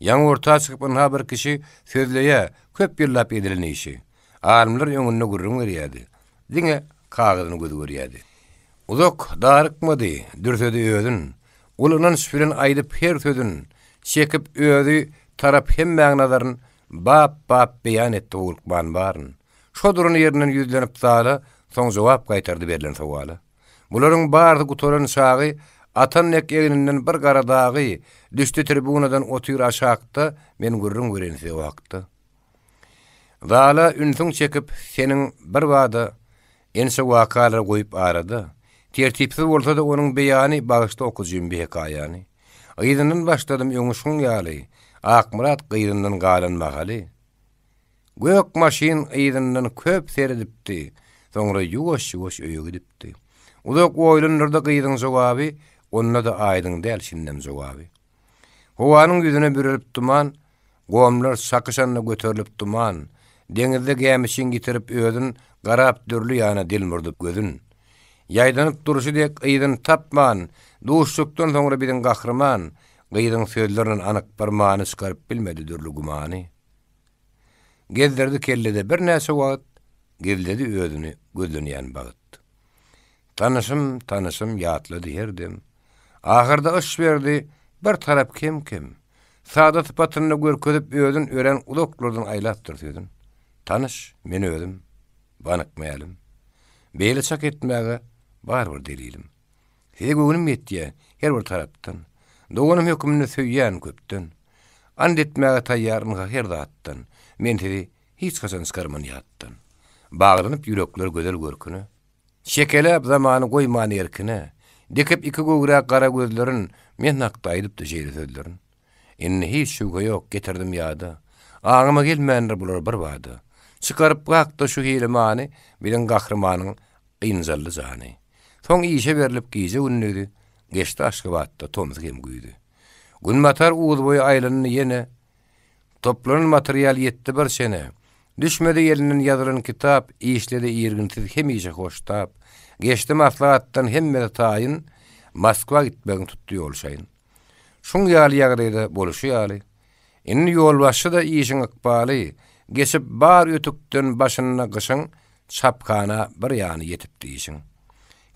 Ýaňy orta çykyp ynha bir kişi Sözleýä, köp ýyllap edilen işi. Alymlar öňünde gürrüň berýärdi. Diňe kagyzyny gözi görýärdi. Uzak darykmady, dürsedi özün. Uly ynanç bilen aýdyp her sözün, Çekip özi tarap hemmäň nazaryn, Bap-bap beýan etdi howlukman baryn. Şo duran ýerinden ýüzlenip zala, Soň jogap gaýtardy berlen sowala. Bularyň barysy gutaran çagy, Atan dek egninden bir gara dagy, Düşdi tribunadan otyr aşakda, Men gürrüň bereýin size o hakda. Zala ünsüň çekip seniň birbada, Ençe wakalary goýup arada, Tertipsiz bolsa-da onuň beýany, Bagyşla okyjym bi hekaýany. Yzyndan başladym öňi şuň ýaly, Akmyrat gyzyndan galan mahaly. Gök maşyn yzyndan köp seredipdi, soňra ýuwaş-ýuwaş öýe gidipdi. Uzak oýlandyrdy gyzyň jogaby, onda-da aýdyň däl şindem jogaby. Howanyň ýüzüne bürelip duman, gomlar çakyşanda göterilip duman, deňizde gämiçiň ýitirip özün, garap dürli ýana delmurdyp gözün. Ýaýdanyp durşy dek yzyn tapman, duşuşykdan soňra biziň gahryman, Gyzyň sözlerinden anyk bir many çykaryp bilmedi dürli gümany. Gezdirdi kellede birnäçe wagt, gizledi özüni gözlenýän bagt. Tanyşym, tanyşym ýatlady her dem. Ahyrda yş berdi bir tarap kem-kem. Sada sypatynda görkezip özün örän uzaklardan aýlapdyr sözün. Tanyş, men özüm, banyk mälim. Beýle çak etmäge bar bir delilim. Size göwnüm ýetýär her bir tarapdan. Doganym höküminde söýýän köpden. Ant etmäge taýýar ynha her zatdan. Men sizi hiç haçan çykarman ýatdan. Baglanyp ýürekler gözel görküne. Çekeläp zamany goýman erkine. Dikip iki göwrä gara gözlerin, Men hakda aýdypdy şeýle sözlerin. Indi hiç şübhe ýok, getirdim ýada. Aňyma gelmändir bular bir bada. Çykaryp gakda şu hili many, Biziň gahrymanyň ynjaldy jany. Soň işe berlip gije-gündizi, Geçdi Aşgabatda tomsy hem güýzi. Günbatar Uzboýy aýlandy ýene, Toplanan material ýetdi bir çene. Düşmedi elinden ýazylan kitap, Işledi irginsiz hemişe hoştap. Geçdi maslahatdan hemmesi taýyn, Moskwa gitmegiň tutdy ýol şaýyn. Şuň ýaly ýagdaýda boluşy ýaly, indi ýolbaşçy-da işiň ykbaly, Geçip bar ötükden başynda gyşyň, Çaphana bir ýany ýetipdi işiň.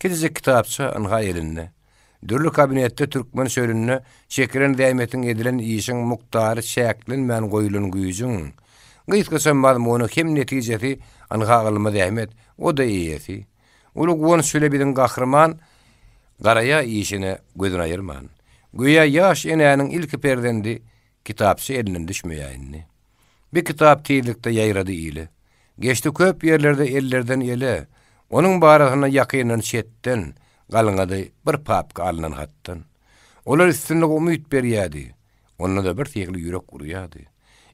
Kiçijik kitapça ynha elinde. Dürli kabinetde türkmen çölünde çekilen zähmetiň edilen işiň mukdary çäklenmän goýulan güýjüň gysgaça mazmuny hem netijesi ynha ylmy zähmet, o-da eýesi. Uly guwanç bile biziň gahryman garaýa işine gözüni aýyrman. Göýä ýaş enäniň ilki perzendi kitapça elinden düşmeýä indi. Bir kitap tizlikde ýaýrady ile. Geçdi köp ýerlerde ellerden ele. Onuň barasynda ýakyndan çetden, galňady bir papka alnan hatdan. Olar üstünlige umyt berýärdi. Onda-da bir syhly ýürek urýardy.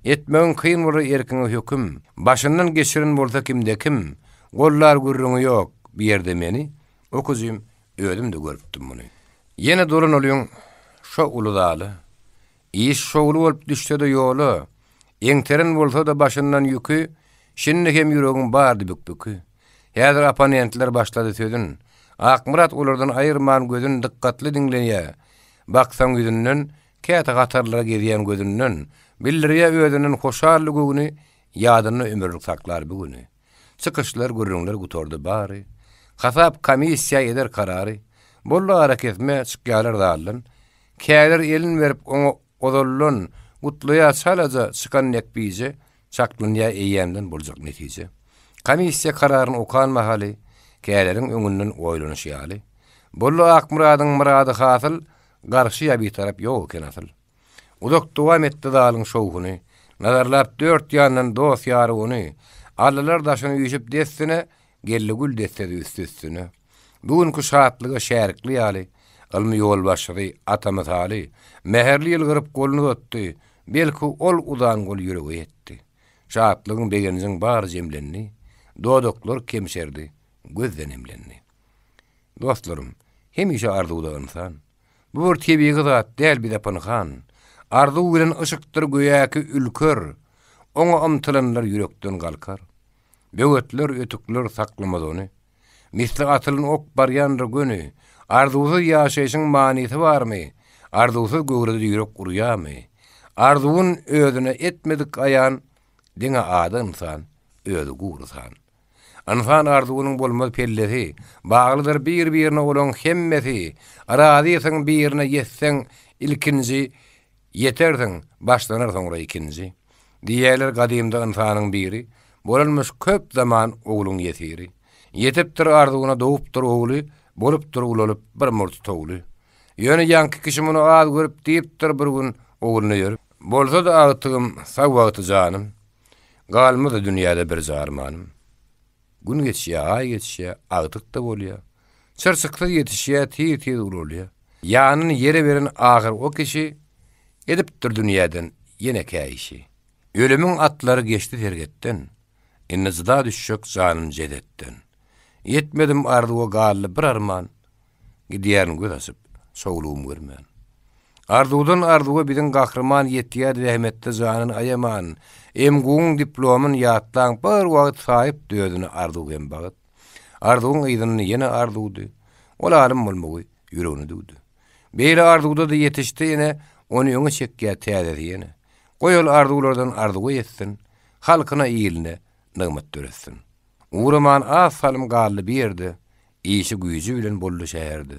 Etmegiň kyn bolar erkiňe höküm. Başyndan geçiren bolsa kimde-kim, gollar gürrüňi ýok, bu ýerde meni, okyjym, özüm-de görüpdim muny. Ýene dolanalyň şo uly zala. Iş şowly bolup düşse-de ýola, Eňteren bolsa-da başyndan ýüki, Şindi hem ýüregiň bardy bük-bükü. Häzir opponentler başlady sözün. Akmyrat olardan aýyrman gözün dykgatly diňleýär. Baksaň ýüzünden, käte hatarlara gezýän gözünden, bildirýär özünden hoşally göwni, ýadynda ömürlik saklar bu güni. Çykyşlar, gürrüňler gutardy bary. Hasap komissiýa eder karary. Boldy arakesme, çykýarlar zaldan. Käler elin berip oňa ozaldan, Gutlaýar çalaja çykan dek bije, Çaklanýar eýýämden boljak netije. Komissiýa kararyny okan mahaly, Käleriň öňünden oýlanyşy ýaly. Boldy Akmyradyň myrady hasyl, Garşy ýa bitarap ýok eken asyl. Uzak dowam etdi zalyň şowhuny, Nazarlap dört ýandan dost-ýary ony. Aldylar daşyny üýşüp dessine, Geldi gül dessesi üsti-üstüne. Bu günki şatlyga şärikli ýaly, Ylmy ýolbaşçysy ata mysaly, Mähirli ýylgyryp goluny uzatdy, Belki ol uzan gol ýürege ýetdi. Şatlygyň, begenjiň bary jemlendi, Dodaklar kemşerdi, gözden emlendi. Dostlarym, hemişe arzuwda ynsan. Bu bir tebigy zat däl bize pynhan. Arzuw bilen yşykdyr göýäki ülker, Oňa ymtylanlar ýürekden galkar. Böwetler, ötükler saklamaz ony. Misli atylan ok barýandyr göni. Arzuwsyz ýaşaýşyň manysy barmy? Arzuwsyz göwrede ýürek urýarmy? Arzuwyn özüne etmedik aýan, Diňe ady ynsan, özi gury san. Ynsan arzuwynyň bolmaz pellesi, Baglydyr bir-birine olaň hemmesi. Razysyň birine ýetseň ilkinji, Ýetersiň, başlanar soňra ikinji. Diýýärler gadymda ynsanyň biri, Bolanmyş köp zaman ogluň ýesiri. Ýetipdir arzuwyna dogupdyr ogly, Bolupdyr ulalyp bir murty towly. Ýöne ýaňky kişi muny az görüp Diýipdir bir gün ogluna ýörüp. Bolsady agtygym sag wagty janym, Galmazdy dünýäde birje armanym. Gün geçýär, aý geçýär, agtyk-da bolýar. Çyrçyksyz ýetişýär, tiz-tiz ulalýar. Ýanyny ýere beren ahyr o kişi, Edipdir dünýäden ýene käýişi. Ölümiň atlary geçdi sergetden, Indi jyda düşjek janym jesetden. Ýetmedim arzuwa galdy bir arman, Gidýärin göz açyp, şowlugym görmän. Arzuwdan arzuwa biziň gahryman Ýetýär zähmetde janyn aýaman. MGU-nyň diplomyn ýatlaň bir wagt Saýypdy özüni arzuw hem bagt. Arzuwyň yzynda ýene arzuwdy. Ol alym bolmagy ýüregine düwdi. Beýle arzuwda-da ýetişdi ene. Ony öňe çekýär täzesi ýene. Goý ol arzuwlardan arzuwa ýetsin, Halkyna, iline nygmat döretsin. Ugraman az salym galdy bir ýerde, Işi güýji bilen boldy şäherde.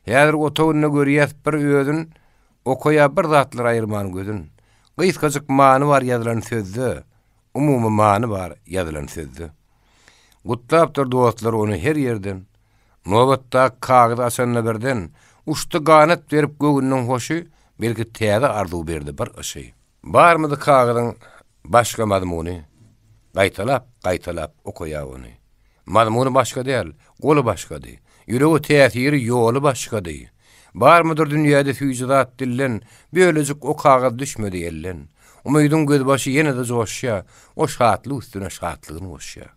Häzir otagynda görýäs bir özün, Okaýar bir zatlar aýyrman gözün. Gysgajyk many bar ýazylan sözde, Umumy many bar ýazylan sözde. Gutlapdyr dostlary ony her ýerden. Nobatdaky kagyzy açanda birden, Uçdy ganat berip göwnüniň hoşy, Belki täze arzuw berdi bir yşy. Barmydy kagyzyň başga mazmuny, Gaýtalap, gaýtalap okaýar ony. Mazmuny başga däl, goly başgady. Ýürege täsiri, ýoly başgady. Barmydyr dünýäde süýji zat dilden, Bölejik o kagyz düşmedi elden. Umydyň gözbaşy ýene-de joşýar, O şatlyk üstüne şatlygyn goşýar.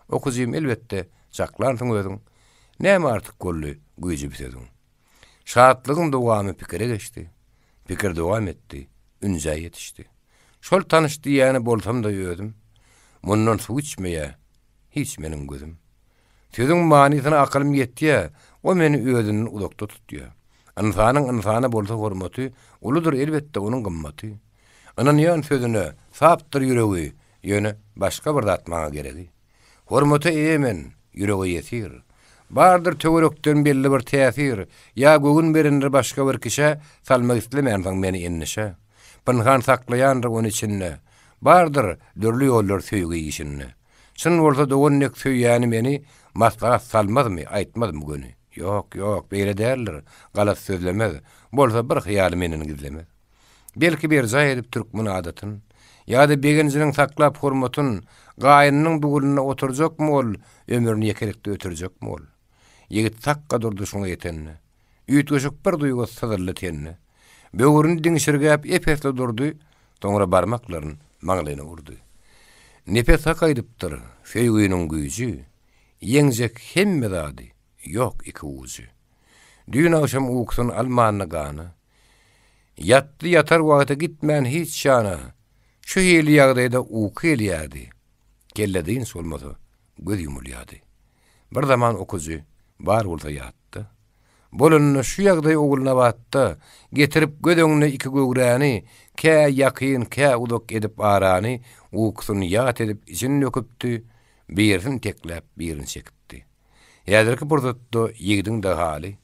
Okyjym, elbetde, çaklansyň özüň, Näme artyk boldy güýji bu sözüň? Şatlygyň dowamy pikire geçdi. Pikir dowam etdi, ünjä ýetişdi. Şol tanyş diýýäni bolsam-da özüm, Mundan suw içmeýär hiç meniň gözüm. Sözüň manysyna akylym ýetýär, O meni özünden uzakda tutýar. Ynsanyň ynsana bolsa hormaty, Uludyr elbetde onuň gymmaty. Ynanýan sözüne, sapdyr ýüregi, Ýöne başga bir zat maňa geregi. Hormata eýe men, ýürege ýesir. Bardyr töwerekden belli bir täsir, Ýa göwün berendir başga bir kişä, Salmak islemänsoň meni endişä. Pynhan saklaýandyr ony içinde. Bardyr dürli ýollar söýgi işinde. Çyn bolsa dogan dek söýýäni meni, Maslahat salmazmy, aýtmazmy göni. Ýok, ýok, beýle däldir, galat sözlemez, Bolsa bir hyýaly menden gizlemez. Belki berjaý edip türkmen adatyn, Ýa-da begenjiniň saklap hormatyn, Gaýynynyň dulunda oturjakmy ol, Ömrüni ýekelikde ötürjekmi ol? Ýigit sakga durdy şuňa ýetende. Üýtgeşik bir duýgy syzyldy tenine. Böwrüni diňşirgäp ep-esli durdy, soňra barmaklaryn maňlaýyna urdy. Nepes hak aýdypdyr, söýginiň güýji, Ýeňjek hemme zady, ýok iki ujy. Düýn agşam ukusyny almandy gana. Ýatdy ýatar wagty gitmän hiç ýana. Şu hili ýagdaýda uky gelýärdi. Kelle dynç bolmasa, göz ýumulýardy. Bir zaman okyjy bar bolsa ýatda. Bolanda şu ýagdaý Ogulnabatda, Getirip göz öňüne iki göwräni, Kä ýakyn, kä uzak edip arany, Ukusyny ýat edip içini döküpdi, Birisini tekläp, birini çekipdi. Häzirki pursatda ýigidiň-de haly,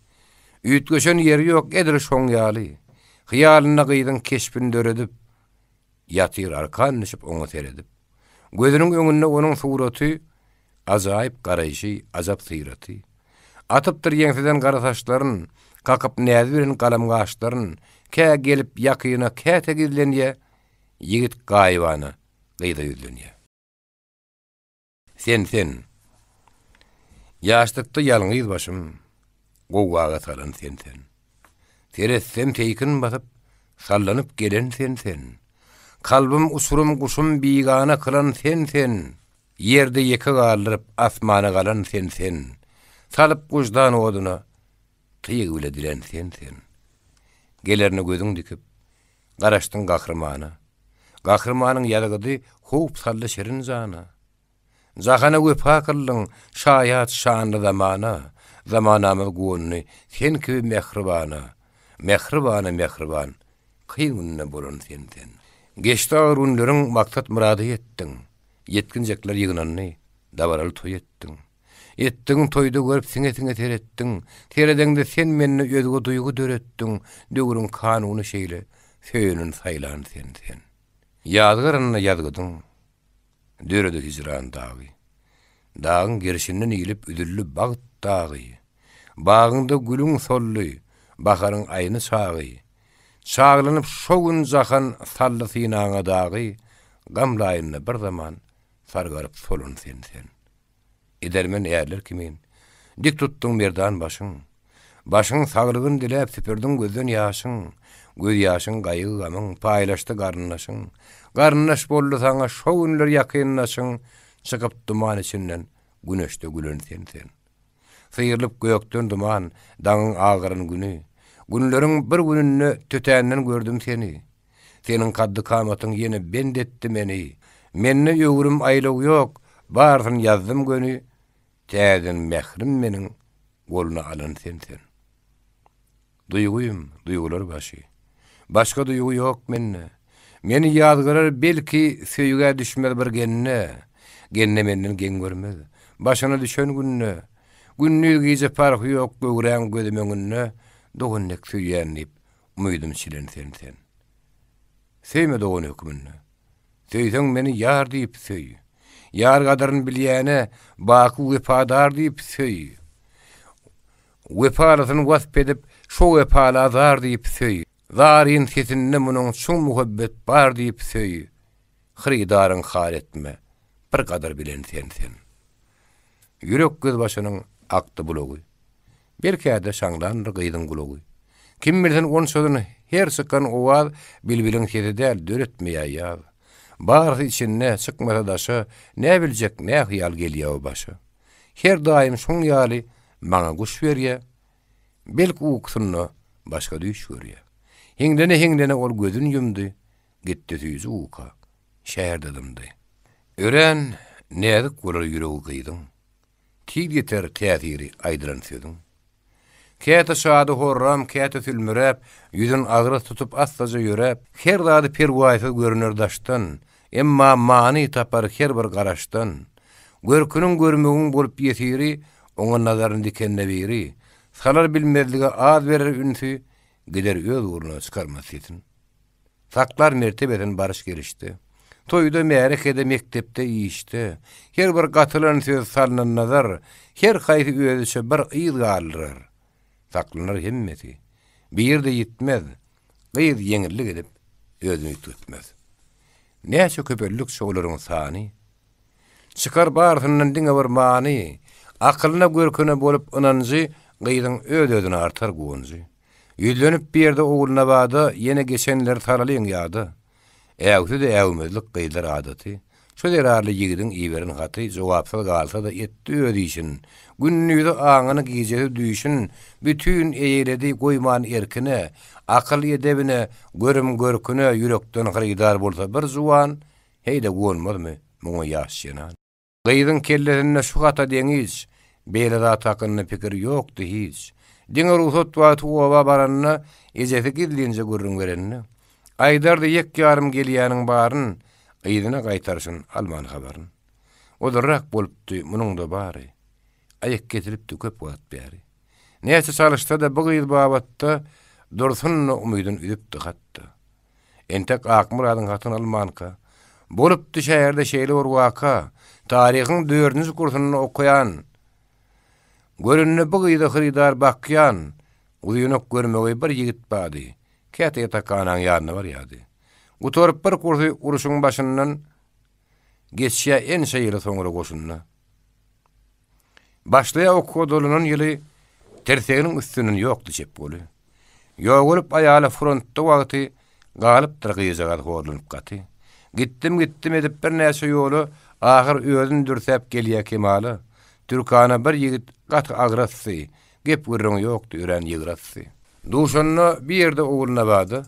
Üýtgeşen ýeri ýok edil şoň ýaly. Hyýalynda gyzyň keşbini döredip, Ýatyr arkan düşüp oňa seredip. Gözüniň öňünde onuň suraty, Ajaýyp garaýşy, ajap syraty. Atypdyr ýeňseden gara saçlaryn, Kakyp näz bilen galam gaşlaryn, Kä gelip ýakyna, käte gizlenýä, Ýigit gaýybana gyza ýüzlenýä. Sen, sen. Ýaşlykda ýalňyz başym, Gowgaga salan sen, sen. Seretsem seýkin basyp, Sallanyp gelen sen, sen. Kalbym uçurym guşum bigana kylan sen, sen. Ýerde ýeke galdyryp, asmana galan sen, sen. Salyp wyždan oduna, tyg bile dilen sen, sen. Gelerine gözüň dikip, Garaşdyň gahrymana. Gahrymanyň ýazgydy howp saldy şirin jana. Jahana wepa kyldyň, şaýat şanly zamana, Zamanamyz guwandy sen kibi mähribana. Mähribana mähriban, kyn günde bolan sen-sen. Geçdi agyr günleriň maksat-myrada ýetdiň, Ýetginjekler ýygnandy, dabaraly toý etdiň. Etdigiň toýda görüp siňe-siňe seretdiň, Seredeňde sen mende özge duýgy döretdiň, Döwrüň kanuny şeýle, söýenin saýlan sen-sen. Ýazgarynda ýazgydyň, döredi hijran dagy. Dagyň gerşinden ilip üzüldi bagt dagy. Bagyňda gülüň soldy, baharyň aýny çagy. Çaglanyp şo gün jahan saldy synaňa dagy, Gam laýynda bir zaman sargaryp solan sen-sen. Edermen ärler kimin, dik tutduň merdan başyň. Başyň saglygyn diläp süpürdiň gözden ýaşyň. Gözýaşyň gaýgy-gamyň paýlaşdy garyndaşyň. Garyndaş boldy saňa şo günler ýakyndaşyň, Çykyp duman içinden güneşde gülen sen-sen. Syrylyp gökden duman, daňyň agaran güni. Günleriň bir gününde tötänden gördüm seni. Seniň kaddy-kamatyň ýene bent etdi meni. Mende öwrüm-aýlaw ýok, barysyny ýazdym göni. Täzeden mährim meniň goluna alan sen-sen. Duýgym, duýgular başy. Başga duýgy ýok mende. Meni ýazgarar belki söýgä düşmez bir gende. Gende menden geň görmez. Başyna düşen günde. Gündiz gije parhy ýok göwräň gözüm öňünde dogan dek söýýän diýip umydym çilen sen sen. Söýme dogan hökmünde. Söýseň meni ýar diýip söý. Ýar gadyryn bilýäne baky wepadar diýip söý. Wepalysyny wasp edip şo wepala zar diýip söý. Zaryn sesinde munuň çuň muhabbet bar diýip söý. Hyrydaryň har etme, bir gadyr bilen sen sen. Ýürek gözbaşynyň akdy bulagy. Belkä-de şaňlandyr gyzyň gulagy. Kim bilsin onçadan her çykan owaz bilbiliň sesi däl, döretmeýär ýaz. Barysy içinde, çykmasa daşa, näbiljek nä hyýal gelýär o başa. Her daýym şoň ýaly maňa guş berýär, belki ukusynda başga düýş görýär. Hiňlene-hiňlene ol gözün ýumdy, gitdi süýji uka, şäherde dymdy. Örän näzik bolar ýüregi gyzyň. Tiz ýeter täsiri aýdylan sözüň. Käte şady-horram, käte sülmüräp, Ýüzün agras tutup assaja ýöräp, Her zady perwaýsyz görüner daşdan, Emma many tapar her bir garaşdan. Görküniň görmegiň bolup ýesiri, Oňa nazaryn dikende biri, Salar bilmezlige az berer ünsi, Gider öz ugruna çykarmaz sesin. Saklar mertebesin baryş-gelişde. Toýda, märekede, mekdepde, işde. Her bir gatylan söz, salnan nazar, her haýsy özüçe bir yz galdyrar. Saklanar hemmesi. Biri-de ýitmez. Gyz ýeňillik edip, özüni üýtgetmez. Näçe köpeldikçe olaryň sany, çykar barysyndan diňe bir many. Akylyna, görküne bolup ynanjy, gyzyň öz-özüne artar guwanjy. Ýüzlenip bir ýerde Ogulnabada ýene geçenleri salalyň ýada. Äwse-de äwmezlik gyzlar adaty. Şo zerarly ýigidiň iberen haty jogapsyz galsa-da etdi öz işin. Gündizi aňyny gijesi düýşün bütin eýledi goýman erkine, akyl-edebine, görüm-görküne ýürekden hyrydar bolsa bir juwan, heý-de guwanmazmy muňa ýaş jenan. Gyzyň kellesinde şu hata deňiç, beýle zat hakynda pikir ýokdy hiç. Diňe rugsat wagty oba baranda, ejesi gizlinje gürrüň berende, aýdardy ýek-ýarym gelýäniň baryn, yzyna gaýtarşyn alman habaryn. Ozalrak bolupdy munuň-da bary. Aýak kesilipdi köp wagt bäri. Näçe çalyşsa-da bu gyz babatda Dursun-da umydyn üzüpdi hatda. Entek Akmyradyň hatyny almanka, bolupdy şäherde şeýle bir waka, taryhyň dördünji kursunda okaýan, göründe bu gyza hyrydar bakýan, uzynak görmegeý bir ýigit bardy, käte ýatakhanaň ýanyna barýardy. Gutaryp bir kursy urşuň başyndan, geçýär ençe ýyly soňra goşunda. Başlaýar okuwa dolanan ýyly, Tirseginiň üstünden ýokdy çep goly. Ýogalyp aýaly frontda wagty, Galypdyr gyzjagaz horlanyp gaty. Gitdim-gitdim edip birnäçe ýola, Ahyr özün dürsäp gelýär kemala. Türkana bir ýigit gaty agrasdy, Gep-gürrüňi ýokdy, örän ýygrasdy. Duşanda bir ýerde Ogulnabada,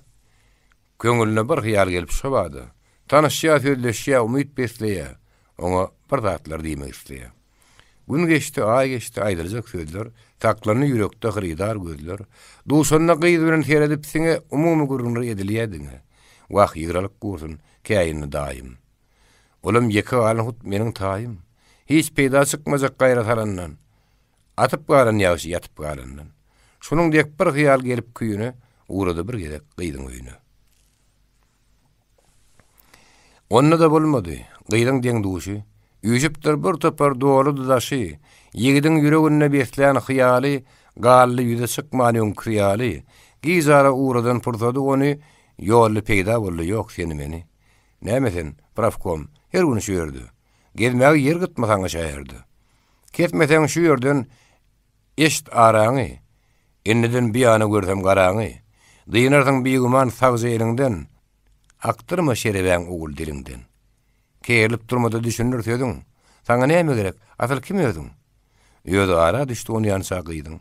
Köňlüne bir hyýal gelip şo bada, Tanyşýar, sözleşýär, umyt besleýär, Oňa bir zatlar diýmek isleýär. Gün geçdi, aý geçdi, aýdyljak sözler, Saklandy ýürekde hyrydar gözler. Duşanda gyz bilen seredip siňe, Umumy gürrüňler edilýär diňe. Wah, ýygralyk gursun, käýindi daýym. Olam ýeke galan hut meniň taýym. Hiç peýda çykmajak gaýra salandan. Atyp galan ýagşy ýatyp galandan. Şunuň dek bir hyýal gelip küýüne, Ugrady bir gezek gyzyň öýüne. Onda-da bolmady. Gyzyň deň-duşy. Üýşüpdir bir topar doludy daşy. Ýigidiň ýüreginde beslän hyýaly Galdy ýüze çykman öňküsi ýaly. Gijara ugradan pursady ony Ýolda peýda boldy ýok seni-meni. Näme sen, prawkom, her gün şu ýerde. Gezmäge ýer gytmy saňa şäherde. Kesmeseň şu ýerden Eşit araňy, Indiden buýana görsem garaňy, Dynarsyň bigüman sagja eliňden, Akdyrma şerebäň ogul diliňden. Keýerlip durma-da düşündir sözüň, Saňa näme gerek, asyl kim özüň? Özi ara düşdi onýança gyzyň.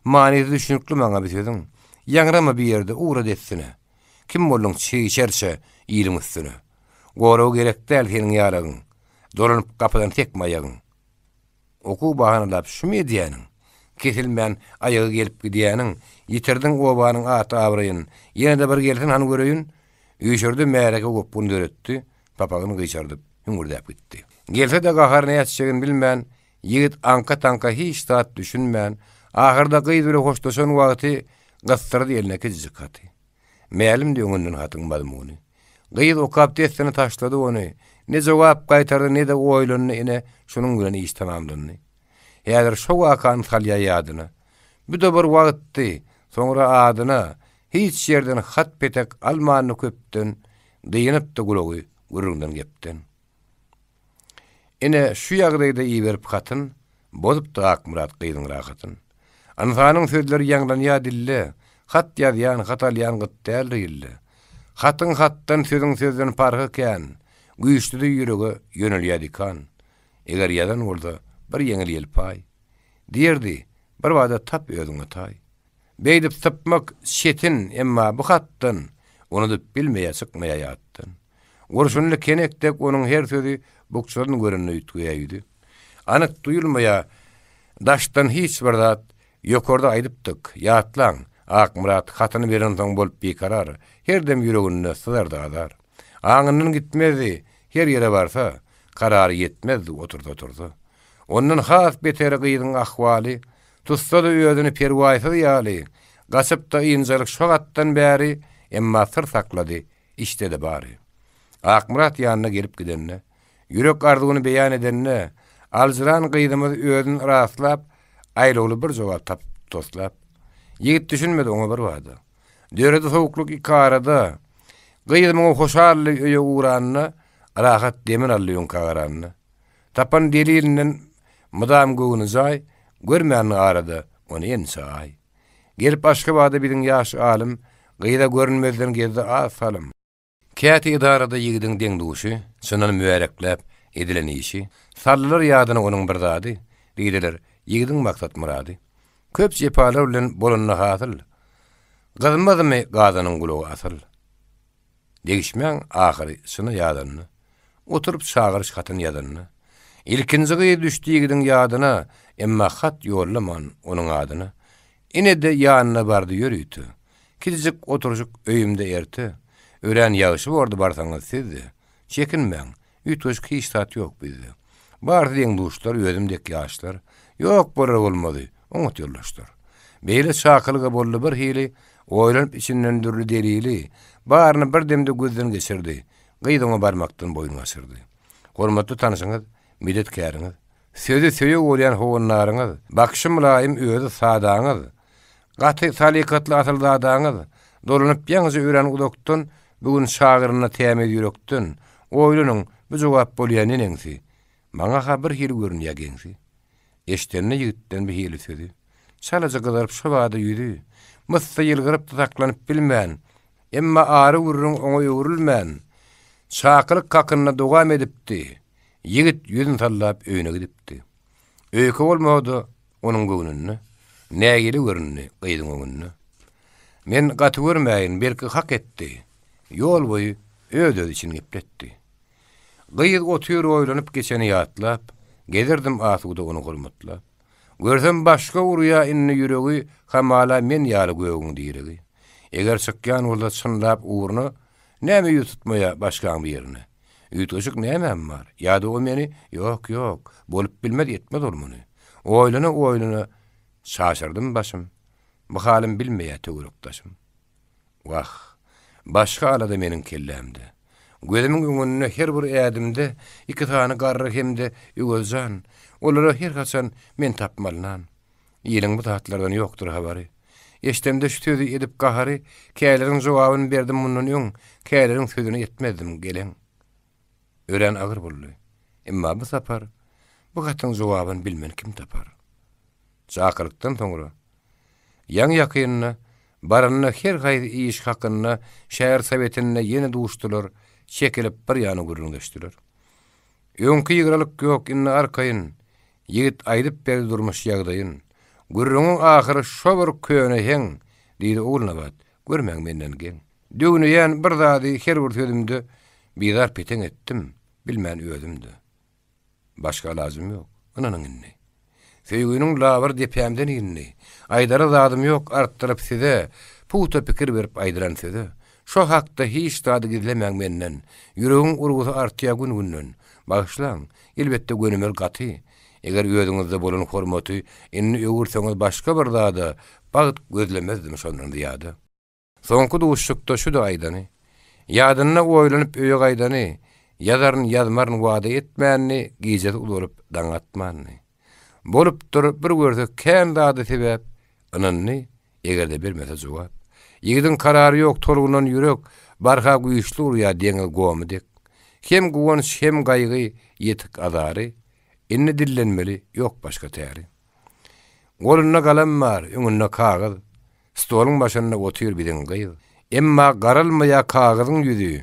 Manysy düşnükli maňa bi sözüň, Ýaňrama bi ýerde, ugra dessine. Kim bolduň çig-çerçe iliň üstüne? Goragy gerek däl seniň ýalagyň, Dolanyp gapydan sekme aýagyň. Okuw bahanalap şumy edýäniň? Kesilmän aýagy gelip gidýäniň, Ýitirdiň obanyň at-abraýyn, Ýene-de bir gelsin hany göreýin! Üýşürdi märeke gopgun döretdi, Papagyny gyşardyp, hüňürdäp gitdi. Gelse-de gahar nätjegini bilmän, Ýigit aňka-taňka hiç zat düşünmän, Ahyrda gyz bile hoşlaşan wagty Gysdyrdy eline kiçijik haty. Mälimdi öňünden hatyň mazmuny. Gyz okap dessine taşlady ony. Ne jogap gaýtardy, ne-de oýlandy, ine, şunuň bilen iş tamamlandy. Häzir şo wakany salýar ýadyna. Bu-da bir wagtdy, soňra adyna hiç ýerden hat-petek almandy köpden, dynypdy gulagy gürrüňden-gepden. Ine, şu ýagdaýda iberip hatyn, bozupdy Akmyrat gyzyň rahatyn. Ynsanyň sözleri ýaňlanýar dilde, hat ýazýan, hat alýan gyt däldir ilde. Hatyň hatdan, sözüň sözden parhy kän, güýçlüsi ýürege ýönelýär dikan. Eger ýazan bolsa bir ýeňil-ýelpaý, diýerdi, birbada tap özüňe taý. Beýdip sypmak çetin, emma bu hatdan unudyp bilmeýär, çykmaýar ýatdan. Gurşunly kenek dek onuň her sözi bukjasyny görende üýtgeýär ýüzi. Anyk duýulmaýar daşdan hiç bir zat, ýokarda aýdypdyk, ýatlaň, Akmyrat hatyny berensoň bolup bikarar, her dem ýüreginde syzardy azar. Aňyndan gitmezdi, her ýere barsa, karary ýetmezdi otursa-tursa. Ondan has beteri gyzyň ahwaly, Tutsa-da özüni perwaýsyz ýaly, gaçypdy ynjalyk şo gatdan bäri, emma syr saklady, içde-de bary. Akmyrat ýanyna gelip gidende, ýürek arzuwyny beýan edende, aljyran gyzymyz özüni raslap, aýlawly bir jogap tapyp toslap. Ýigit düşünmedi oňa birbada. Döredi sowuklyk ikarada. Gyz muňa hoşaldy öýe ugranda, rahat demin aldy öňkä garanda. Tapan delilinden mydam göwni jaý, görmändir arada ony ençe aý. Gelip Aşgabada biziň ýaş alym, gyza görünmezden gezdi az salym. Käte edarada ýigidiň deň-duşy, çynyny mübärekläp, edilen işi, saldylar ýadyna onuň bir zady, diýdiler, ýigidiň maksat-myrady. Köp jepalar bilen bolanda hasyl, gyzmazmy gazanyň gulagy asyl. Degişmäň ahyry çyny ýadanda, Oturyp çagyryş hatyny ýazanda. Ilkinji gyz düşdi ýigidiň ýadyna, Emma hat ýollaman onuň adyna. Ine-de ýanyna bardy ýörite. Kiçijik oturyşyk öýümde erte. Örän ýagşy bordy barsaňyz siz-de. Çekinmäň, Üýtgeşik hiç zat ýok bizde. Barysy deň-duşlar, özüm dek ýaşlar. Ýok bolar bolmazy, oňat ýoldaşlar. Beýle çakylyga boldy bir hili, Oýlanyp içinden dürli delili, Baryny bir demde gözden geçirdi, Gyz oňa barmakdan boýun gaçyrdy. Hormatly tanşyňyz, medetkäriňiz, Sözi söýeg bolýan howandaryňyz, Bakyşy mylaýym özi sadaňyz, Gaty salykatly asylzadaňyz, Dolanyp ýaňyja örän uzakdan, Bu gün çagyranda tämiz ýürekden, Oýlanyň, bu jogap bolýa neneňsi? Maňa-ha bir hili görünýä geňsi. Eşdende ýigitden bu hili sözi, Çalaja gyzaryp şo bada ýüzi, Myssa ýylgyrypdy saklanyp bilmän, Emma ary gürrüň oňa öwrülmän, Çakylyk hakynda dogam edipdi, Ýigit ýüzün sallap öýüne gidipdi. Öýke bolmasa-da, onuň göwnünde, Nägile göründi gyzyň öňünde. Men gaty görmäýin, belki hak etdi, Ýol boýy öz-özi için gepletdi. Gyz otyr oýlanyp geçeni ýatlap, Gezerdim asuda ony hormatlap. Görsem başga urýa indi ýüregi Hamala men ýaly gögüň diregi. Eger çykýan bolsa çynlap ugruna, Näme ýüz tutmaýa başgaň birine? Üýtgeşik nämäm bar? Ýa-da o meni, Ýok, ýok, bolup bilmez etmez ol muny. Oýlana-oýlana çaşyrdym başym, Bu halym bilmeýä töwerek-daşym. Wah, başga alada meniň kellämde. Gözümiň öňünde her bir ädimde iki sany garry hem-de Öwez jan. Olara her haçan men tapmaly nan. Iliň bu zatlardan ýokdur habary. Eşdemde şu sözi edip gahary, Käleriň jogabyny berdim mundan öň, Käleriň sözüni etmezdim geleň. Örän agyr boldy. Emma bu sapar bu hatyň jogabyny bilmen kim tapar. Çakylykdan soňra, ýaňy-ýakynda, baranda her haýsy iş hakynda şäher sowetinde ýene duşdular, çekilip bir ýana gürrüňleşdiler. Öňki ýygralyk ýok, indi arkaýyn, Ýigit aýdyp berdi durmuş ýagdaýyn. Gürrüňiň ahyry şo bir köne heň, Diýdi Ogulnabat, görmäň menden geň. Döwneýän bir zady her bir sözümde Bizar peteň etdim, bilmän özüm-de. Başga alajym ýok, ynanyň indi. Söýginiň labyry depämden indi. Aýdara zadym ýok artdyryp size, Pugta pikir berip aýdylan söze. Şo hakda hiç zady gizlemäň menden, Ýüregiň urgusy artýa gün-günden. Bagyşlaň, elbetde gönümel gaty. Eger özüňizde bolan hormaty Indi öwürseňiz başga bir zada, Bagt gözlemezdim şondan zyýada. Soňky duşuşykda şudy aýdany. Ýadynda oýlanyp öýe gaýdany, ýazaryn ýazmaryn wada etmänini, gijesi uzalyp daň atmanyny. Bolupdyr, bir görse kän zada sebäp, ynandy, eger-de bermese jogap. Ýigidiň karary ýok, tolgunan ýürek, barha güýçli urýar deňiz gomy dek. Hem guwanç, hem gaýgy, ýetik azary, indi dillenmeli, ýok başga täri. Golunda galam bar, öňünde kagyz, Stoluň başynda otyr biziň gyz. Emma garalmaýar kagyzyň ýüzi,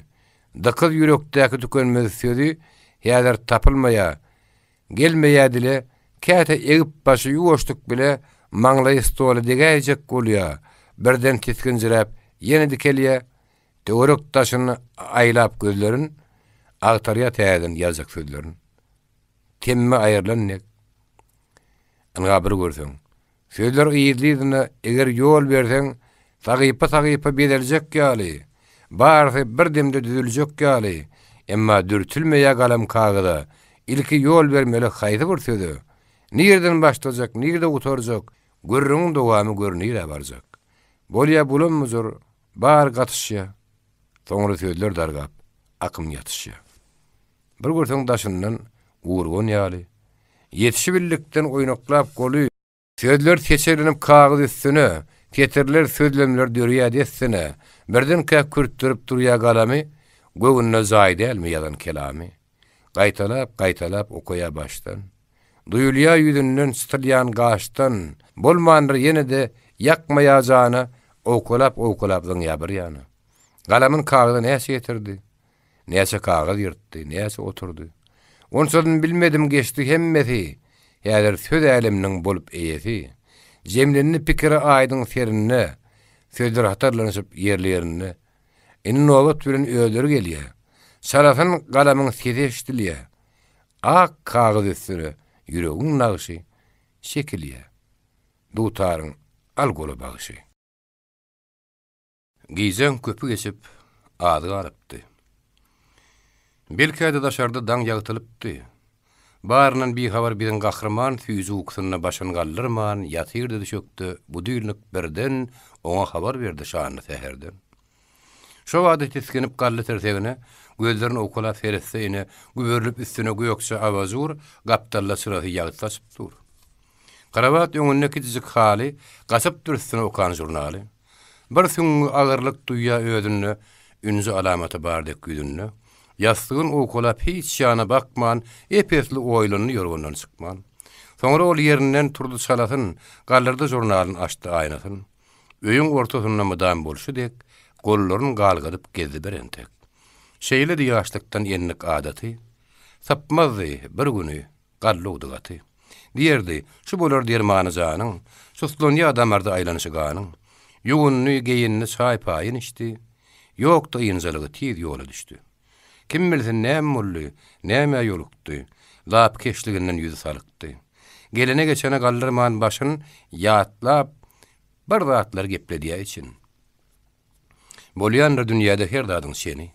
Dykyz ýürekdäki tükenmez sözi Häzir tapylmaýar, gelmeýär dile, Käte egip başy ýuwaşlyk bile Maňlaýy stola degäýjek bolýar, Birden tisginjiräp ýene dikelýär, Töwerek-daşyny aýlap gözlerin, Agtarýar täzeden ýazjak sözlerin. Temmi aýrylan dek. Ynha bir görseň, Sözler yzly-yzyna eger ýol berseň, sahypa-sahypa bezeljek ýaly, barysy bir demde düzüljek ýaly, emma dürtülmeýär galam kagyza, ilki ýol bermeli haýsy bir söze, nirden başlajak, nirde gutarjak, gürrüňiň dowamy gör nirä barjak. Bolýa bulam-bujur, bary gatyşýa, soňra sözler dargap, akym ýatyşýa. Bir görseň daşyndan gurban ýaly. Ýetişibildikden oýnaklap goly. Sözler seçelenip kagyz üstüne, Setirler, sözlemler dörýär dessine. Birdenkä kürtdürip durýar galamy, Göwnüne jaý dälmi ýazan kelamy. Gaýtalap, gaýtalap okaýar başdan. Duýulýar ýüzünden çytylýan gaşdan, Bolmandyr ýene-de ýakmaýar jana, Owkalap-owkalap zyňýar bir ýana. Galamyn kagyza näçe getirdi? Näçe kagyz ýyrtdy, näçe oturdy. Onçasyny bilmedim, geçdi hemmesi, Häzir söz äleminiň bolup eýesi. Jemlendi pikiri aýdyň serinde, Sözler hatarlanyşyp ýerli-ýerinde. Indi nobat bilen özleri gelýär. Çalasyn galamyň sesi eşidilýär. Ak kagyz üstüne ýüregiň nagşy çekilýär. Dutaryň al gola bagşy. Gijäň köpi geçip, azy galypdy. Belkä-de daşarda daň ýagtylypdy. Baryndan bihabar biziň gahryman süýji ukusynda başyny galdyrman ýatyrdy düşekde, budilnik birden oňa habar berdi şanly säherden. Şo bada tisginip galdy tirsegine, gözlerini owkalap seretse ine, güberilip üstüne gökje abažur, gapdalda çyrasy ýagty saçyp dur. Krowat öňünde kiçijik haly, gaçypdyr üstüne okan žurnaly. Bir süňňi agyrlyk duýýar özünde, Ünji alamaty bar dek ýüzünde. Ýassygyn owkalap hiç ýana bakman, Ep-esli oýlandy ýorgandan çykman. Soňra ol ýerinden turdy çalasyn, Galdyrdy žurnalyn açdy aýnasyn. Öýüň ortasynda mydam bolşy dek, Gollaryn galgadyp gezdi birentek. Şeýledi ýaşlykdan endik adaty, Sypmazdy bir güni Gallugdy gaty. Diýerdi, Şu bolar dermany janyň, Suslanýar damarda aýlanyşy ganyň. Ýuwundy, geýindi, çaý-paýyn içdi. Ýokdy ynjalygy, tiz ýola düşdi. Kim bilsin näme boldy, nämä ýolukdy, Lapykeçliginden ýüzi salykdy. Gelene-geçene galdyrman başyn, Ýatlap, bir zatlar gepledýär için. Bolýandyr dünýäde her zadyň çeni.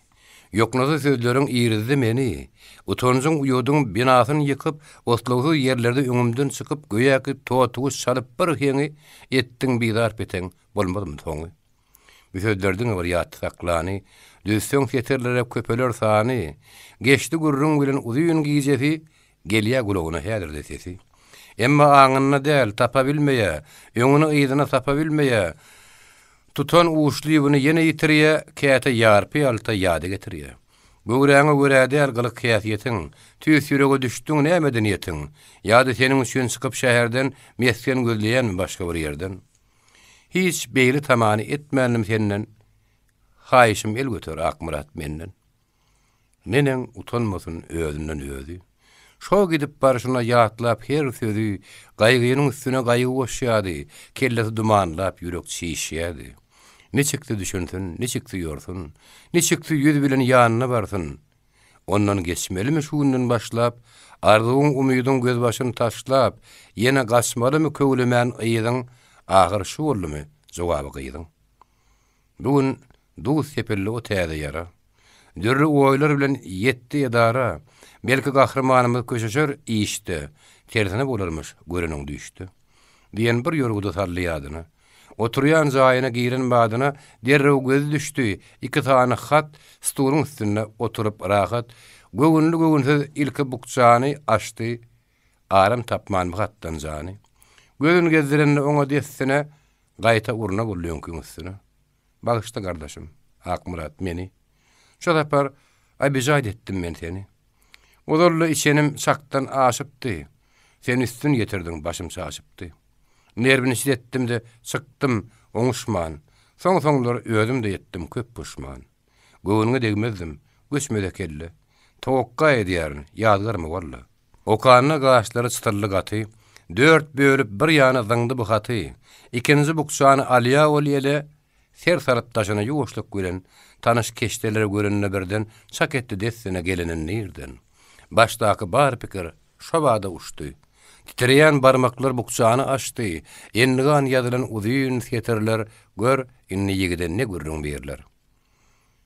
Ýoknasyz sözleriň irizdi meni. Utanjyň uýadyň binasyn ýykyp, oslagsyz ýerlerde öňümden çykyp, göýäki totuguş çalyp bir heňi, etdiň bizar-peteň, bolmazmy soňy? Bu sözler diňe bir ýatda saklany, düzseň setirlere köpeler sany. Geçdi gürrüň bilen uzyn gijesi, gelýä gulagyna häzir-de sesi. Emma aňynda däl, tapa bilmeýä, öňüni-yzyny sapa bilmeýä. Tutan uşlybyny ýene ýitirýä, käte ýarpy-ýalta ýada getirýä. Göwräňe görä däl gylyk-häsiýetiň, tüýs ýürege düşdüň nämedi niýetiň? Ýa-da seniň üçin çykyp şäherden, mesgen gözleýänmi başga bir ýerden? Hiç beýle tamany etmändim senden, haýyşym el göter Akmyrat menden. Neneň utanmasyn özünden özi. Şo gidip barşyna ýatlap her sözi, Gaýgynyň üstüne gaýgy goşýardy, Kellesi dumanlap, ýürek çişýärdi. Niçiksi düşünsin, niçiksi ýorsun, Niçiksi ýüz bilen ýanyna barsyn. Ondan geçmelimi şu günden başlap, Arzuwyň, umydyň gözbaşyn taşlap, Ýene gaçmalymy köwlemän yzyň, Ahyr şu boldumy jogaby gyzyň? Bu gün duz sepildi o täze ýara. Dürli oýlar bilen ýetdi edara. Belki gahrymanymyz köşeşer işde, Tersine bolarmyş göreniň düýşde. Diýen bir ýorgudy saldy ýadyna. Oturýan jaýyna giren badyna derrew gözi düşdi, iki sany hat stuluň üstünde oturyp rahat, göwünli-göwünsiz ilki bukjany açdy, aram tapman bu hatdan jany. Gözüni gezdirende oňa dessine gaýta urna boldy öňkiň üstüne. Bagyşla gardaşym, Akmyrat, meni. Şo sapar obižaýt etdim men seni. Ozal-da içenim çakdan aşypdy. Sen üstün getirdiň, başym çaşypdy. Nerwniçit etdim-de, çykdym, oňuşman. Soň-soňlar özüm-de etdim köp puşman. Göwnüňe degmezdim, göçmeze kelle. Towakga edýärin, ýazgarma walla. Okanda gaşlary çytyldy gaty. Dört bölüp bir ýana zyňdy bu haty. Ikinji bukjany alýa ol ele, Ser salyp daşyna ýuwaşlyk bilen, tanyş keşdeleri görende birden çak etdi dessine geleni nirden. Başdaky bar pikir şo bada uçdy. Titreýän barmaklar bukjany açdy, endigan ýazylan uzyn setirler, gör, indi ýigide ne gürrüň berler.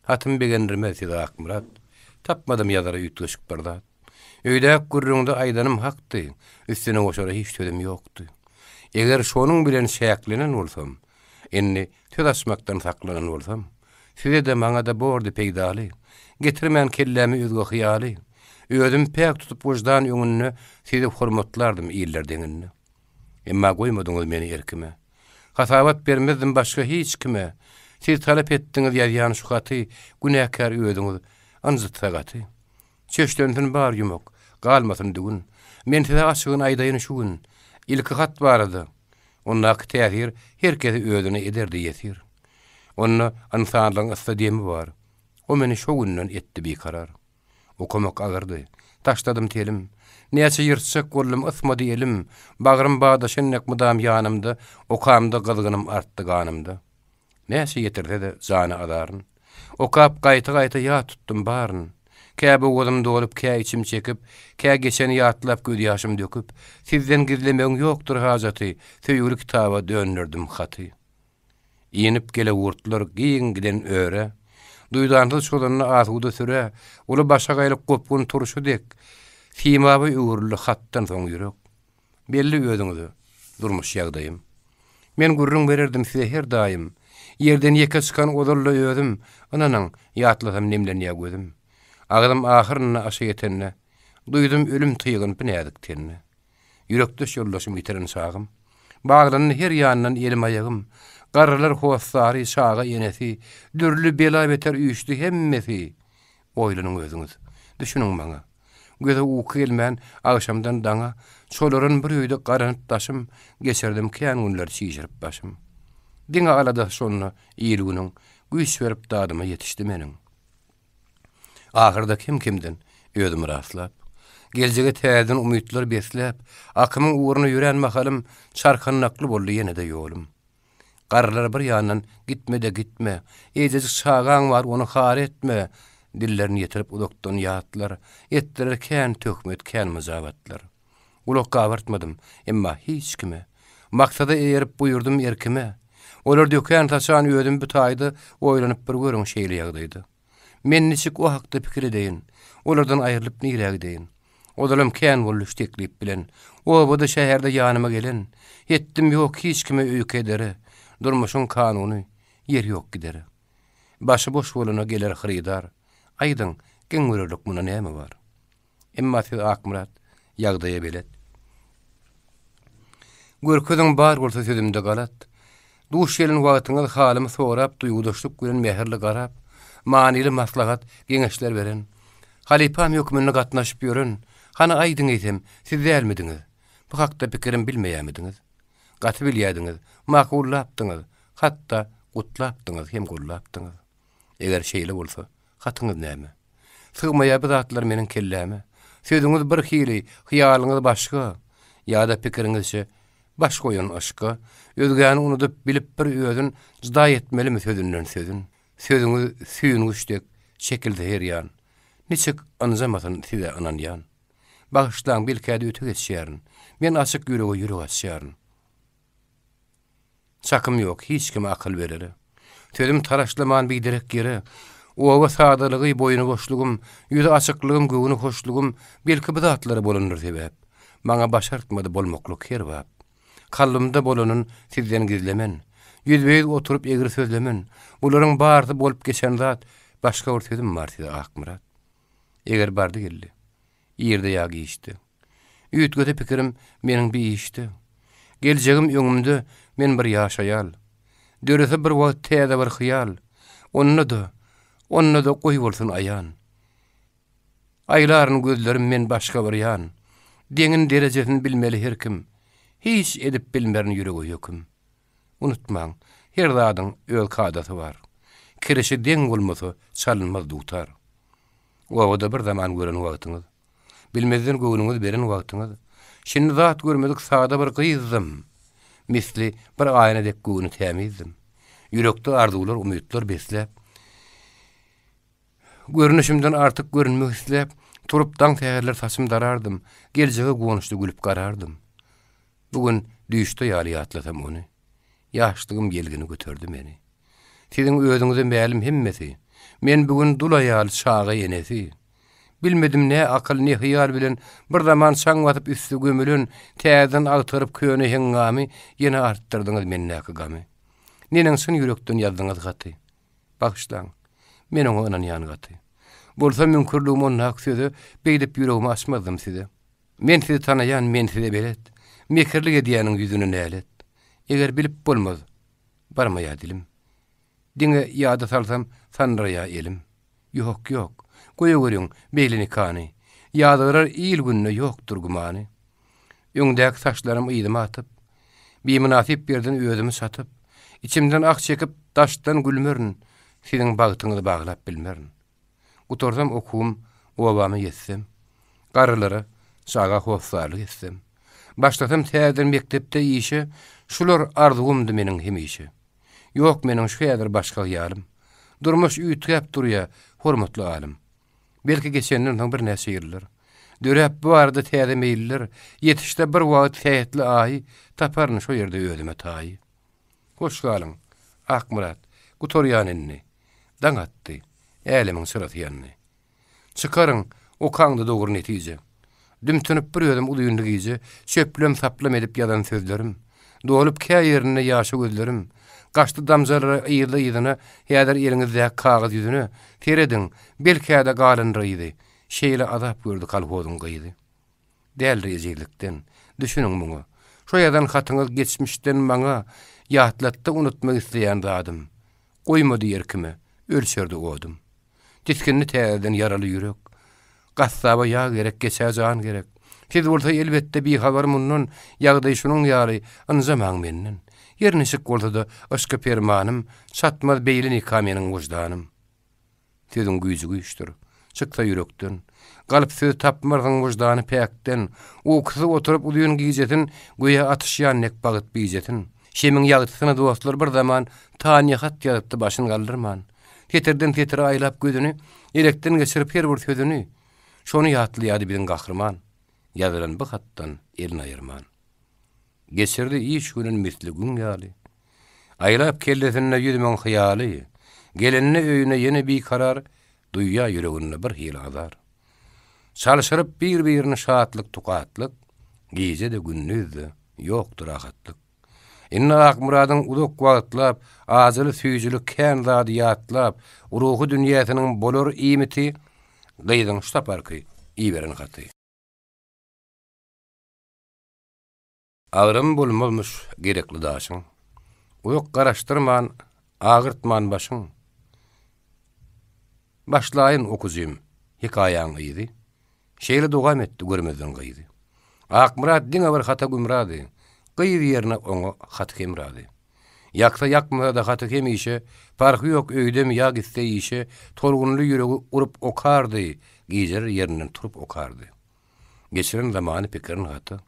Hatym begendirmez sizi Akmyrat. Tapmadym ýazara üýtgeşik bir zat. Öýdäki gürrüňde aýdanym hakdy, üstüne goşara hiç sözüm ýokdy. Eger şonuň bilen çäklenen bolsam, indi söz açmakdan saklanan bolsam, size-de, maňa-da bordy peýdaly. Getirmän kelläme özge hyýaly. Özüm päk tutup wyždan öňünde sizi hormatlardym iller deňinde. Emma goýmadyňyz meni erkime. Hasabat bermezdim başga hiç kime. Siz talap etdiňiz ýazýan şu haty, Günäkär özüňiz, ynjytsa gaty. Çöşlensin bar ýumak, galmasyn düwün. Men size açygyny aýdaýyn şu gün. Ilki hat barada. Ondaky täsir her kesi özüne ederdi ýesir. Onda ynsanlygyň yssy demi bar. O meni şo günden etdi bikarar. Okamak agyrdy. Taşladym telim. Näçe ýyrtjak boldum, ysmady elim. Bagrym badaşan dek mydam ýanymda, Okamda gyzgynym artdy ganymda. Näçe ýetirse-de jana azaryn. Okap gaýta-gaýta ýat tutdum baryn. Kä bogazym dolup, kä içim çekip, Kä geçeni ýatlap gözýaşym döküp, Sizden gizlemegiň ýokdur hajaty, Söýgüli kitaba dönderdim haty. Inip gelegurtlar giň giden öre, Duýdansyz çozanda asuda sürä, Uly başagaýlyk gopgun turşy dek, Simaba öwrüldi hatdan soň ýürek. Belli özüňize durmuş ýagdaýym. Men gürrüň bererdim size her daýym. Ýerden ýeke çykan ozal-da özüm, Ynanyň, ýatlasam nemlenýär gözüm. Agzym ahyrynda aşa ýetende, Duýdum ölüm tygyn bu näzik tende. Ýürekdeş ýoldaşym ýitiren çagym. Baglandy her ýandan elim-aýagym. Garrylar hossary, çaga enesi, Dürli bela-beter üýşdi hemmesi. Oýlanyň özüňiz, düşüniň maňa. Göze uky gelmän, agşamdan daňa, Çolaran bir öýde garanyp daşym, Geçirdim kän günler çişirip başym. Diňe aladasy şonda il-günüň, Güýç berip dadyma ýetişdi meniň. Ahyrda kem-kemden özümi rastlap, geljege täzeden umytlar besläp, akymyň ugruna ýörän mahalym çarkandakly boldy ýene-de ýolum. Garrylar bir ýandan gitme-de gitme, eýjejik çagaň bar, ony har etme, dillerini ýetirip uzakdan ýatlar, etdiler kän töhmet, kän myjabatlar. Gulak gabartmadym, emma hiç kime. Maksada eýerip buýurdym erkime. Olar dökän-saçan özüm bu taýda oýlanyp bir görüň şeýle ýagdaýda. Men niçik o hakda pikir edeýin? Olardan aýrylyp nirä gideýin? Ozalam kän boldy şu teklip bilen. Obada-şäherde ýanyma gelen. Hetdim ýok hiç kime öýke edere. Durmuşyň kanuny, ýer ýok gidere. Başy boş bolana geler hyrydar. Aýdyň, geň görerlik munda näme bar? Emma siz Akmyrat, ýagdaýa belet. Görkeziň bar bolsa sözümde galat. Duş gelen wagtyňyz halymy sorap, duýgudaşlyk bilen mähirli garap, manyly maslahat, geňeşler beren, halypam hökmünde gatnaşyp ýören, hany aýdyň eýsem, siz dälmidiňiz? Bu hakda pikirim bilmeýärmidiňiz? Gaty bilýärdiňiz, makullapdyňyz, hatda gutlapdyňyz hem gollapdyňyz. Eger şeýle bolsa, hatyňyz näme? Sygmaýar bu zatlar meniň kelläme. Sözüňiz bir hili, hyýalyňyz başga. Ýa-da pikiriňizçe, baş goýan yşka. Özgäni unudyp, bilip bir özün, Jyda etmelimi sözünden sözün? Sözüňiz süýngüç dek, çekilse her ýan. Niçik ynjamasyn size ynanýan. Bagyşlaň belkäde öte geçýärin. Men açyk ýürege ýürek açýaryn. Çakym ýok hiç kime akyl berere. Sözüm taraşlaman biderek ýere. Oba sadalygy, boýny boşlugym, ýüzi açyklygym, göwni hoşlugym, belki bu zatlara bolandyr sebäp. Maňa başartmady bolmaklyk her bap. Kalbymda bolanyn sizden gizlemen. Ýüzbe-ýüz oturyp egri sözlemen. Bularyň barysy bolup geçen zat, başga bir sözüm bar size Akmyrat. Eger bardy-geldi. Irde ýa giçde. Üýtgese pikirim meniň bi işde. Geljegim öňümde, men bir ýaş aýal. Dörese bir wagt täze bir hyýal. Onda-da, onda-da goý bolsun aýan. Aýlaryn gözlerim men başga bir ýan. Deňin derejesin bilmeli her kim. Hiç edip bilmerin ýürege höküm. Unutmaň, her zadyň öz kadasy bar. Kirişi deň bolmasa çalynmaz dutar. Obada bir zaman gören wagtyňyz. Bilmezden göwnüňiz beren wagtyňyz. Şindi zat görmedik sada bir gyzdym. Misli bir aýna dek göwni tämizdim. Ýürekde arzuwlar, umytlar besläp. Görnüşimden artyk görünmek isläp, turup daň säherler saçym darardym, geljege guwançly gülüp garardym. Bu gün düýşde ýaly ýatlasam ony. Ýaşlygym ýelgini göterdi meni. Siziň özüňize mälim hemmesi. Men bu gün dul aýal, çaga enesi. Bilmedim ne akyl, ne hyýal bilen bir zaman çaň basyp üsti gömülen, täzeden agtaryp köne heňňamy, ýene artdyrdyňyz mendäki gamy. Neneň çyn ýürekden ýazdyňyz haty? Bagyşlaň. Men oňa ynanýan gaty. Bolsa müňkürligim ondaky söze, beýdip ýüregimi açmazdym size. Men sizi tanaýan, men size belet. Mekirlik edýäniň ýüzüne nälet. Eger bilip bolmaz, barmaýa dilim. Diňe ýada salsam, sandyraýa elim. Ýok, ýok, goýaweriň beýle nikany. Ýazgarar il-günde ýokdur gümany. Öňdäki saçlarym yzyma atyp, Bimynasyp ýerden özümi satyp, Içimden ah çekip, daşdan gülmerin, Siziň bagtyňyzy baglap bilmerin. Gutarsam okuwym, obama ýetsem, Garrylara, çaga hossarlyk etsem, Başlasam täzeden mekdepde işe, Şular arzuwymdy meniň hemişe. Ýok meniň şu häzir başga hyýalym. Durmuş üýtgäp durýa, hormatly alym. Belki geçenden soň birnäçe ýyllar. Döräp bu barada täze meýiller, Ýetişse bir wagt sähetli aýy, Taparyn şo ýerde özüme taýy. Hoş galyň, Akmyrat, gutarýan indi. Daň atdy, älemiň çyrasy ýandy. Çykaryň, okaňda dogry netije. Dümtünip bir özüm uzynly gije, Çöplem-saplam edip ýazan sözlerim. Dolup kä ýerinde ýaşa gözlerim. Gaçdy damjalary yzly-yzyna, Häzir eliňizdäki kagyz ýüzüne Serediň, belkä-de galandyr yzy. Şeýle azap gördi kolhozyň gyzy. Däldir ejizlikden, düşüniň muňa. Şo ýazan hatyňyz geçmişden maňa Ýatlatdy unutmak isleýän zadym. Goýmady erkime, ölçerdi odum. Tisgindi täzeden ýaraly ýürek. Gassaba ýag gerek, geçä jan gerek. Siz bolsa elbetde bihabar mundan, Ýagdaý şunuň ýaly, ynjamaň menden. Her niçik bolsa-da, yşky permanym, Çatmaz beýle nika meniň wyždanym. Sözüň güýji güýçdür. Çyksa ýürekden. Galyp söz tapmarsyň wyždany päkden. Ukusyz oturyp uzyn gijesin, Göýä atyşýan dek bagt bijesin. Şemiň ýagtysyna dostlar bir zaman Tanýa hat ýazypdy başyn galdyrman. Setirden setire aýlap gözüni, Elekden geçirip her bir sözüni. Şony ýatlaýardy biziň gahryman, Ýazylan bu hatdan elini aýyrman. Geçirdi iş günün misli gün ýaly. Aýlap kellesinde 100.000 hyýaly. Gelende öýüne ýene bikarar, Duýýar ýüreginde bir hili azar. Çalşyryp bir-birini şatlyk-tukatlyk, Gije-de, gündiz-de ýokdy rahatlyk. Indi Akmyradyň uzak wagtlap, ajyly-süýjüli kän zady ýatlap, ruhy dünýäsiniň bolar iýmiti gyzyň şu saparky iberen haty. Agramy bolmazmyş gerekli daşyň. Uzak garaşdyrman, agyrtman başyň. Başlaýyn, okyjym, hekaýaň yzy. Şeýle dowam etdi görmezden gyzy. Akmyrat diňe bir hata gümrady. Gyz ýerine oňa haty hemrady. Ýaksa ýakmasa-da haty hemişe, parhy ýok öýdemi ýa gitse işe, tolgunly ýüregi urup okardy, gijeler ýerinden turup okardy. Geçiren zamany pikirin hata.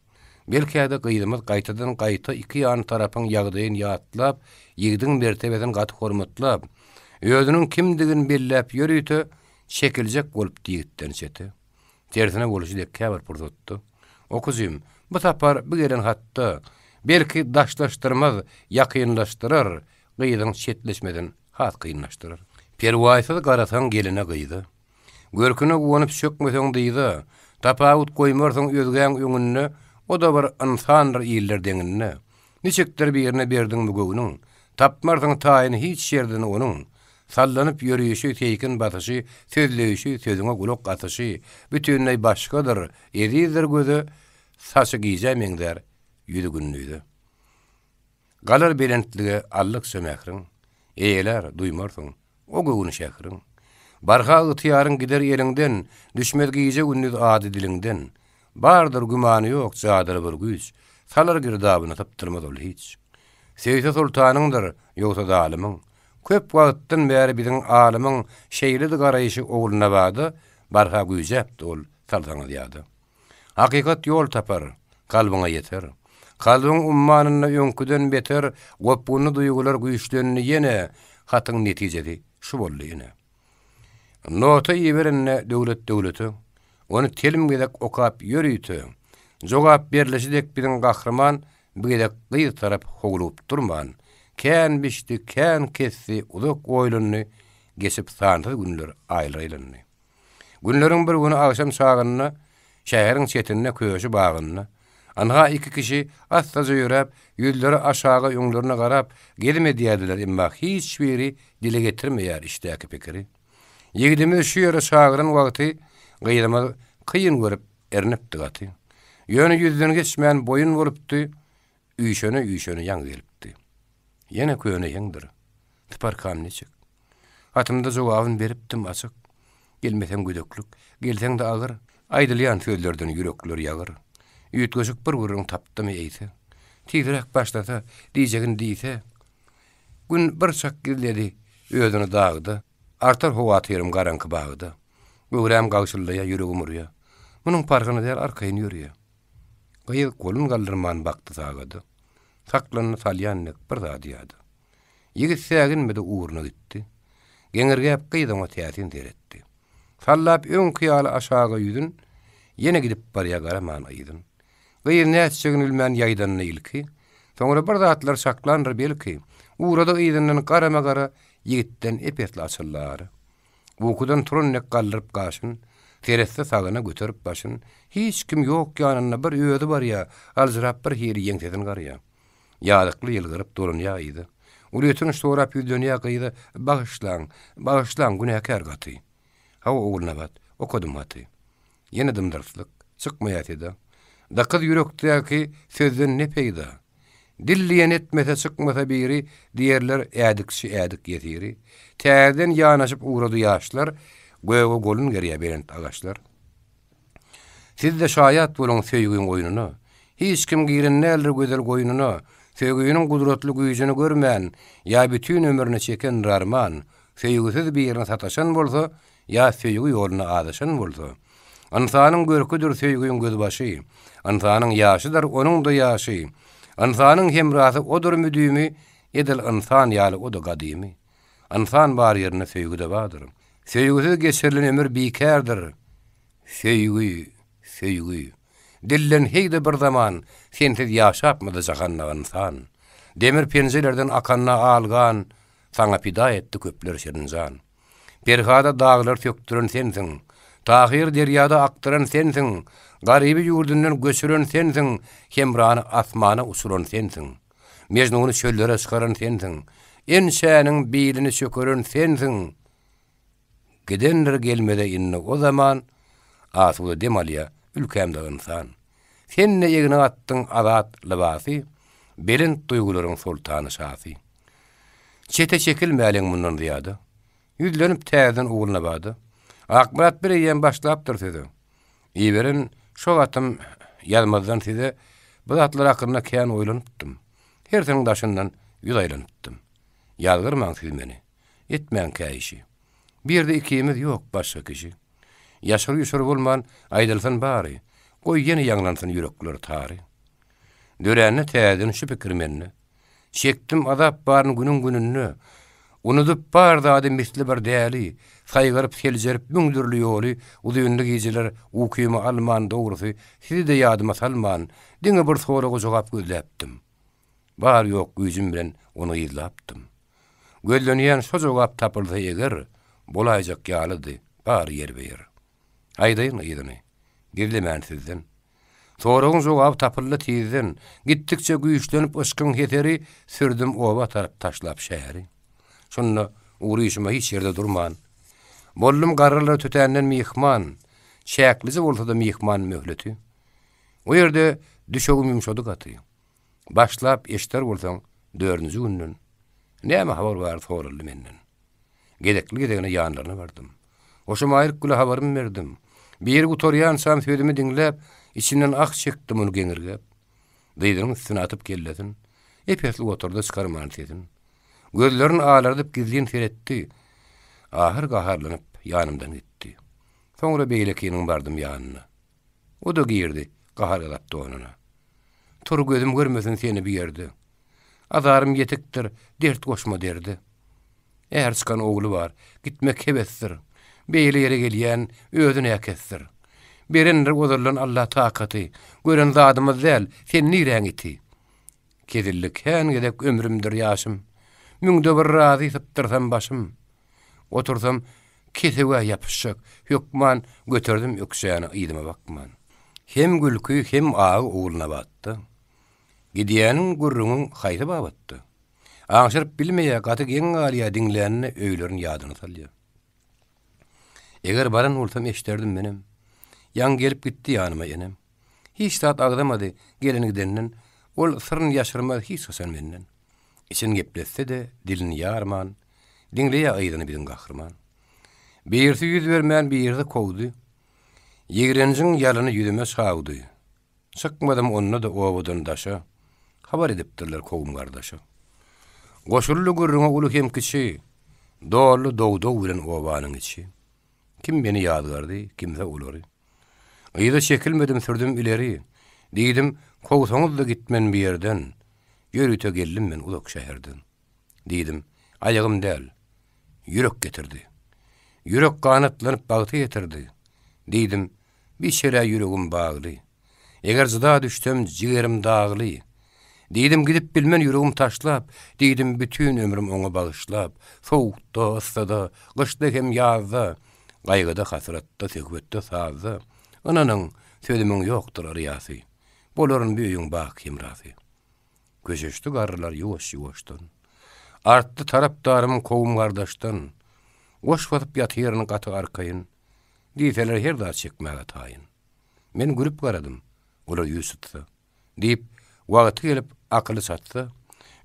Belkä-de gyzymyz gaýtadan gaýta iki ýan tarapyň ýagdaýyn ýatlap, ýigdiň mertebesin gaty hormatlap, özüniň kimdigin belläp ýörite. Çekiljek bolupdy ýigitden çete. Tersine bolşy dek käbir pursatda. Okyjym, bu sapar bu gelen hatda, belki daşlaşdyrmaz, ýakynlaşdyrar, gyzyň çetleşmesini has kynlaşdyrar. Perwaýsyz garasaň geline gyza. Görküne guwanyp çökmeseň dyza, Tapawut goýmarsyň özgäň öňünde, O-da bir ynsandyr iller deňinde. Niçikdir birine berdiňmi göwnüň, Tapmarsyň taýyny hiç ýerden onuň. Sallanyp ýörüşi, seýkin basyşy, Sözleýşi, sözüňe gulak asyşy, Bütinleý başgadyr, ezizdir göze, Saçy gijä meňzär, ýüzi gündize. Galar belentlige aldykça mähriň, Eýelär, duýmarsyň, o göwün şähriň. Barha ygtyýaryň gider eliňden, Düşmez gije-gündiz ady diliňden. Bardyr, gümany ýok, jadyly bir güýç, Salar girdabyna sypdyrmaz ol hiç. Söýse soltanyňdyr, ýogsa zalymyň. Köp wagtdan bäri biziň alymyň Şeýledi garaýşy Ogulnabada, Barha güýjäpdi ol, salsaňyz ýada. Hakykat ýol tapar, kalbyňa ýeter. Kalbyň ummanynda öňküden beter gopgunly duýgular güýçlendi ýene, hatyň netijesi şu boldy ine. Nota iberende Döwlet Döwlete, ony telim gezek okap ýörite, jogap berlişi dek biziň gahryman bu gezek gyz tarap howlugyp durman, kän biçdi, kän kesdi, uzak oýlandy, geçip sansyz günler, aýlar aýlandy. Günleriň bir güni agşam çagynda şäheriň çetinde köşi bagynda, ynha iki kişi assaja ýöräp, ýüzleri aşaga öňlerine garap gezim edýärdiler, emma hiç biri dile getirmeýär içdäki pikiri. Ýigidimiz şu ýere çagyran wagty gyzymyz kyn görüp erinipdi gaty. Ýöne ýüzden geçmän boýun bolupdy, üýşene-üýşene ýaňy gelipdi. Ýene köne heňdir. Syparkam niçik? Hatymda jogabyn beripdim açyk. Gelmeseň gödeklik, gelseň-de agyr. Aýdylýan sözlerden ýürekler ýagyr. Üýtgeşik bir gürrüň tapdymy eýse? Tizräk başlasa, diýjegini diýse. Gün bir çak gizledi özüni dagda. Artar howatyrym garaňky bagda. Göwräm gagşyldaýa, ýüregim urýa. Munuň parhyna däl arkaýyn ýörýä. Gyz golun galdyrman bakdy sagada. Saklandy salýan dek bir zady ýada. Ýigit säginmedi, ugruna gitdi. Geňirgäp gyz oňa täsin seretdi. Sallap öňki ýaly aşaga ýüzün, ýene gidip barýa garaman yzyn. Gyz nätjegini bilmän ýaýdandy ilki. Soňra bir zatlar çaklandyr belki. Ugrady yzyndan garama-gara, ýigitden ep-esli açyldy ara. Ukudan turan dek galdyryp gaşyn, seretse sagyna göterip başyn, hiç kim ýok ýanynda bir özi barýa, aljyrap bir hili ýeňsesini garýa. Ýazykly ýylgyryp dolanýar yza. Uly ötünç sorap ýüzlenýär gyza, Bagyşlaň, bagyşlaň, günäkär gaty. Hawa, Ogulnabat, okadym haty. Ýene dymdyrslyk, çykmaýar seda. Dykyz ýürekdäki sözden ne peýda? Dil diýen etmese, çykmasa biri, Diýerler, ädikçi, ädik ýesiri. Täzeden ýanaşyp ugrady ýaşlar, Göge golun gerýär belent agaçlar. Siz-de şaýat boluň söýgiň oýnuna. Hiç kim giren däldir gözel goýnuna, Söýginiň gudratly güýjüni görmän, Ýa bütin ömrüni çekendir arman, Söýgüsiz birine sataşan bolsa, Ýa söýgi ýolunda azaşan bolsa. Ynsanyň görküdir söýgiň gözbaşy, Ynsanyň ýaşydyr onuň-da ýaşy. Ynsanyň hemrasy odur müdimi, Edil ynsan ýaly o-da gadymy. Ynsan bar ýerinde söýgi-de bardyr. Söýgüsiz geçirilen ömür bikärdir. Söýgi, söýgi. Dillen heý-de bir zaman sensiz ýaşapmydy jahanda ynsan. Demir penjelerden akanda al gan, Saňa pida etdi köpler şirin jan. Perhada daglar sökdüren sensiň, Tahyr derýada akdyran sensiň, Garyby ýurdundan göçüren sensiň, Hemrany asmana uçuran sensiň. Mejnuny çöllere çykaran sensiň, Ençäniň bilini çökeren sensiň. Gidendir gelmeze indi o zaman, Asuda dem alýa ülkämde ynsan. Sen-de egne atdyň azat lybasy, Belent duýgularyň soltany-şasy. Çete çekilmäliň mundan zyýada. Ýüzlenip täzeden Ogulnabada. Akmyrat bir eýýäm başlapdyr söze. Iberen şo hatym ýazmazdan size bu zatlar hakynda kän oýlanypdym. Hersiniň daşyndan ýüz aýlanypdym. Ýazgyrmaň siz meni. Etmäň käýişi. Bu ýerde ikimiz ýok başga kişi. Ýaşyr-ýuşur bolman aýdylsyn bary. Goý ýene ýaňlansyn ýürekler tary. Dörände täzeden şu pikir mende. Çekdim azap baryn günüň gününde. Unudyp bar zady misli bir däli, Saýgaryp seljerip müň dürli ýoly, Uzynly gijeler ukymy alman dogrusy sizi-de ýadyma salman, diňe bir soraga jogap gözläpdim. Bar-ýok güýjüm bilen ony yzlapdym. Gözlenýän şo jogap tapylsa eger, bolaýjak ýalydy bary ýerbe-ýer. Aýdaýyn yzyny, gizlemän sizden. Soragyň jogaby tapyldy tizden. Gitdikçe güýçlenip yşkyň heseri, Sürdüm oba tarap taşlap şäheri. Şonda ugryşyma hiç ýerde durman, Boldum garrylara tötänden myhman, Çäklije bolsa-da myhman möhleti. O ýerde düşegim ýumşady gaty. Başlap eşder bolsaň dördünji günden, Näme habar bar soraldy menden. Gezekli-gezegine ýanlaryna bardym. Goşa Maýryk güle habarymy berdim. Biri gutarýançam sözümi diňläp, içinden ah çekdim ony geňirgäp. Dyzynyň üstüne atyp kellesin, ep-esli oturdy çykarman sesin. Gözlerini alardyp gizlin seretdi. Ahyr gaharlanyp ýanymdan gitdi. Soňra beýlekiniň bardym ýanyna. O-da girdi gahar-gazap donuna. Tur gözüm görmesin seni bu ýerde. Azarym ýetikdir, dert goşma derde. Är çykan ogly bar, gitmek hebesdir. Beýle ýere gelýän özi näkesdir. Berendir ozaldan Alla takaty, Gören zadymyz däl, sen niräň iti? Kezildi kän gezek ömrümdir ýaşym, Müňde bir razy sypdyrsam başym. Otursam kesewä ýapyşjak, hökman Göterdim ökjäni yzyma bakman. Hem gülki, hem agy Ogulnabatda. Gidýäniň gürrüňiň haýsy babatda? Aňşyryp bilmeýär, gaty geň galýar, diňlände öýlerini ýadyna salýar. Eger baran bolsam eşderdim menem. Ýaňy gelip gitdi ýanyma enem. Hiç zat agzamady gelen-gidenden, ol syryn ýaşyrmaz hiç haçan menden. Için gepletse-de, dilini ýarman, diňleýär yzyny biziň gahryman. Birisi ýüz bermän, birisi kowdy. Ýigrenjiň ýalyny ýüzüme çawdy. Çykmadym onda-da obadan daşa, Habar edipdirler kowum-gardaşa. Goşuldy gürrüňe uly hem kiçi, Doldy dow-dow bilen obanyň içi. Kim meni ýazgardy, kimse olary. Yza çekilmedim, sürdüm ileri. Diýdim, kowsaňyz-da gitmen bu ýerden, Ýörite geldim men uzak şäherden. Diýdim, aýagym däl, ýürek getirdi. Ýürek ganatlanyp bagta ýetirdi. Diýdim, biçerä ýüregim bagly. Eger jyda düşsem, jigerim dagly. Diýdim, gidip bilmen ýüregim taşlap, Diýdim, bütin ömrüm oňa bagyşlap. Sowukda, yssyda, gyşda hem ýazda, Gaýgyda, hasratda, söhbetde, sazda, Ynanyň, sözümiň ýokdur yrýasy. Bolaryn bu öýüň baky hemrasy. Köşeşdi garrylar ýuwaş-ýuwaşdan. Artdy tarapdarym kowum-gardaşdan. Goş basyp ýatyryn gaty arkaýyn. Diýseler her zat çekmäge taýyn. Men gülüp garadym, olar ýüz tutsa. Diýip, wagty gelip akyly çatsa,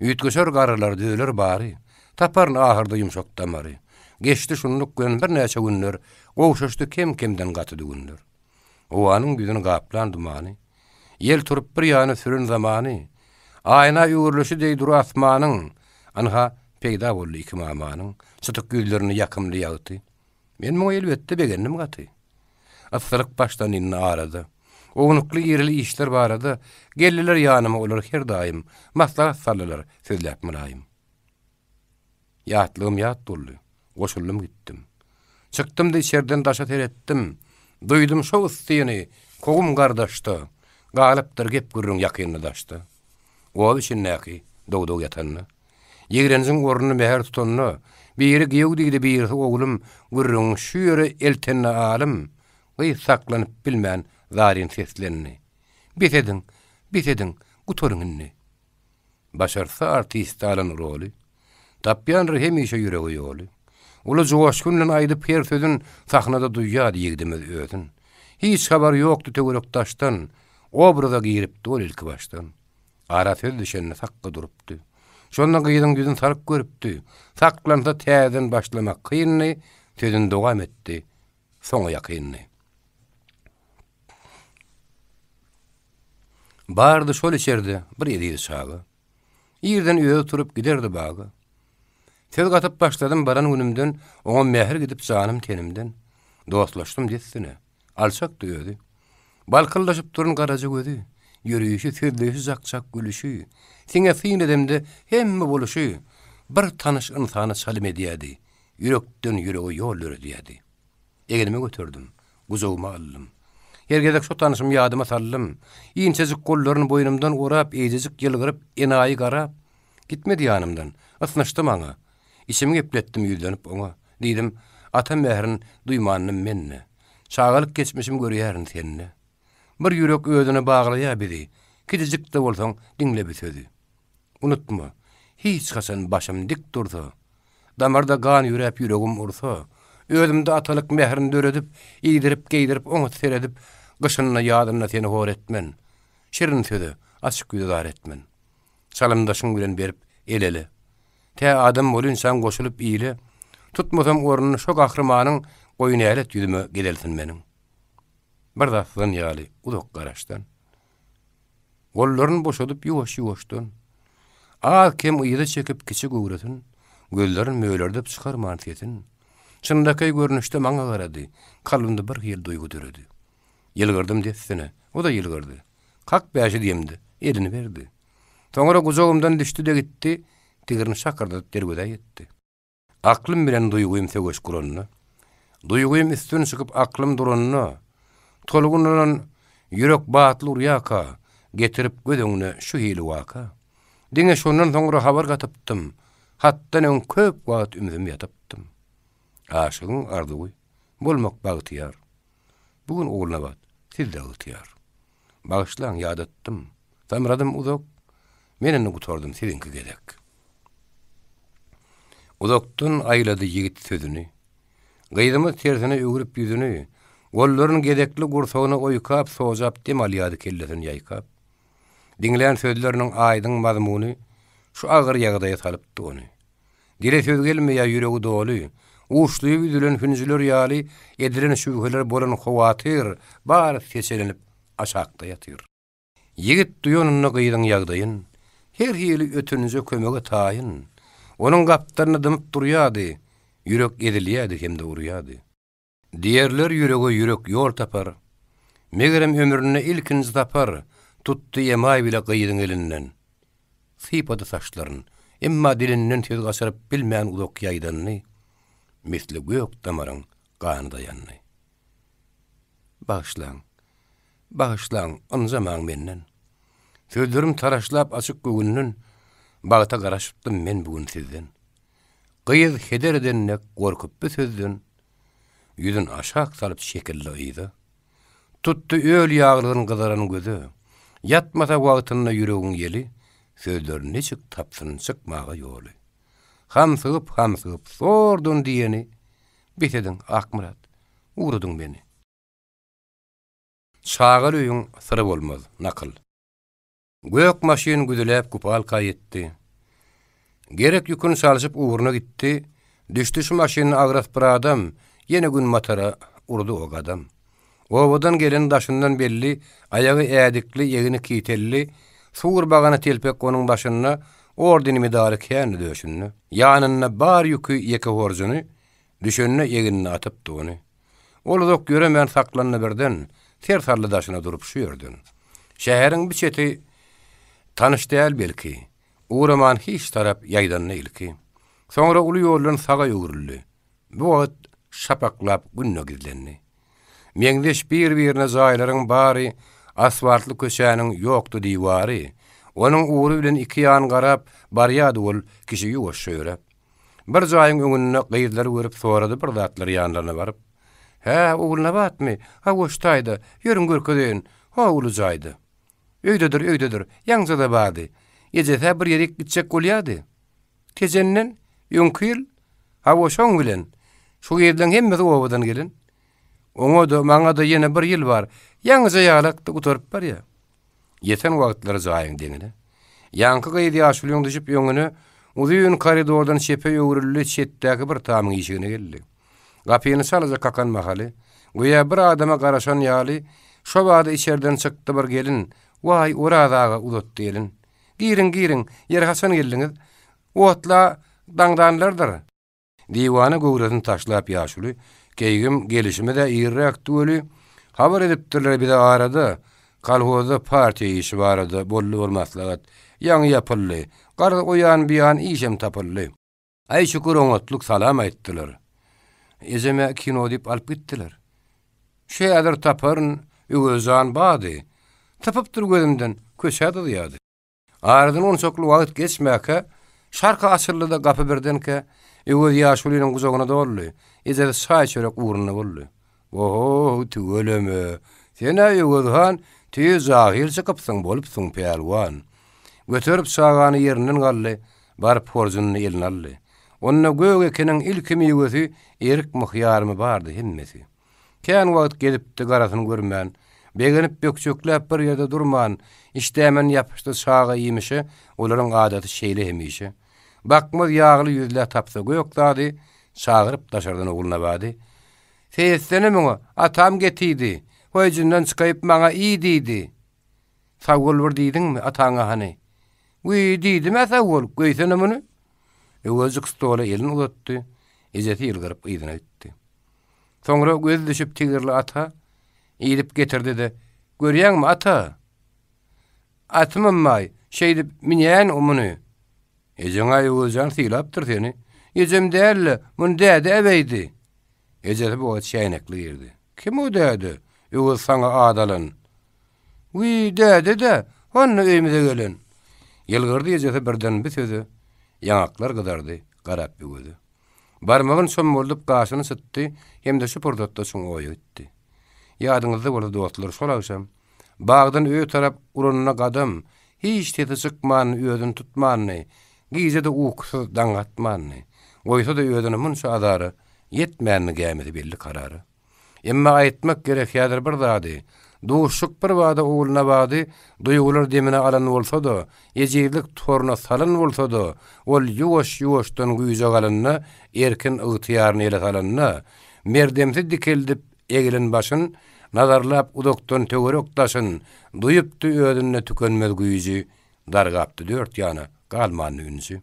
Üýtgeşer garrylar, düzeler bary. Taparyn ahyrda ýumşak damary. Geçdi şunluk bilen birnäçe günler, Gowşaşdy kem-kemden gaty düwünler. Howanyň ýüzüni gaplan dumany, Ýel turup bir ýana süren zamany, Aýna öwrülişi deý dury asmanyň, Anha, peýda boldy iki mamanyň Çytyk ýüzlerinde ýakymly ýagty. Men muňa elbetde begendim gaty. Yssylyk başlandy indi arada. Ownukly-irili işler barada Geldiler ýanyma olar her daýym, Maslahat saldylar sözläp mylaýym. Ýatlygym ýat boldy. Goşuldym gitdim. Çykdym-da içerden daşa seretdim. Duýdum şo yssyny, kowum gardaşda. Galypdyr gep-gürrüň ýakynda-daşda. Oba içindäki dog-dog ýatanda. Ýigrenjiň ornuny mähir tutanda, biri giýew diýdi, birisi oglum, gürrüňiň şu ýere eltende alym, gyz saklanyp bilmän zaryn seslendi. Bes ediň, bes ediň, gutaryň indi. Başarsa artist alan roly. Tapýandyr hemişe ýürege ýoly. Uly joşgun bilen aýdyp her sözün Sahnada duýýardy ýigdimiz özün. Hiç habary ýokdy töwerek-daşdan, Obraza giripdi ol ilki başdan. Ara söz düşende sakga durupdy. Şonda gyzyň ýüzün saryk görüpdi. Saklansa täzeden başlamak kyndy, Sözüni dowam etdi, soňa ýakyndy. Bardy şol içerde bir eziz çaga. Irden özi turup giderdi baga. Söz gatyp başladym baran günümden, Oňa mähir gidip janym tenimden. Dostlaşdym dessine. Alçakdy özi. Balkyldaşyp duran garaja gözi, Ýörüşi, sözleýşi jak-jak gülüşi, Siňe syn edemde hemme boluşy. Bir tanyş ynsana çalym edýärdi, ýürekden ýürege ýol döredýärdi. Egnime göterdim, gujagyma aldym. Her gezek şo tanyşymy ýadyma saldym. Inçejik gollaryny boýnumdan orap, eýjejik ýylgyryp, enaýy garap, gitmedi ýanymdan, ysnyşdy maňa. Içimi gepletdim ýüzlenip oňa. Diýdim, Ata mährin duýmandym men-de. Çagalyk geçmişimi görýärin sende. Bir ýürek özüne baglaýar bizi, Kiçijik-de bolsaň, diňle bir sözi. Unutma, hiç haçan başym dik dursa, Damarda gan ýöräp ýüregim ursa, Özümde atalyk mährini döredip, Iýdirip-geýdirip, oňat seredip, Gyşynda, ýazynda seni hor etmen. Şirin söze, açyk ýüze zar etmen. Çalymdaşyň bilen berip el-ele. Tä adam bolynçaň goşulyp ile, Tutmasam ornuny şo gahrymanyň, Goý nälet ýüzüme gezelsin meniň. Bir zat syzan ýaly uzak garaşdan. Gollaryny boşadyp ýuwaş-ýuwaşdan, Az-kem yza çekip kiçi göwresin, Gözlerin mölerdip çykarman sesin, Çynlakaý görnüşde maňa garady, Kalbymda bir hili duýgy döredi. Ýylgyrdym dessine, o-da ýylgyrdy. Kak bäşi diýemde, elini berdi. Soňra gujagymdan düşdi-de gitdi, Tigrini şakyrdadyp derwezä ýetdi. Aklym bilen duýgym söweş guranda, Duýgym üstün çykyp aklym duranda, Tolgunylan ýürek batly urýaka, Getirip göz öňüne şu hili waka. Diňe şondan soňra habar gatypdym, Hatdan öň köp wagt ümsüm ýatypdym. Aşygyň arzuwy, bolmak bagtyýar. Bu gün Ogulnabat, sizde ygtyýar. Bagyşlaň, ýadatdym. Samradym uzak. Men indi gutardym, siziňki gezek. Uzakdan aýlady ýigit sözüni. Gyzymyz tersine öwrüp ýüzüni, gollaryny gezekli gursagyna oýkap, sojap dem alýardy kellesini ýaýkap. Diňlän sözleriniň aýdyň mazmuny şu agyr ýagdaýa salypdy ony. Dile söz gelmeýär ýüregi doly, uçlyýyp üzülen hünjüler ýaly edilen şübheler bolan howatyr bary seçelenip aşakda ýatyr. Ýigit duýanynda gyzyň ýagdaýyn, her hili ötünje kömege taýyn. Onuň gapdalynda dymyp durýardy, ýürek ezilýärdi hem-de urýardy. Diýerler ýürege ýürek ýol tapar. Megerem ömründe ilkinji sapar tutdy emaý bile gyzyň elinden. Sypady saçlaryn, emma dilinden söz gaçyryp bilmän uzak ýaýdandy. Misli gök damaryň gany daýandy. Bagyşlaň, bagyşlaň, ynjamaň menden. Sözlerim taraşlap açyk göwünden, Bagta garaşypdym men bu gün sizden. Gyz heder eden dek gorkup bu sözden, Ýüzün aşak salyp çekildi yza. Tutdy öl ýaglygyn gyzaran göze. Ýatmasa wagtynda ýüregiň ýeli, Sözler niçik tapsyn çykmaga ýoly. Hamsygyp-hamsygyp zordan diýeni, Bes ediň, Akmyrat, ugradyň meni. Çagaly öýüň syry bolmaz, Nakyl. Gök maşyn güzüläp kupalka ýetdi. Gerek ýüküni çalşyp ugruna gitdi. Düşdi şu maşyndan agras bir adam, ýene günbatara urdy o gadam. Obadan gelen daşyndan belli, aýagy ädikli, egni kitelli, sur bagana telpek onuň başynda, orden-medaly kändi döşünde. Ýanynda bar ýüki ýeke horjuny, düşende egnine atypdy ony. Ol uzak ýöremän saklandy birden, ser saldy daşyna durup şu ýerden. Şäheriň bir çeti tanyş däl belki, ugraman hiç tarap ýaýdandy ilki. Soňra uly ýoldan saga öwrüldi. Bu wagt şapaklap gün-de gizlendi. Meňzeş bir-birine jaýlaryň bary, asfaltly köçäniň ýokdy diwary. Onuň ugry bilen iki ýan garap, barýardy ol kişi ýuwaşja ýöräp. Bir jaýyň öňünde gyzlary görüp sorady bir zatlar ýanlaryna baryp. Hä, Ogulnabatmy? Hawa şu taýda, ýörüň görkezeýin, ho uly jaýda. Öýdedir, öýdedir, ýaňja-da bardy. Ejesi-hä bir ýerik gitjek bolýardy. Tejenden, öňki ýyl, hawa şoň bilen. Şu gyzlaň hemmesi obadan gelen. Oňa-da, maňa-da ýene bir ýyl bar. Ýaňyja ýalakdy, gutaryp barýa. Ýeten wagtlary jaýyň deňine. Ýaňky gyz ýaşulyň düşüp öňüne, uzyn koridordan çepe öwrüldi, çetdäki bir tamyň işigine geldi. Gapyny çalaja kakan mahaly, göýä bir adama garaşan ýaly, şo bada içerden çykdy bir gelin, Waý, Oraz aga uzatdy elin. Giriň, giriň, ýeri haçan geldiňiz? Otla daňdanlardyr. Diwana göwresini taşlap ýaşuly, Keýgim, gelişimiz-ä irräkdi weli, habar edipdirler bize arada, kolhozda partiýa işi barada boldy bir maslahat. Ýaňy ýapyldy. Garaz, o ýan-bu ýan işem tapyldy. Aý şükür oňatlyk salam aýtdylar. Ejeme kino diýip alyp gitdiler. Şu häzir taparyn Öwezjan bady. Sypypdyr gözümden, köçä dyzýady. Aradan onçakly wagt geçmäkä, şarka açyldy-da gapy birdenkä Öwez ýaşulynyň gujagyna doldy. Ejesi çaý-çörek ugrunda boldy. Oho, tüweleme! Sen-ä Öwez han, tüýs jahyl çykypsyň, bolupsyň pälwan. Göterip çagany ýerinden galdy, baryp horjunyny eline aldy. Onda gök ekiniň ilki miwesi erikmi, hyýarmy bardy hemmesi. Kän wagt gezipdi garasyny görmän, begenip bökjekläp bir ýerde durman, işdämen ýapyşdy çaga iýmişe, olaryň adaty şeýle hemişe. Bakmaz ýagly ýüzlä tapsa gök zady, çagyryp daşardan Ogulnabady. Seýetsene muňa, atam getidi, hoýjundan çykaýyp maňa iý diýdi. Sag bol bir diýdiňmi ataňa hany? Wiý, diýdim-ä sag bol, göýsene muny. Öwezjik stola elini uzatdy, ejesi ýylgyryp yzyna gitdi. Soňra gözi düşüp tigirli ata, idip getirdi-de, Görýäňmi, ata? Atymam baý, şeýdip münýän muny. Ejeň-ä Öwezjan sylapdyr seni. Ejem däl-de, muny däde äbeýdi. Ejesi bu wagt çäýnekli girdi. Kim o däde? Öwez saňa ad alan. Wiý, däde-dä, hany öýümize gelen. Ýylgyrdy ejesi birden bi söze, ýaňaklar gyzardy, garap Öweze. Barmagyny çommaldyp gaşyny çytdy hem-de şu pursatda çuň oýa gitdi. Ýadyňyzda bolsa dostlar, şol agşam bagdan öýe tarap uranyna gadam, hiç sesi çykmandy, özüni tutmandy, gije-de ukusyz daň atmandy. Goýsa-da özüni munça azara, ýetmändi gämisi belli karara. Emma aýtmak gerek häzir bir zady, duşuşyk birbada Ogulnabady duýgular demine alan bolsa-da, ejizlik toruna salan bolsa-da, ol ýuwaş-ýuwaşdan güýje galanda, erkin ygtyýaryny ele salanda, merdemsi dikeldip egilen başyn, nazarlap uzakdan töwerek-daşyn, duýupdy özünde tükenmez güýji, dargapdy dört ýana, galmandy ünji.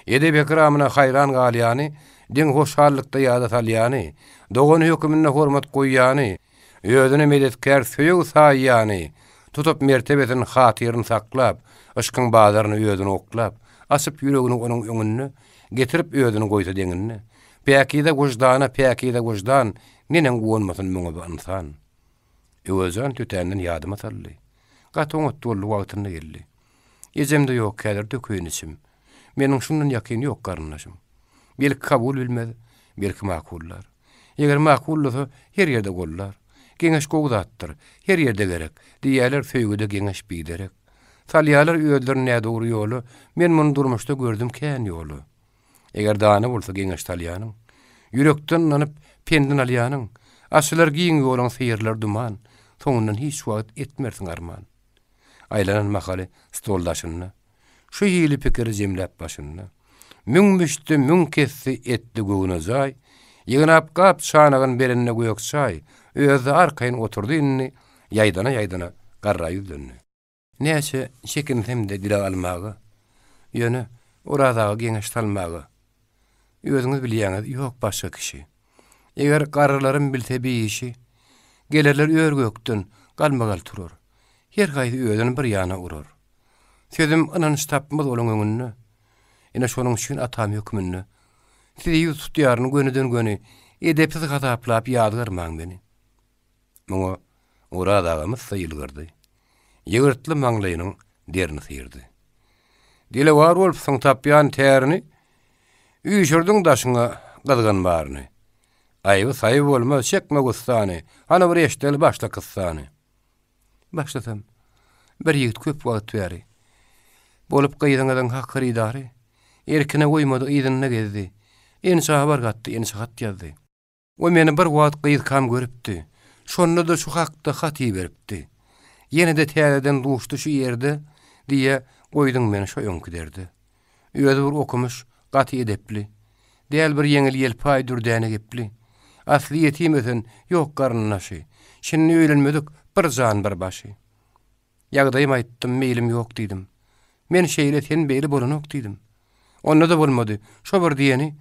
Edep-ekramyna haýran galýany, deň hoşallykda ýada salýany, dogany höküminde hormat goýýany, özüne medetkär söýeg saýýany, tutup mertebesini, hatyryny saklap, yşkyň bazaryna özüni oklap, açyp ýüregini onuň öňünde, getirip özüni goýsa deňinde. Päkize wyždana päkize wyždan, neneň guwanmasyn muňa bu ynsan. Öwezjan tötänden ýadyma saldy. Gaty oňat boldy, wagtynda geldi. Ejem-de ýok häzir dökeýin içim. Meniň şundan ýakyn ýok garyndaşym. Belki kabul bilmez, belki makullar. Eger makullasa, her ýerde gollar. Geňeş gowy zatdyr, her ýerde gerek. Diýýärler söýgüde geňeş biderek. Salýarlar özlerini nädogry ýola, men muny durmuşda gördüm kän ýola. Eger dana bolsa geňeş salýanyň, Ýürekden ynanyp, pendin alýanyň, Açylar giň ýoluň syrylar duman, Soňundan hiç wagt etmersiň arman. Aýlanan mahaly stol daşynda, Şu hili pikiri jemläp başynda. Müň müşdi, müň kesdi, etdi göwne jaý, Ýygnap gap-çanagyn berende gök çaý, Özi-de arkaýyn oturdy indi, Ýaýdana-ýaýdana garra ýüzlendi. Näçe çekinsem-de dile almaga, Ýöne Oraz aga geňeş salmaga. Özüňiz bilýäňiz, ýok başga kişi. Eger garrylarym bilse bi işi, Gelerler ör-gökden, galmagal turar. Her haýsy özüni bir ýana urar. Sözüm ynanç tapmaz olaň öňünde. Ine şonuň üçin atam hökmünde Size ýüz tutýaryn gönüden-göni, Edepsiz hasaplap ýazgarmaň meni. Muňa Oraz aga myssa ýylgyrdy. Ýygyrtly maňlaýynyň derini syrdy. Dilewar bolupsyň tapýan tärini, Üýşürdiň daşyňa gyzgyn baryny. Aýby-saýby bolmaz, çekme gussany, Hany bir eşdeli başla kyssany. Başlasam, bir ýigit köp wagt bäri, Bolup gyzyňyzyň hak hyrydary, Erkine goýmady, yzynda gezdi, Ençe habar gatdy, ençe hat ýazdy. O meni bir wagt gyzkam görüpdi. Şonda-da şu hakda hat iberipdi. Ýene-de täzeden duşdy şu ýerde, diýýä, goýduň meni şo öňki derde. Özi bir okumyş, gaty edepli. Däl bir ýeňil-ýelpaý dürdäne gepli. Asly ýetim ösen, ýok garyndaşy. Şindi öýlenmedik, bir jan bir başy. Ýagdaýymy aýtdym, meýlim ýok diýdim. Men şeýle, sen beýle bolanok diýdim. Onda-da bolmady, şo bir diýeni.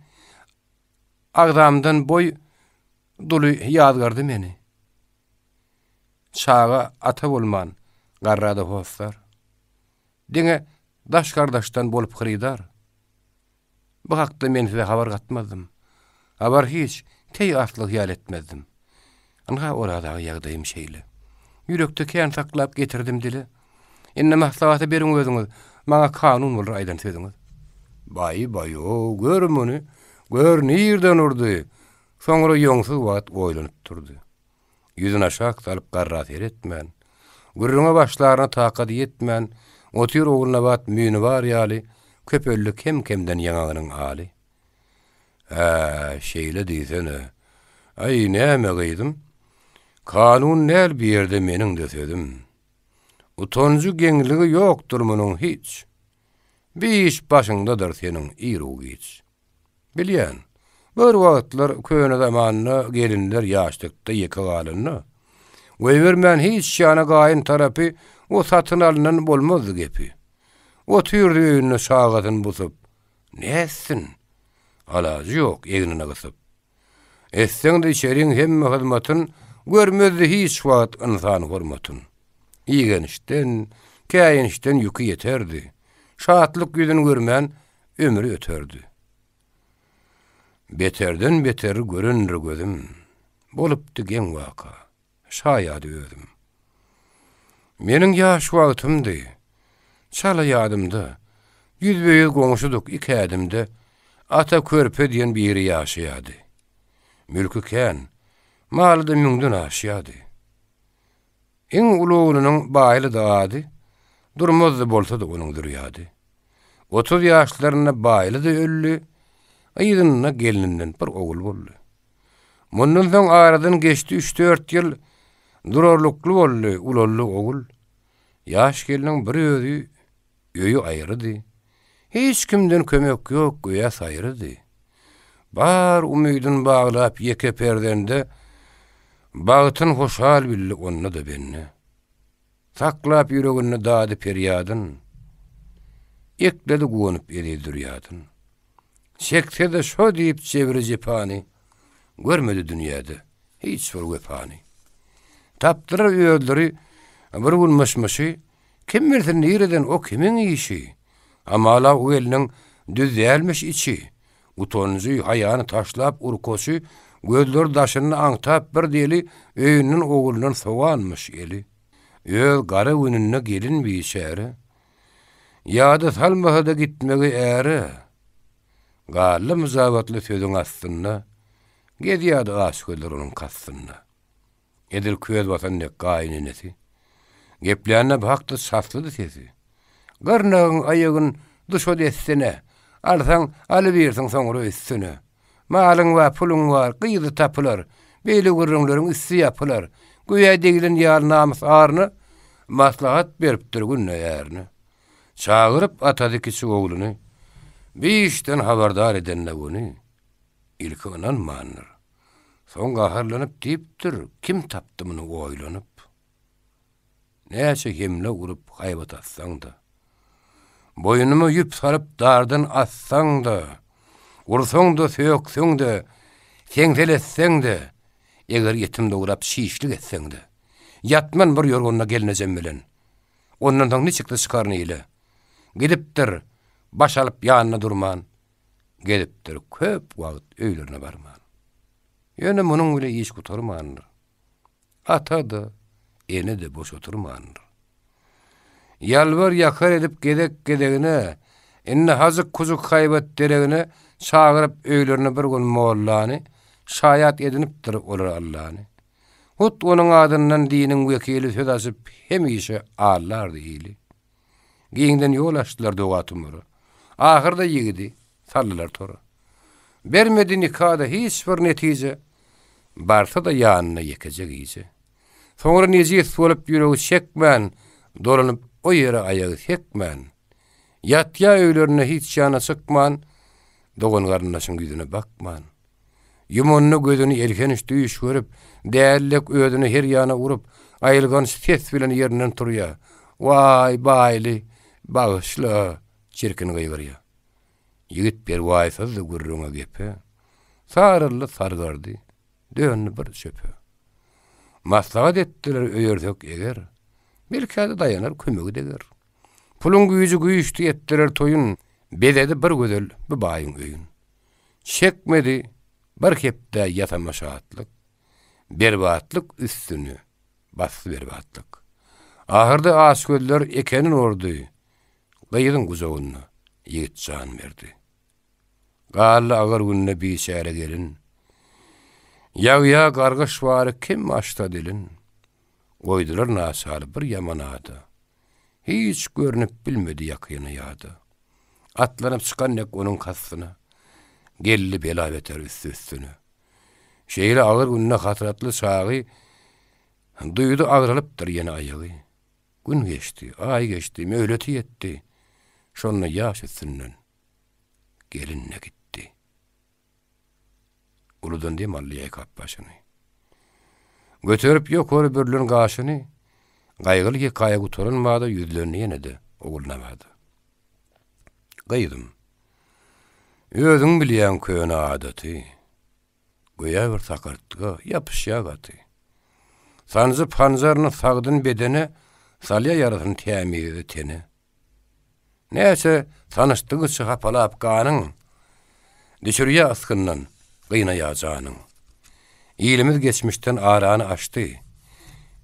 Agzamdan boý duly ýazgardy meni. Çaga ata bolman, garrada hossar. Diňe daş gardaşdan bolup hyrydar. Bu hakda men size habar gatmazdym. Habar hiç, teý asla hyýal etmezdim. Ynha, Oraz aga ýagdaýym şeýle. Ýürekde kän saklap getirdim dile. Indi maslahaty beriň özüňiz, maňa kanun bolar aýdan sözüňiz. Baý, baý-ow, gör muny, gör nirden urdy. Soňra ýoňsuz wagt oýlanyp durdy. Ýüzüni aşak salyp garra seretmän, gürrüňe başlaryna takady ýetmän, otyr Ogulnabat müýni bar ýaly, köpeldi kem-kemden ýaňagynyň aly. Hä, şeýle diýsene. Aý, näme gyzym? Kanun däl bu ýerde meniň-de sözüm. Utanjy, geňligi ýokdur munuň hiç. Bir iş başyňdadyr seniň iru-giç. Bilýän. Bir wagtlar köne zamanda gelinler ýaşlykda ýeke galanda, goýbermän hiç ýana gaýyn tarapy o satyn alnan bolmazdy gepi. Otyrdy öýünde çagasyny busup, nätsin? Alajy ýok egnine gysyp. Etseň-de içeriň hemme hyzmatyn, görmezdi hiç wagt ynsan hormatyn. Igençden, käýinçden ýüki ýeterdi. Şatlyk ýüzün görmän ömri öterdi. Beterden beteri görendir gözüm, Bolupdy geň waka, şaýady özüm. Meniň ýaş wagtymdy, çala ýadymda, Ýüzbe-ýüz goňşudyk ik ädimde, Ata körpe diýen biri ýaşaýady. Mülki kän, maly-da müňden aşýady. Iň uly oglunyň Baýlydy ady, Durmazdy bolsa-da onuň zürýady. 30 ýaşlarynda Baýly-da öldi, Yzynda gelninden bir ogul boldy. Mundan soň aradan geçdi üç-dört ýyl, Durarlykly boldy, ulaldy ogul. Ýaş gelniň bir özi, öýi aýrydy. Hiç kimden kömek ýok, göýä saýrydy. Bar umydyn baglap ýeke perzende, Bagtyn hoşal bildi onda-da bende. Saklap ýüreginde dady-perýadyn, Ekledi guwanyp eziz zürýadyn. Çekse-de şo diýip jebri-jepany, Görmedi dünýäde hiç bir wepany. Tapdylar özleri bir gün myş-myşy, Kim bilsin nireden o kimiň işi? Hamala o gelniň düz dälmiş içi. Utanjy, haýany taşlap urkaçy, Gözleri daşynda aňtap bir deli, Öýünden oglundan sowanmyş eli. Öz gara gününde gelin biçäre, Ýada salmasa-da gitmegi äre. Galdy myjabatly sözüň astynda, Gezýärdi açgözler onuň kastynda. Edil köz basan dek gaýynenesi. Geplände bu hakda çaslydy sesi. Gyrnagyň aýagyn duşa dessine, Alsaň, alybirsiň soňra üstüne. Malyň bar, puluň bar, gyzy tapylar, Beýle gürrüňleriň üsti ýapylar. Göýä degilen ýaly namys-aryna, Maslahat beripdir günde ärine. Çagyryp atasy kiçi ogluny, Bir işden habardar edende ony, Ilki ynanmandyr. Soň gaharlanyp diýipdir, Kim tapdy muny oýlanyp? Näçe hemle urup haýbat atsaň-da, Boýnuma ýüp salyp dardan assaň-da, Ursaň-da, sökseň-de, seňseletseň-de, Eger etim dograp çişlik etseň-de, Ýatman bir ýorganda gelnejem bilen. Ondan soň niçik-de çykaryn ile. Gidipdir, baş alyp ýanynda durman, Gezipdir köp wagt öýlerine barman. Ýöne munuň bile iş gutarmandyr. Ata-da, ene-de boş oturmandyr. Ýalbar-ýakar edip gezek-gezegine, indi hajyk-hujuk haýbat deregine çagyryp öýlerine bir gün mollany, şaýat edinipdir olar Allany. Hut onuň adyndan diniň wekili söz açyp hemişe aldardy ili. Giňden ýol açdylar doga-tumara. Ahyrda ýigidi saldylar tora. Bermedi nika-da hiç bir netije, Barsa-da ýanyna ýekeje gije. Soňra nejis bolup ýüregi çekmän, Dolanyp o ýere aýagy sekmän. Ýatýa öýlerinde hiç ýana çykman, Dogan-garyndaşyň ýüzüne bakman. Ýumanda gözüni elhenç düýş görüp, dällek özüni her ýana urup, aýylganç ses bilen ýerinden turýar. Waý, Baýly, bagyşla! çirkin gygyrýar. Ýigit perwaýsyzdy gürrüňe gepe. Saryldy, sargardy, döndi bir çöpe. Maslahat etdiler öýersek eger, belkä-de daýanar kömegi deger. Puluň güýji güýçdi etdiler toýun. Bezedi bir gözel bu baýyň öýün. Çekmedi bir hepde ýasama şatlyk, Berbatlyk üstüni basdy berbatlyk. Ahyrda açgözler ekenin ordy, Gyzyň gujagynda ýigit jan berdi. Galdy agyr günde biçäre gelin. Ýagýa gargyş bary kim açsa dilin. Goýdular naçary bir ýaman ada. Hiç görnüp bilmedi ýakyna ýada. Atlanyp çykan dek onuň kastyna. Geldi bela-beter üsti-üstüne. Şeýle agyr günde hasratly çagy Duýdy agralypdyr ýene aýagy. Gün geçdi, aý geçdi, möhleti ýetdi. Şonda ýaş üstünden gelin-de gitdi. Uludan dem aldy ýaýkap başyny. Göterip ýokary bürlen gaşyny, gaýgyly hekaýa gutaran bada ýüzlendi ýene-de Ogulnabada. Gyzym, özüň bilýäň köne adaty, göýä bir sakyrtga ýapyşýa gaty. Sanjyp hanjaryny sagdyn bedene, salýa ýarasyny tämizde tene. Näçe tanyşdygyça hapalap ganyň, Düşürýär ysgyndan, gynaýar janyň. Ilimiz geçmişden arany açdy.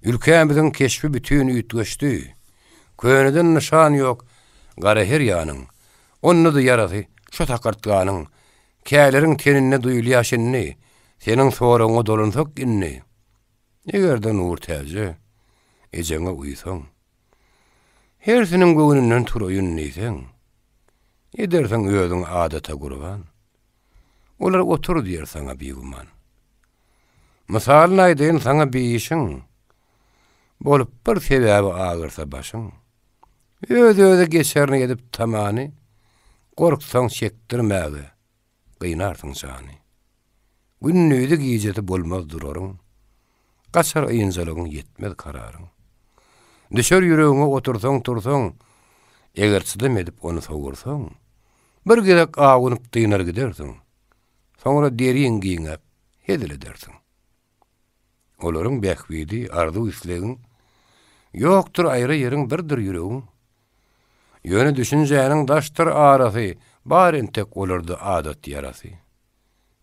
Ülkämiziň keşbi bütin üýtgeşdi. Köneden nyşan ýok, gara her ýanyň. Onda-da ýarasy şu sakyrtganyň. Käleriň teninde duýulýar şindi. Seniň soragyňa dolansak indi. Eger-de Nurtäje, ejeňe uýsaň. Hersiniň göwnünden turaýyn diýseň, Edersiň özüňi adata gurban. Olar otur diýer saňa bigüman. Mysalyny aýdaýyn saňa bir işiň, Bolup bir sebäbi agyrsa başyň. Öz-özi geçerini edip tamany, Gorksaň çekdirmäge, gynarsyň jany. Gündizi-gijesi bolmaz duraryň, Gaçar ynjalygyň, ýetmez kararyň. Düşer ýüregiňe otursaň-tursaň, Eger çydam edip ony sowursaň, Bir gezek awunyp dynar gidersiň, Soňra deriň giňäp, hezil edersiň. Olaryň bähbidi, arzuw-islegiň, Ýokdur aýra ýeriň, birdir ýüregiň. Ýöne düşünjäniň daşdyr arasy, Bar entek olarda adat ýarasy.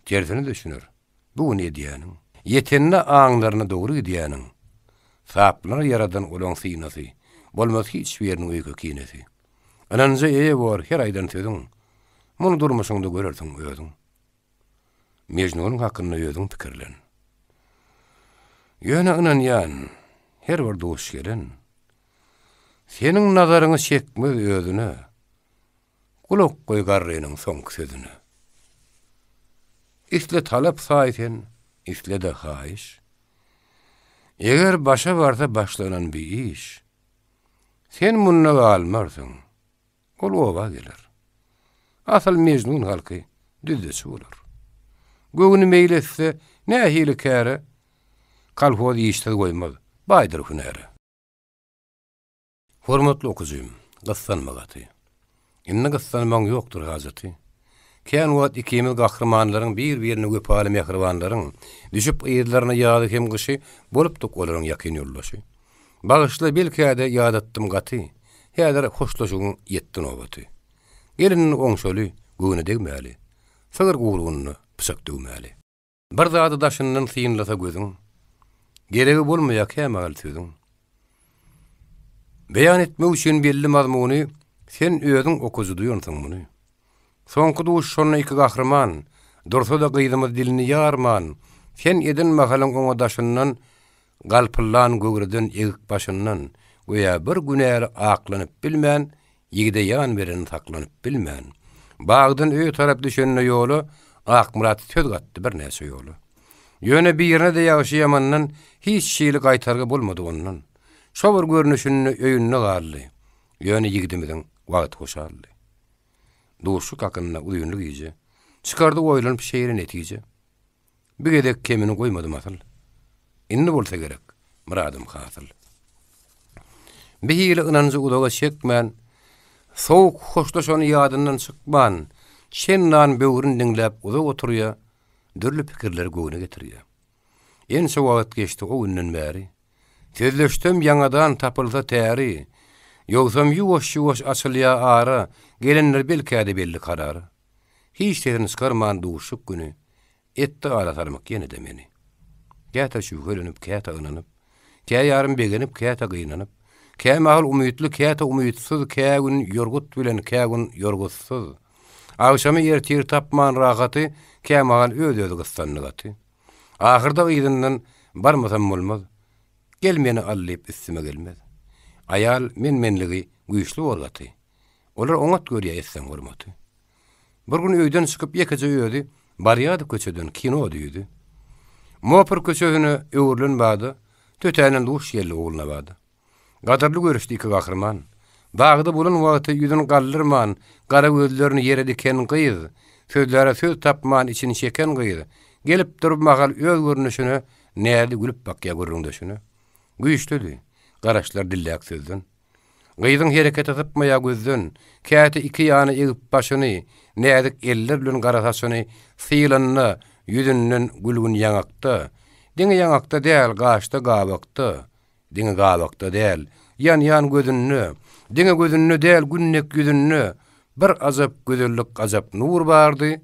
Tersine düşüner, bu gün edýäniň. Ýetende aňlaryna dogry gidýäniň. Saplanar ýaradan olaň synasy, Bolmaz hiç biriniň öýke-kinesi. Ynanja eýe bor her aýdan sözüň, Muny durmuşyňda görersiň özüň. Mejnunyň hakynda özüň pikirlen. Ýöne ynanýan, her bir duş gelen, Seniň nazaryňy çekmez özüne. Gulak goý garrynyň soňky sözüne. Isle talap saý sen, isle-de haýyş. Eger başa barsa başlanan bir iş, Sen munda galmarsyň. Ol oba geler. Asyl Mejnun halky düzdeçi bolar. Göwni meýil etse, nähili käre, Kolhoz işsiz goýmaz, baýdyr hünäre. Hormatly okyjym, gyssanma gaty. Indi gyssanmagyň ýokdur hajaty. Kän wagt ikimiz gahrymanlaryň bir-birine wepaly mähribanlaryň, düşüp yzlaryna ýazy hem gyşy, bolupdyk olaryň ýakyn ýoldaşy. Bagyşla, belkä-de ýadatdym gaty, häzir hoşlaşygyň ýetdi nobaty. Gel indi oňşaly, göwne degmäli, sygyr guýrugynda pyçak döwmäli. Bir zady daşyndan synlasa gözüň, Geregi bolmaýar kämahal sözüň. Beýan etmek üçin belli mazmuny, Sen özüň okyjy duýansyň muny. Soňky duşuşanda iki gahryman, Dursa-da gyzymyz dilini ýarman, Sen eden mahalyň oňa daşyndan, Galpyldan göwreden egik başyndan, Göýä bir günäli aklanyp bilmän, Ýigide ýan bereni saklanyp bilmän, bagdan öýe tarap düşende ýola Akmyrat söz gatdy birnäçe ýola. Ýöne birine-de ýagşy-ýamandan hiç hili gaýtargy bolmady ondan. Şo bir görnüşinde öýünde galdy. Ýöne ýigidimiziň wagty hoşaldy. Duşuşyk hakynda uzynly gije çykardy oýlanyp şeýle netije. Bir gezek kemini goýmadym asyl. Indi bolsa gerek, myradym hasyl. Bir hili ynanjy uzaga çekmän, sowuk hoşlaşany ýadyndan çykman, şendan böwrüni diňläp uzak oturýar, dürli pikirleri göwne getirýär. Ençe wagt geçdi o günden bäri. Sözleşsem ýaňadan tapylsa täri. Ýogsam ýuwaş-ýuwaş açylýa ara, Gelenler belkä-de belli karara. Hiç sesini çykarman duşuşyk güni, Etdi ala salmak ýene-de meni. Käte şübhelenip, käte ynanyp, Kä ýarym begenip, käte gynanyp, Kä mahal umytly, käte umytsyz, Kä gün ýorgut bilen, kä gün ýorgutsyz. Agşamy ertir tapman rahaty, Kä mahal öz-özi gyssandy gaty. Ahyrda yzyndan barmasam bolmaz, Gel meni al diýip üstüme gelmez. Aýal men-menligi güýçli bor gaty. Olar oňat görýär etseň hormaty. Bir gün öýden çykyp ýekeje özi barýardy köçeden kinody ýüzi. Mopr köçesine öwrülen bada tötänden duş geldi Ogulnabada. Gadyrly görüşdi iki gahryman. Dagda bolan wagty ýüzüni galdyrman, gara gözlerini ýere diken gyz, sözläre söz tapman içini çeken gyz, gelip dur mahal öz görnüşine näzli gülüp bakýar gürrüňdeşine. Güýçlüdi. Garaşlar dilläk sözden. Gyzyň hereketi sypmaýar gözden, Käte iki ýana egip başyny, Näzik eller bilen gara saçyny Sylanda, ýüzünden gülgün ýaňakda. Diňe ýaňakda däl, gaşda, gabakda. Diňe gabakda däl, ýanýan gözünde. Diňe gözünde däl, Gün dek ýüzünde Bir ajap gözellik, ajap nur bardy,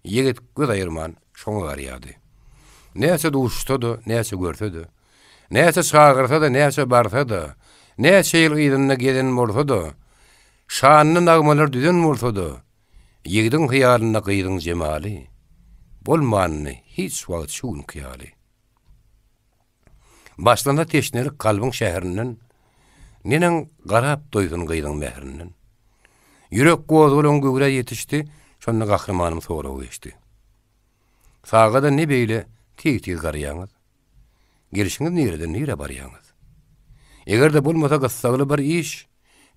Ýigit göz aýyrman şoňa garýardy. Näçe duşsa-da, näçe görse-de, näçe çagyrsa-da, näçe barsa-da, näçe ýyl yzynda gezen bolsa-da, şanly nagmalar düzen bolsa-da, ýigidiň hyýalynda gyzyň jemaly bolmandy hiç wagt şu günki ýaly. Başlansa teşnelik kalbyň şährinden, Neneň garap doýsun gyzyň mährinden. Ýürek gozgalaň göwrä ýetişdi, Şonda gahrymanym soraga geçdi. Sagada ne beýle tiz-tiz garýaňyz? Gelşiňiz nireden nirä barýaňyz? Eger-de bolmasa gyssagly bir iş,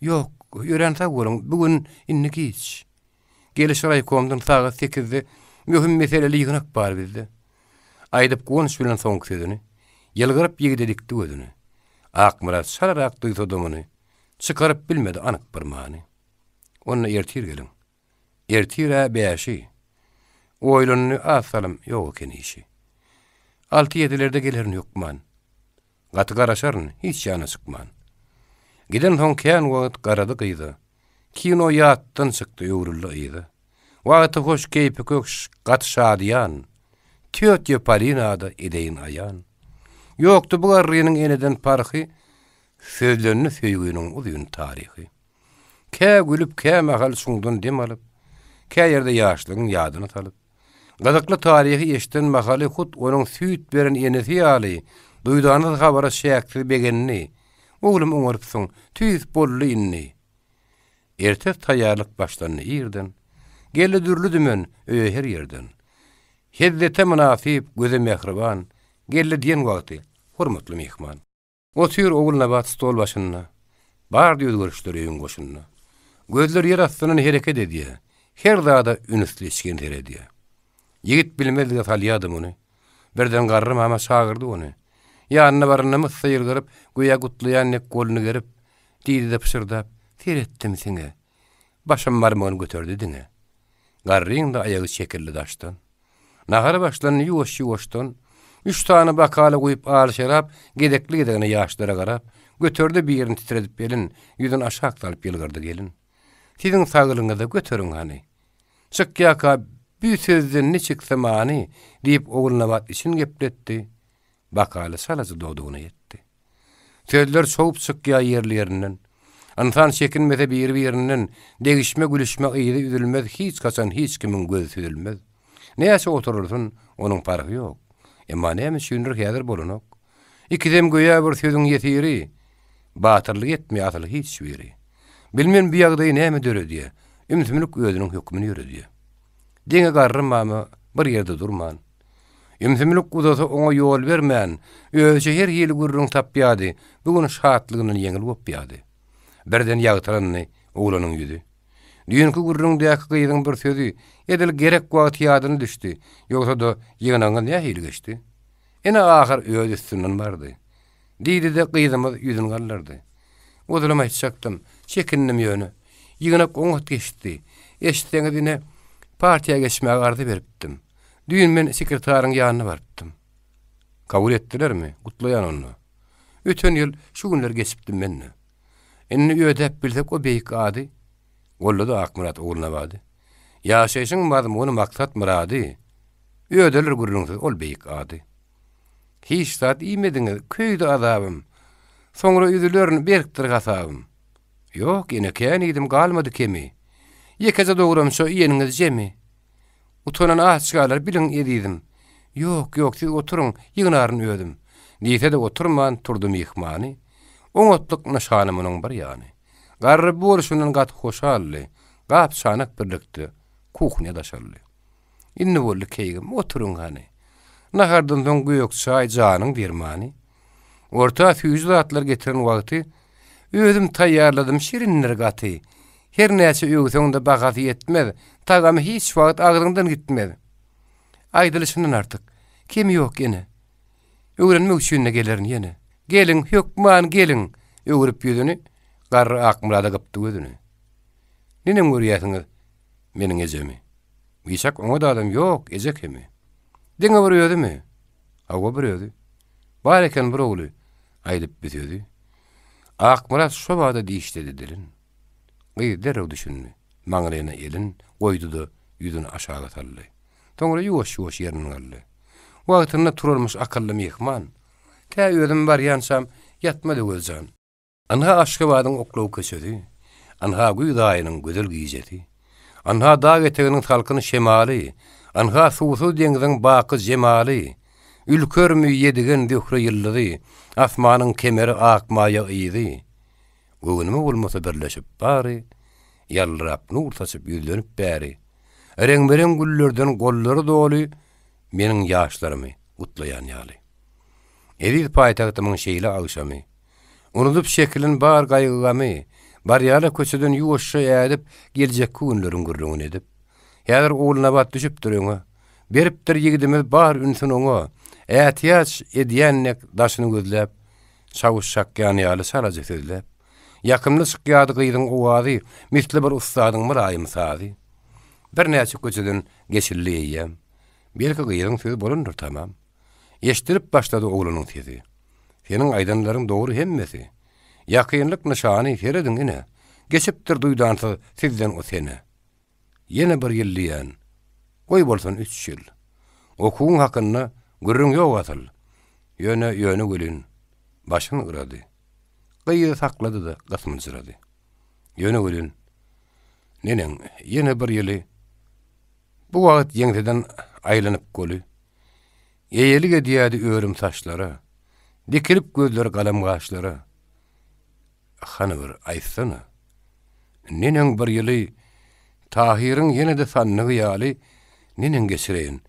Ýok, örän sag boluň, bu gün indi giç. Geliş raýkomdan sagat sekizde möhüm meseleli ýygnak bar bizde. Aýdyp guwanç bilen soňky sözüni, Ýylgyryp ýigide dikdi gözüni. Akmyrat çalarak duýsa-da muny, Çykaryp bilmedi anyk bir many. Onda ertir geliň. Ertir-ä bäşi. Oýlandy az salym, ýok eken işi. Alty-ýedilerde gelerin hökman. Gaty garaşaryn, hiç ýana çykman. Gidensoň kän wagt garady gyza. Kino ýatdan çykdy, öwrüldi yza. Wagty hoş, keýpi kök, gaty şadyýan. Týotýa Polina-da edeýin aýan. Ýokdy bu garrynyň eneden parhy, Sözlendi söýginiň uzyn taryhy. Kä gülüp, kä mahal çuňdan dem alyp, Kä ýerde ýaşlygyň ýadyna salyp. Gyzykly taryhy eşiden mahaly hut onuň süýt beren enesi ýaly duýdansyz habara çäksiz begendi, Oglum oňarypsyň, tüýs boldy indi. Ertesi taýýarlyk başlandy irden. Geldi dürli-dümen öýe her ýerden. Hezzete mynasyp, göze mähriban, Geldi diýen wagty hormatly myhman. Otyr Ogulnabat stol başynda. Bardy özgerişler öýüň goşunda. Gözler ýer astyndan hereket edýär. Her zada ünsli içgin seredýär. Ýigit bilmezlige salýardy muny. Birden garry mama çagyrdy ony. Ýanyna baranda myssa ýylgyryp, göýä gutlaýan dek goluny gerip, diýdi-de pyşyrdap, Seretdim siňe. Başam barmagyny göterdi diňe. Garryň-da aýagy çekildi daşdan. Nahar başlandy ýuwaş-ýuwaşdan. Üç sany bokala guýup al şerap, gezekli-gezegine ýaşlara garap, göterdi birini titredip elin, ýüzüni aşak salyp ýylgyrdy gelin. Siziň saglygyňyza göteriň hany. Çykýaka bü sözden niçiksi many, diýip Ogulnabat için gepletdi. Bakaly çalaja dodagyna ýetdi. Sözler çowup çykýar ýerli-ýerinden. Ynsan çekinmese biri-birinden, degişme-gülüşme yzy üzülmez, hiç haçan hiç kimiň gözi süzülmez. Näçe oturylsyn, onuň parhy ýok. Emma näme üçindir häzir bolanok. Ikisem göýä bir sözüň ýesiri, batyrlyk etmeýär asyl hiç biri. Bilmen bu ýagdaýy näme döredýär, ümsümlik özüniň hökmüni ýöredýär. Diňe garry mama bir ýerde durman, Ümsümlik uzasa oňa ýol bermän, özüçe her hili gürrüň tapýardy, bu gün şatlygyndan ýeňil gopýardy. Birden ýagtylandy oglanyň ýüzi. Düýnki gürrüňdäki gyzyň bir sözi edil gerek wagty ýadyna düşdi, ýogsa-da ýygnagyňyz nähili geçdi? Ene ahyr öz üstünden bardy. Diýdi-de gyzymyz ýüzüni galdyrdy. Ozalam aýtjakdym, çekindim ýöne. Ýygnak oňat geçdi. Eşitseňiz ine, partiýa geçmäge arza beripdim. Düýn men sekretaryň ýanyna barypdym. Kabul etdilermi? Gutlaýan onda. Öten ýyl şu günler geçipdim men-de. Indi ödäp bilsek o beýik ady, Gollady Akmyrat Ogulnabady. Ýaşaýşyň mazmuny maksat-myrady, Ödeler gürrüňsiz ol beýik ady. Hiç zat iýmediňiz, köýdi azabym, Soňra üzülerin, berkdir hasabym. Ýok, ýene kän iýdim, galmady kemi. Ýekeje dogramça iýeniňiz jemi. Utanan aç galar, biliň, ezizim. Ýok, ýok, siz oturyň, ýygnaryn özüm. Diýse-de oturman, turdy myhmany. Oňatlyk nyşany munuň bir ýany. Garry bu bolşundan gaty hoşaldy. Gap-çanak birlikde kuhnýa daşaldy. Indi boldy keýgim, oturyň hany. Nahardan soň gök çaý janyň dermany. Orta süýji zatlar getiren wagty, Özüm taýýarladym, şirindir gaty. Her näçe öwseň-de bahasy ýetmez, Tagamy hiç wagt agzyňdan gitmez. Aýdylyşyndan artyk, kemi ýok ýene. Öwrenmek üçin-de gelerin ýene. Geliň, hökman geliň! Öwrüp ýüzüni, garry Akmyrada gypdy gözüni. Neneň görýäsiňiz meniň ejemi? Biçak oňat adam ýok, eje kemi. Diňe bir özümi? Hawa, bir özi. Bar eken bir ogly, aýdyp bir sözi. Akmyrat şo bada dişledi dilin. Gyz derrew düşündi. Maňlaýyna elin goýdy-da, ýüzüni aşaga saldy. Soňra ýuwaş-ýuwaş ýerinden galdy. Wagtynda turarmyş akylly myhman. Tä özüm barýançam ýatmady Öwezjan. Ynha Aşgabadyň oklaw köçesi, Ynha güýz aýynyň gözel gijesi. Ynha dag eteginiň salkyn şemaly, Ynha suwsuz deňziň baky jemaly. Ülkermi Ýedigen Zöhre ýyldyzy, Asmanyň kemeri ak maýa yzy. Göwnüme bolmasa birleşip bary, Ýaldyrap nur saçyp ýüzlenip bäri. Reňbe-reň güllerden gollary doly, Meniň ýaşlarymy gutlaýan ýaly. Eziz paýtagtymyň şeýle agşamy, Unudyp şekilin bar gaýgy-gamy, Barýala köçeden ýuwaşja ädip, Geljekki günleriň gürrüňini edip. Häzir Ogulnabat düşüpdir öňe, Beripdir ýigidimiz bar ünsün oňa, Ätiýaç edýän dek daşyny gözläp, Çawuş çakýan ýaly çalaja sözläp. Ýakymly çykýardy gyzyň owazy, Misli bir ussadyň mylaýym sazy. Birnäçe köçeden geçildi eýýäm. Belki gyzyň sözi bolandyr tamam. Eşdilip başlady oglanyň sesi. Seniň aýdanlaryň dogry hemmesi. Ýakynlyk nyşany, serediň ine. Geçipdir duýdansyz sizden o sene. Ýene bir ýyl diýýän. Goý bolsun üç ýyl. Okuwyň hakynda gürrüň ýok asyl. Ýöne, ýöne welin, başyn yrady. Gyzy saklady-da gysmyljyrady. Ýöne welin, neneň, ýene bir ýyly Bu wagt ýeňseden aýlanyp goly. Eýelik edýärdi örüm saçlara. Dikilip gözleri galam gaşlara. Hany bir aýtsana. Neneň bir ýyly Tahyryň ýene-de sandygy ýaly neneň geçireýin,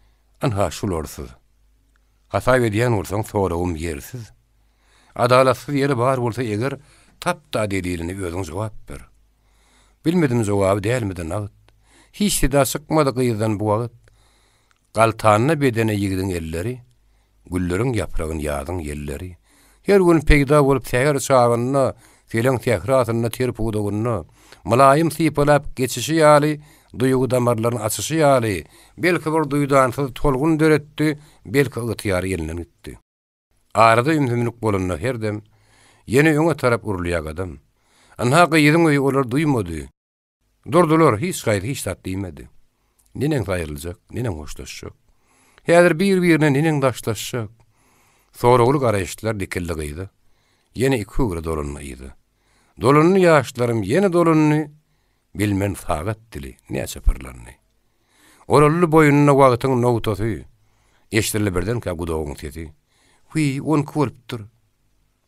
ynha şularsyz. Hasap edýän bolsaň soragym ýersiz. Adalatsyz ýeri bar bolsa eger, tap-da delilini özüň jogap ber. Bilmedim jogaby dälmidi nagt. Hiç seda çykmady gyzdan bu wagt. Galtanda bedene ýigidiň elleri, Gülleriň ýapragyn ýazyň ýelleri. Her gün peýda bolup säher çagynda, Seleň sährasynda ter pudagynda, Mylaýym sypalap geçişi ýaly, Duýgy damarlaryn açyşy ýaly, Belki bir duýdansyz tolgun döretdi, Belki ygtyýary elinden gitdi. Arada ümsümlik bolanda her dem, Ýene öňe tarap urulýar gadam. Ynha gyzyň öýi olar duýmady. Durdular, hiç haýsy hiç zat diýmedi. Neneňsi aýryljak, neneň hoşlaşjak? Häzir bir-birine neneň daşlaşjak? Soragly garaýyşlar dikildi gyza. Ýene iki öwre dolandy yza. Dolandy ýaşlarym, ýene dolandy, Bilmen sagat dili näçe pyrlandy. Oraldy boýnuna wagtyň nogtasy, Eşdildi birdenkä gudogyň sesi. Wiý, onki bolupdyr.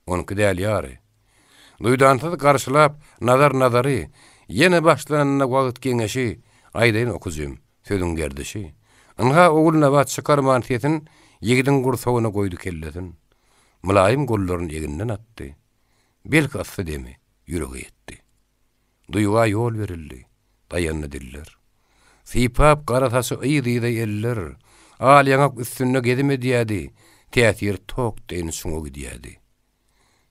Onki däl ýary. Duýdansyz garşylap nazar nazary, Ýene başlananda wagt geňeşi, Aýdaýyn okyjym, sözüň gerdişi. Ynha Ogulnabat çykarman sesin, Ýigidiň gursagyna goýdy kellesin. Mylaýym gollaryn eginden atdy. Belki yssy demi ýürege ýetdi. Duýga ýol berildi, daýandy diller. Sypap gara saçy yz-yza eller, Al ýaňak üstünde gezim edýädi, Täsiri tok deýin çuňa gidýädi.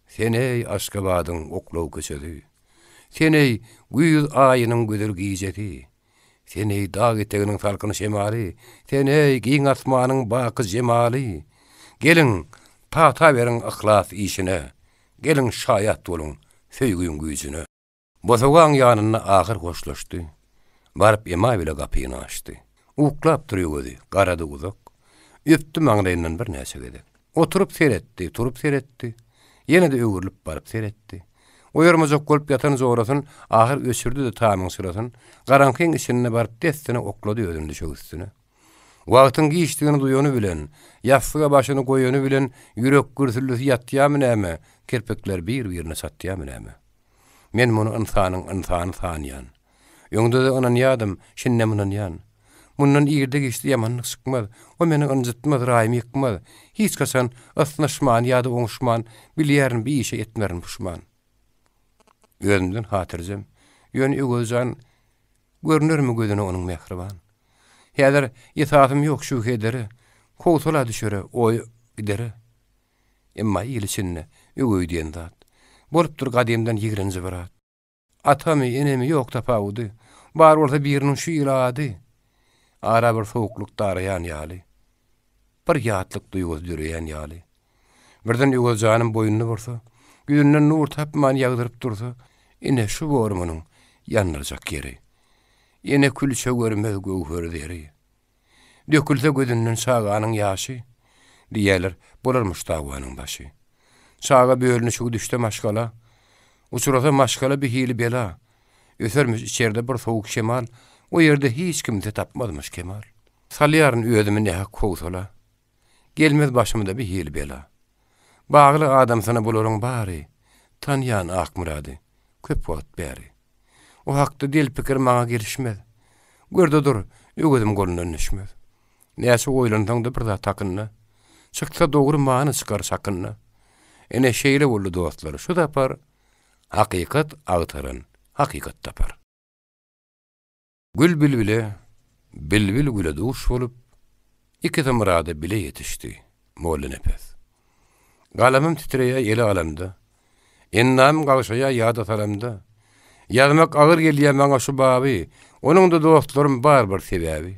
Sen-eý, Aşgabadyň oklaw köçesi! Sen-eý, güýz aýynyň gözel gijesi! Sen-eý, dag eteginiň salkyn şemaly! Sen-eý, giň asmanyň baky jemaly! Geliň, pata beriň yhlas işine, Geliň, şaýat boluň! Söýgiň güýjüne. Bosagaň ýanynda ahyr hoşlaşdy. Baryp emaý bile gapyny açdy. Uklapdyr Öwezi, garady uzak. Öpdi maňlaýyndan birnäçe gezek. Oturyp seretdi, turup seretdi. Ýene-de öwrülip baryp seretdi. Oýarmajak bolup ýatan jorasyn ahyr öçürdi-de tamyň çyrasyn, garaňkyň içinde baryp dessine oklady özüni düşek üstüne. Wagtyň giçdigini duýany bilen, ýassyga başyny goýany bilen ýürek gürsüldisi ýatýamy näme, kirpikler bir-birine çatýamy näme? Men muny ynsanyň ynsany sanýan. Öňde-de ynanýadym, şindem ynanýan. Mundan irde-giçde ýamanlyk çykmaz, o meni ynjytmaz, raýymy ýykmaz. Hiç haçan ysnyşman ýa-da oňuşman, bilýärin bir işe etmerin puşman. Özümden hatyrjem, ýöne Öwez jan görünermi gözüne onuň mähriban. Häzir esasym ýok şübhe edere, howsala düşere, oýa gidere. Emma il içinde öweý diýen zat, bolupdyr gadymdan ýigrenji bir at. Atamy, enemi ýok tapawudy. Bar bolsa biriniň şu ýyl ady. Ara bir sowuklyk daraýan ýaly. Bir ýatlyk duýgusy döreýän ýaly. Birden Öwez janym boýnuny bursa, ýüzünden nur tapman ýagdyryp dursa, ine şu bor munuň ýandyrjak ýeri. Ene külçe görmez göwher zeri. Dökülse gözünden çaganyň ýaşy, Diýýärler, bolarmyş dawanyň başy. Çaga bölünişigi düşse maşgala, Uçrasa maşgala bir hili bela. Ösermiş içerde bir sowuk şemal, O ýerde hiç kimse tapmazmyş kemal. Salýaryn özümi nähak howsala, Gelmez başyma-da bir hili bela. Bagly adamsyna bularyň bary, Tanýan Akmyrady köp wagt bäri. O hakda del pikir maňa gelişmez. Gör-de dur, Öwezim golundan düşmez. Näçe oýlansaň-da bir zat hakynda, Çyksa dogry many çykar çakynda. Ine, şeýle boldy dostlar, şu sapar Hakykat agtaran hakykat tapar. Gül bilbile, bilbil güle duş bolup, Ikisi myrada bile ýetişdi. Mollanepes. Galamym titreýär ele alamda, Endamym gagşaýar ýada salamda. Ýazmak agyr gelýär maňa şu baby, Onuň-da dostlarym bar bir sebäbi.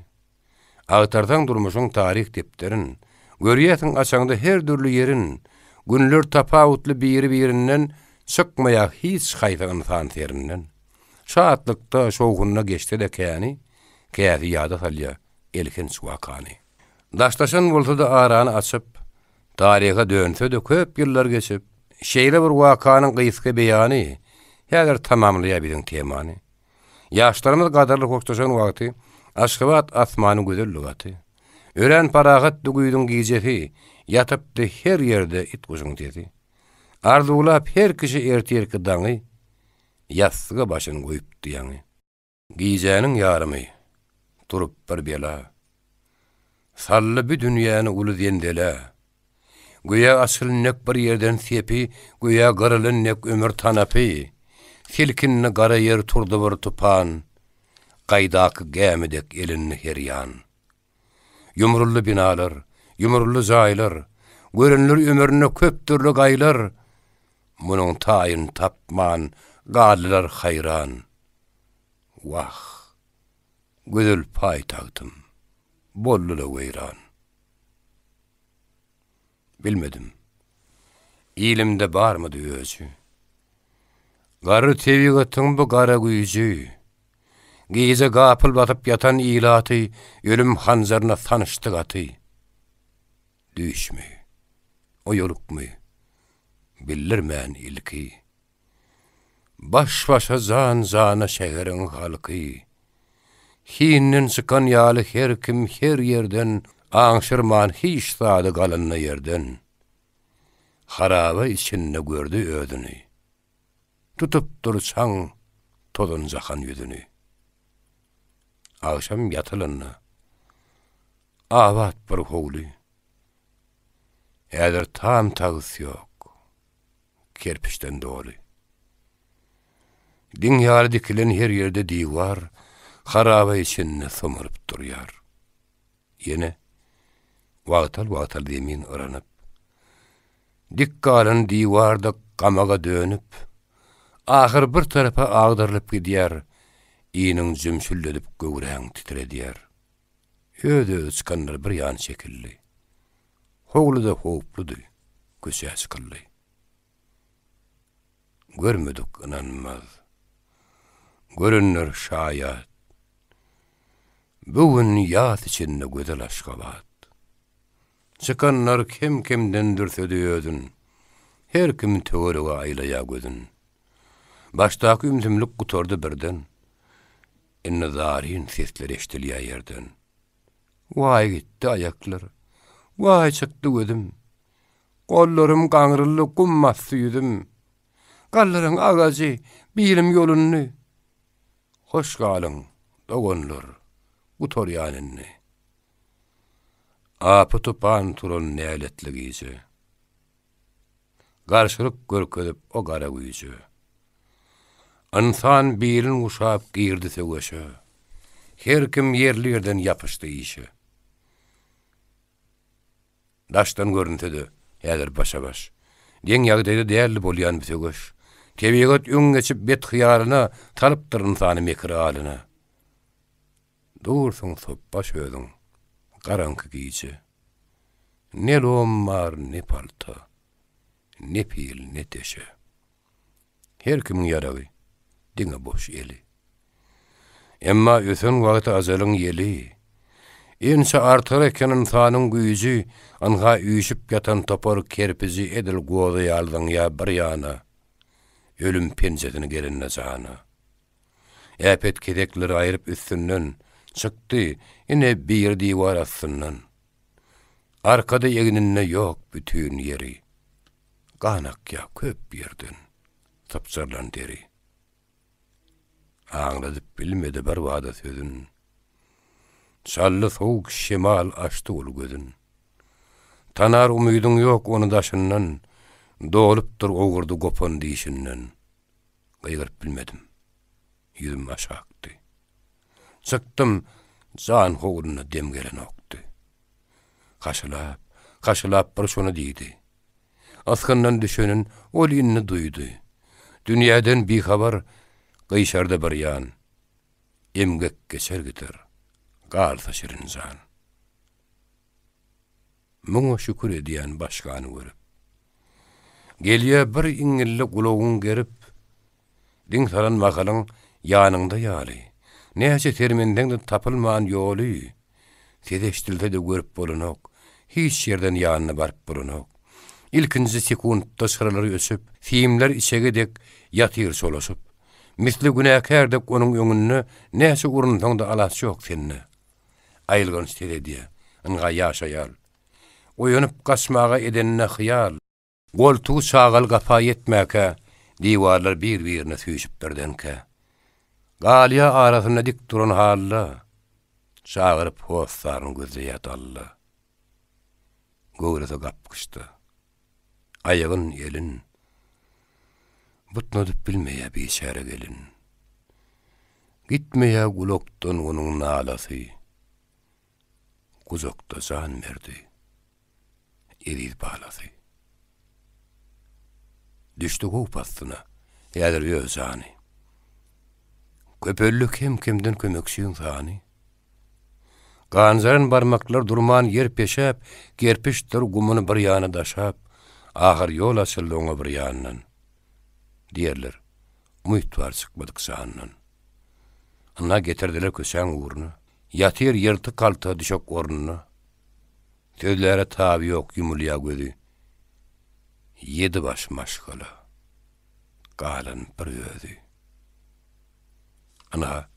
Agtarsaň durmuşyň taryh depderin, Görýärsiň açaňda her dürli ýerin, Günler tapawutly biri-birinden, Çykmaýar hiç haýsy ynsan serinden. Şatlykda, şowhunda geçse-de käni, Käsi ýada salýar elhenç wakany. Daşlaşan bolsa-da arany açyp, Taryha dönse-de köp ýyllar geçip, Şeýle bir wakanyň gysga beýany Häzir tamamlaýar biziň temany. Ýaşlarymyz gadyrly hoşlaşan wagty Aşgabat asmany gözeldi gaty. Örän parahatdy güýzüň gijesi, Ýatypdy her ýerde it-guşuň sesi. Arzuwlap her kişi ertirki daňy, Ýassyga başyn goýupdy ýaňy. Gijäniň ýarymy, turup bir bela. Saldy bu dünýäni uly zenzelä. Göýä açylan dek bir ýerden sepi, Göýä gyrylan dek ömür tanapy. Silkindi gara ýer turdy bir tupan, Gaýdaky gämi dek elindi her ýan. Ýumruldy binalar, ýumruldy jaýlar, Görenler ömründe köp dürli gaýlar, Munuň taýyn tapman galdylar haýran. Wah, gözel paýtagtym, boldy-la weýran. Bilmedim, ilimde barmydy öji. Garry tebigatyň bu gara güýji. Gije gapyl basyp ýatan ilaty ölüm hanjaryna sanyşdy gaty. Düýşmi, oýalykmy, bildirmän ilki. Baş-başa jan-jana şäheriň halky. Hinden çykan ýaly her kim her ýerden Aňşyrman hiç zady galanda ýerden. Haraba içinde gördi özüni. Tutupdyr çaň tozan jahan ýüzüni. Agşam ýatylanda abat bir howly. Häzir tam-tagys ýok. Kerpiçden doly. Diň ýaly dikilen her ýerde diwar haraba içinde somalyp durýar. Ýene wagtal-wagtal zemin yranyp, dik galan diwar-da gamaga dönüp, ahyr bir tarapa agdarylyp gidýär, iniň jümşüldedip göwräň titredýär. Öz-özi çykanlar bir ýan çekildi. Howluda howpludy, köçä çykyldy. Görmedik ynanmaz. Görenler şaýat. Bu gün ýas içinde gözel Aşgabat. Çykanlar kem-kemden dürsedi özün. Her kim töwerege aýlaýar gözün. Başdaky ümsümlik gutardy birden. Indi zaryn sesler eşdilýär ýerden. Waý gitdi aýaklar, waý çykdy gözüm. Gollarym gaňryldy, gum basdy ýüzüm. Galdyryň agajy, bilim ýolundy. Hoş galyň, doganlar, gutarýan indi. Apy-tupan turan näletli gije. Garşylyk görkezip o gara güýje. Ynsan bilin guşap girdi söweşe. Her kim ýerli-ýerden ýapyşdy işe. Daşdan görünse-de, häzir başa-baş. Deň ýagdaýda däldi bolýan bu söweş. Tebigat öň geçip bet hyýalyna, salypdyr ynsany mekir alyna. Dursuň sopbaş özüň, garaňky gije. Ne lom bar, ne palta, ne pil, ne teşe. Her kimiň ýaragy, diňe boş eli. Emma ösen wagty ajalyň ýeli, Ençe artar eken ynsanyň güýji, Ynha üýşüp ýatan topar kerpiji Edil goza ýaly zyňýar bir ýana, Ölüm penjesini gerende jana. Äpet kesekleri aýryp üstünden, Çykdy, ine, biri diwar astyndan. Arkada egninde ýok bütin ýeri, Gan akýar köp ýerden, sypjyrylan deri. Aňladyp bilmedi bir bada sözün, Çally sowuk şemal açdy ol gözün. Tanar umydyň ýok ony daşyndan, Dolupdyr owurdy gopan dişinden. Gygyryp bilmedim. Ýüzüm aşakdy. Çykdym, jan howluna dem gelenokdy. Haşylap, haşylap bir şony diýdi. Ysgyndan düşenin ol indi duýdy. Dünýäden bihabar gyşardy bir ýan. Emgek geçer gider, galsa şirin jan. Muňa şükür edýän başgany görüp. Gelýä bir iňňilli gulagyň gerip, Diň salan mahalyň ýanyňda ýaly. Näçe sermenseň-de tapylman ýoly. Ses eşdilse-de görüp bolanok, Hiç ýerden ýanyna baryp bolanok. Ilkinji sekuntda çyralar öçüp, Simler içege dek ýatyr çolaşyp. Misli günäkär dek onuň öňünde Näçe urunsaň-da alaç ýok sende. Aýylganç seredýä, ynha ýaş aýal. Oýanyp gaçmaga edenine hyýal. Goltugy çagal gapa ýetmäkä, Diwarlar bir-birine süýşüp birdenkä. Galýa arasynda dik duran halda, Çagyryp hossaryn gözleýä dalla. Göwresi gapgyçda. Aýagyn, elin Butnadyp bilmeýä biçäre gelin. Gitmeýä gulakdan onuň nalasy, Gujakda jan berdi eziz balasy. Düşdi howp astyna häzir öz jany. Köpeldi kem-kemden kömekçiň sany. Ganjaran barmaklar durman ýer peşäp, Gerpiçdir gumuny bir ýana daşap, Ahyr ýol açyldy oňa bir ýandan. Diýerler, umyt bar çykmadyk jandan. Ynha getirdiler köçäň ugruna. Ýatyr ýyrtyk halta düşek ornuna. Sözläre taby ýok ýumulýar gözi. Ýedi baş maşgala, galan bir özi. Ynha,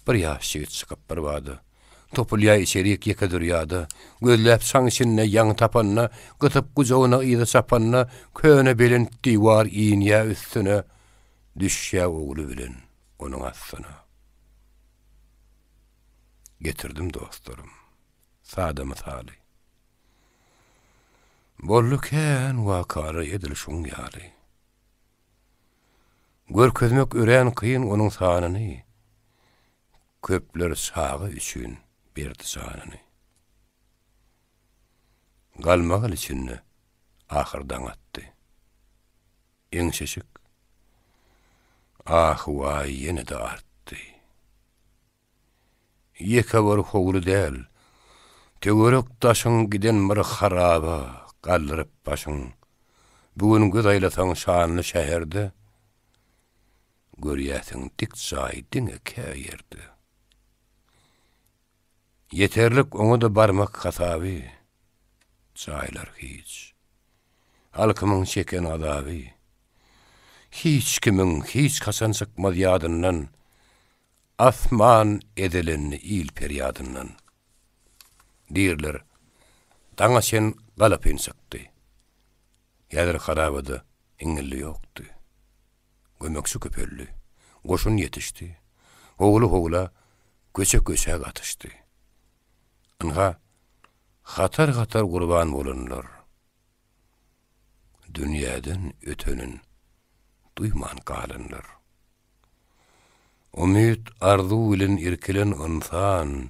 bir ýaş ýigit çykyp birbada, Topulýar içerik ýeke zürýada. Gözläp çaň içinde ýaňy tapanda, Gysyp gujagyna yza çapanda, Köne belent diwar inýär üstüne, Düşýär ogly bilen onuň astyna. Getirdim dostlarym, sada mysaly. Boldy kän wakalar edil şuň ýaly. Görkezmek örän kyn onuň sanyny, Köpler çaga üçin berdi janyny. Galmagal içinde ahyr daň atdy. Eňşeşik, ahy-waý ýene-de artdy. Ýeke bir howly däl, töwerek-daşyň giden bir haraba galdyryp başyň. Bu gün göz aýlasaň şanly şäherde, Görýäsiň dik jaý diňe kä ýerde. Ýeterlik oňa-da barmak hasaby, Jaýlar hiç. Halkymyň çeken azaby. Hiç kimiň hiç haçan çykmaz ýadyndan, Asman ezelendi il perýadyndan. Diýrler, daňa çen galapyn çykdy. Häzir harabada iňňildi ýokdy. Kömekçi köpeldi. Goşun ýetişdi. Howly-howla, köçe-köçä gatyşdy. Ynha, hatar-hatar gurban bolanlar. Dünýäden ötenin duýman galanlar. Umyt, arzuw bilen irkilen ynsan,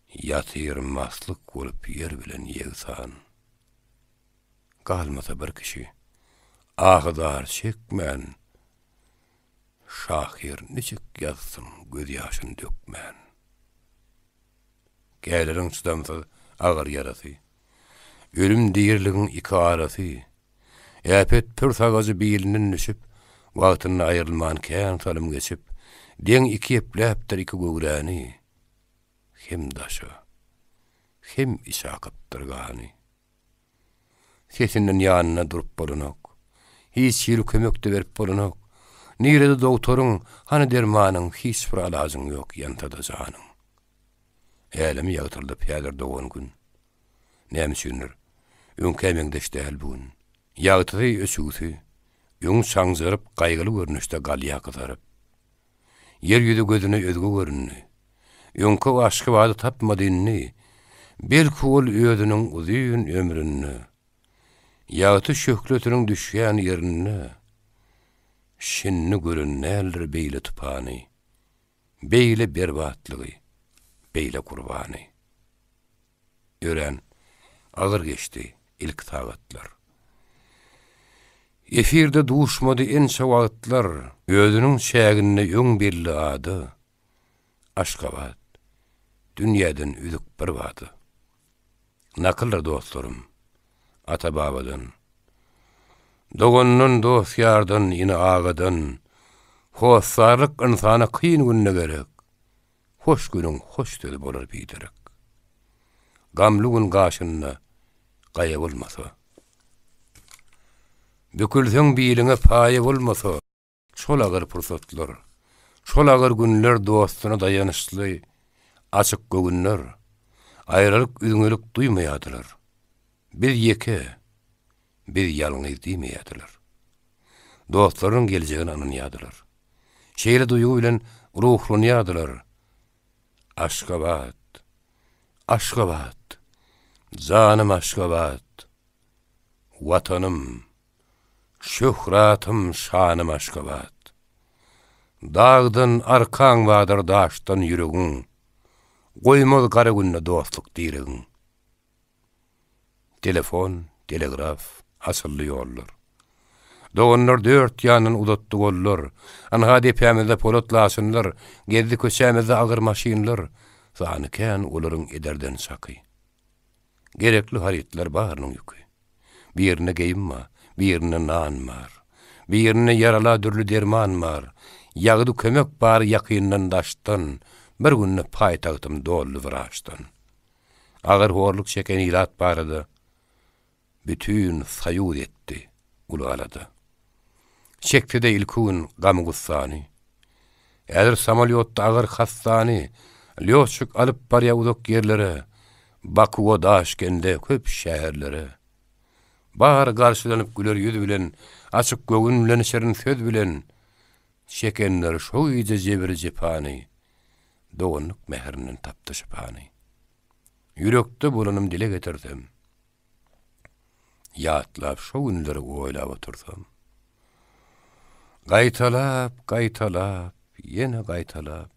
Ýatyr maslyk bolup ýer bilen ýegsan. Galmasa bir kişi, ahy-zar çekmän, Şahyr niçik ýazsyn gözýaşyn dökmän. Gäleriň çydamsyz agyr ýarasy, Ölüm-diriligiň iki arasy, Äpet pürs agajy bilinden düşüp, Wagtynda aýrylman kän salym geçip, Deň iki epläpdir iki göwräni, Hem daşa, hem içe akypdyr gany. Sesinden ýanynda durup bolanok. Hiç hili kömek-de berip bolanok. Nirede dogtoryň, hany dermanyň, hiç bir alajyň ýok ýansa-da janyň. Älemi ýagtyldyp häzir dogan gün. Näme üçindir, öňkä meňzeş däl bu gün. Ýagtysy öçügsi, öň çaňjaryp gaýgyly görnüşde galýa gyzaryp. Ýer ýüzi gözüne özge göründi. Öňki Aşgabady tapmady indi. Belki ol özüniň uzyn ömründe, ýagty şöhlesiniň düşýän ýerinde şindi gören däldir beýle tupany, beýle berbatlygy, beýle gurbany. Örän agyr geçdi ilki sagatlar. Efirde duşmady ençe wagtlar. Özüniň çäginde öň belli ady, Aşgabat, dünýäden üzük bir bada. Nakyldyr dostlarym, ata-babadan. Dogandan, dost-ýardan, ene-agadan, Hossarlyk ynsana kyn günde gerek. Hoş günüň hoş sözi bolar biderek. Gamly gün gaşynda gaýa bolmasa. Bükülseň biliňe paýa bolmasa. Şol agyr pursatlar, şol agyr günler dostuna daýanyşly açyk göwünler, aýralyk üzňelik duýmaýardylar. Biz ýeke, biz ýalňyz diýmeýärdiler. Dostlarynyň geljegine ynanýardylar. Şeýle duýgy bilen ruhlanýardylar. Aşgabat! Aşgabat! Janym Aşgabat! Watanym! Şöhratym, şanym Aşgabat! Dagdan arkaň bardyr daşdan ýüregiň, Goýmaz gara günde dostluk diregiň. Telefon, telegraf, asylly ýollar. Doganlar dört ýandan uzatdy gollar. Ynha depämizde polat laçynlar, Gezdi köçämizde agyr maşynlar. Sany kän olaryň ederden çaky. Gerekli harytlar barynyň ýüki. Birinde geýim bar, birinde nan bar. Birinde ýarala dürli derman bar. Ýagdy kömek bar ýakyndan-daşdan, Bir günde paýtagtym doldy wraçdan. Agyr horluk çeken ilat barada bütin soýuz etdi uly alada. Çekse-de ilki gün gamy-gussany. Häzir samolýotda agyr hassany lýotçik alyp barýar uzak ýerlere, Bakuwa, Daşkende, köp şäherlere. Bary garşylanyp güler ýüz bilen, açyk göwün bilen, şirin söz bilen. Çekenler şo gije jebir-jepany, Doganlyk mährinden tapdy şypany. Ýürekde bolanym dile getirsem, Ýatlap şo günleri oýlap otursam. Gaýtalap, gaýtalap, ýene gaýtalap,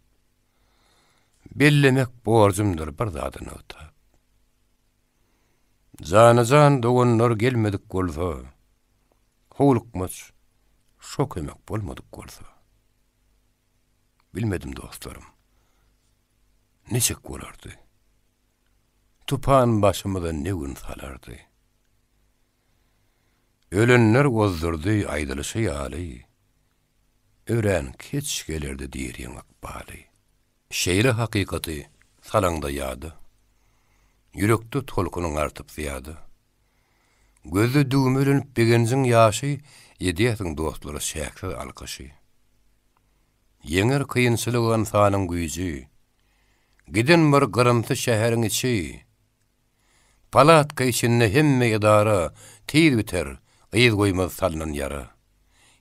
Bellemek borjumdyr bir zady nygtap. Jana-jan doganlar gelmedik bolsa, Howlukmaç şo kömek bolmadyk bolsa. Bilmedim dostlarym, niçik bolardy? Tupan başymyza ne gün salardy? Ölenler ozdurdy aýdylyşy ýaly, Örän keç gelerdi diriň ykbaly. Şeýle hakykaty salaňda ýada, Ýürekde tolkunyň artyp zyýada. Gözde düwmelenip begenjiň ýaşy, Edýärsiň dostlara çäksiz alkyşy. Ýeňer kynçylygy ynsanyň güýji, Giden bir gyrymsy şäheriň içi. Palatka içinde hemme edara, Tiz biter, yz goýmaz salnan ýara.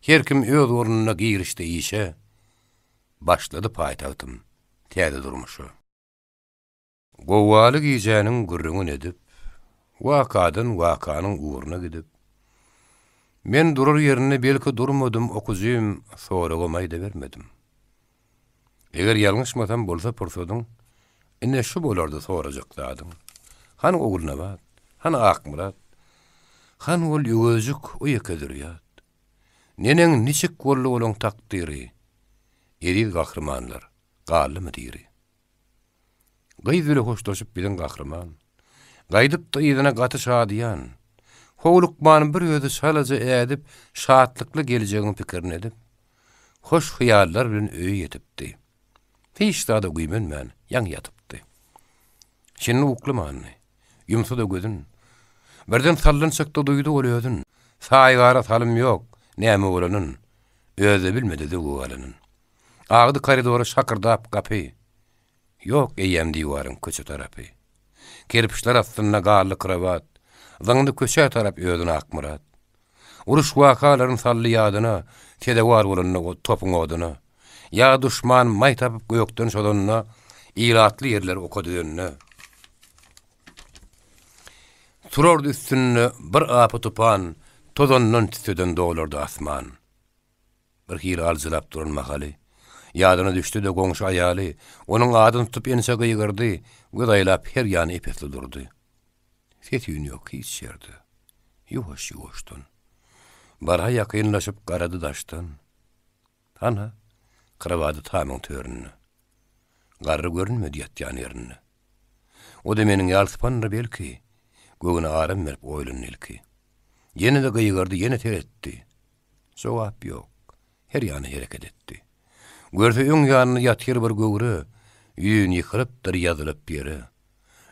Her kim öz ornunda girişdi işe, Başlady paýtagtym täze durmuşa. Gowgaly gijäniň gürrüňin edip, Wakadan wakanyň ugruna gidip, Men durar ýerinde belki durmadym, Okyjym, soragam aýdabermedim. Eger ýalňyşmasam bolsa pursadyň, Ine şu bolardy sorajak zadyň. Hany Ogulnabat, hany Akmyrat, Hany ol Öwezjik, o ýeke zürýat? Neneň, niçik boldy olaň takdyry? Eziz gahrymanlar, galdymy diri? Gyz bile hoşlaşyp biziň gahryman. Gaýdypdy yzyna gaty şadyýan. Howlukman bir özi çalaja ädip, şatlykly geljegiň pikirini edip, hoş hyýallar bilen öýe ýetipdi. Hiç zada güýmenmän, ýaňy ýatypdy. Şindi uklamandy. Ýumsa-da gözün. Birden sallançakda duýdy ol özün. Saýgara salym ýok, näme bolanyn. Özi-de bilmedi zöwwe galanyn. Agdy koridora şakyrdap gapy. Ýok eýýäm diwaryň köçe tarapy. Kerpiçler astynda galdy krowat. Zyňdy köçä tarap özüni Akmyrat. Uruş wakalaryn saldy ýadyna, Sezewar bolanda topuň oduna. Ýa duşman maý tapyp gökden çozanda, Ilatly ýerleri oka düzende. Turardy üstünde bir apy-tupan, Tozandan, tüsseden dolardy asman. Bir hili aljyrap duran mahaly, ýadyna düşdi-de goňşy aýaly, onuň adyny tutup ençe gygyrdy, göz aýlap her ýana ep-esli durdy. Ses-üýn ýok hiç ýerde. Ýuwaş-ýuwaşdan. Barha ýakynlaşyp garady daşdan. Hana, krowady tamyň töründe. Garry görünmedi ýatýan ýerinde. O-da meniň ýaly sypandyr belki, göwne aram berip oýlandy ilki. Ýene-de gygyrdy, ýene seretdi. Jogap ýok. Her ýana hereket etdi. Görse öň ýanynda ýatyr bir göwre, ýüzin ýykylypdyr ýazylyp ýere.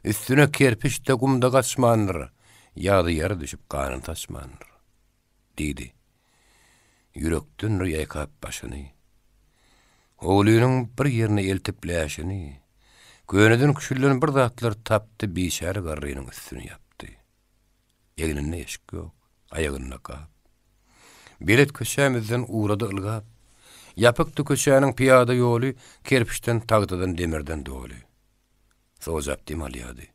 Üstüne kerpiç-de gum-da gaçmandyr, ýa-da ýere düşüp ganyny saçmandyr. Diýdi. Ýürekdendir ýaýkap başyny. Howlynyň bir ýerine eltip läşini, köneden küşülden bir zatlar tapdy, biçäre garrynyň üstüni ýapdy. Egninde eşik ýok, aýagynda gap. Belet köçämizden ugrady ylgap. Ýapykdy köçäniň pyýada ýoly, kerpiçden, tagtadan, demirden doly. Sojap dem alýardy.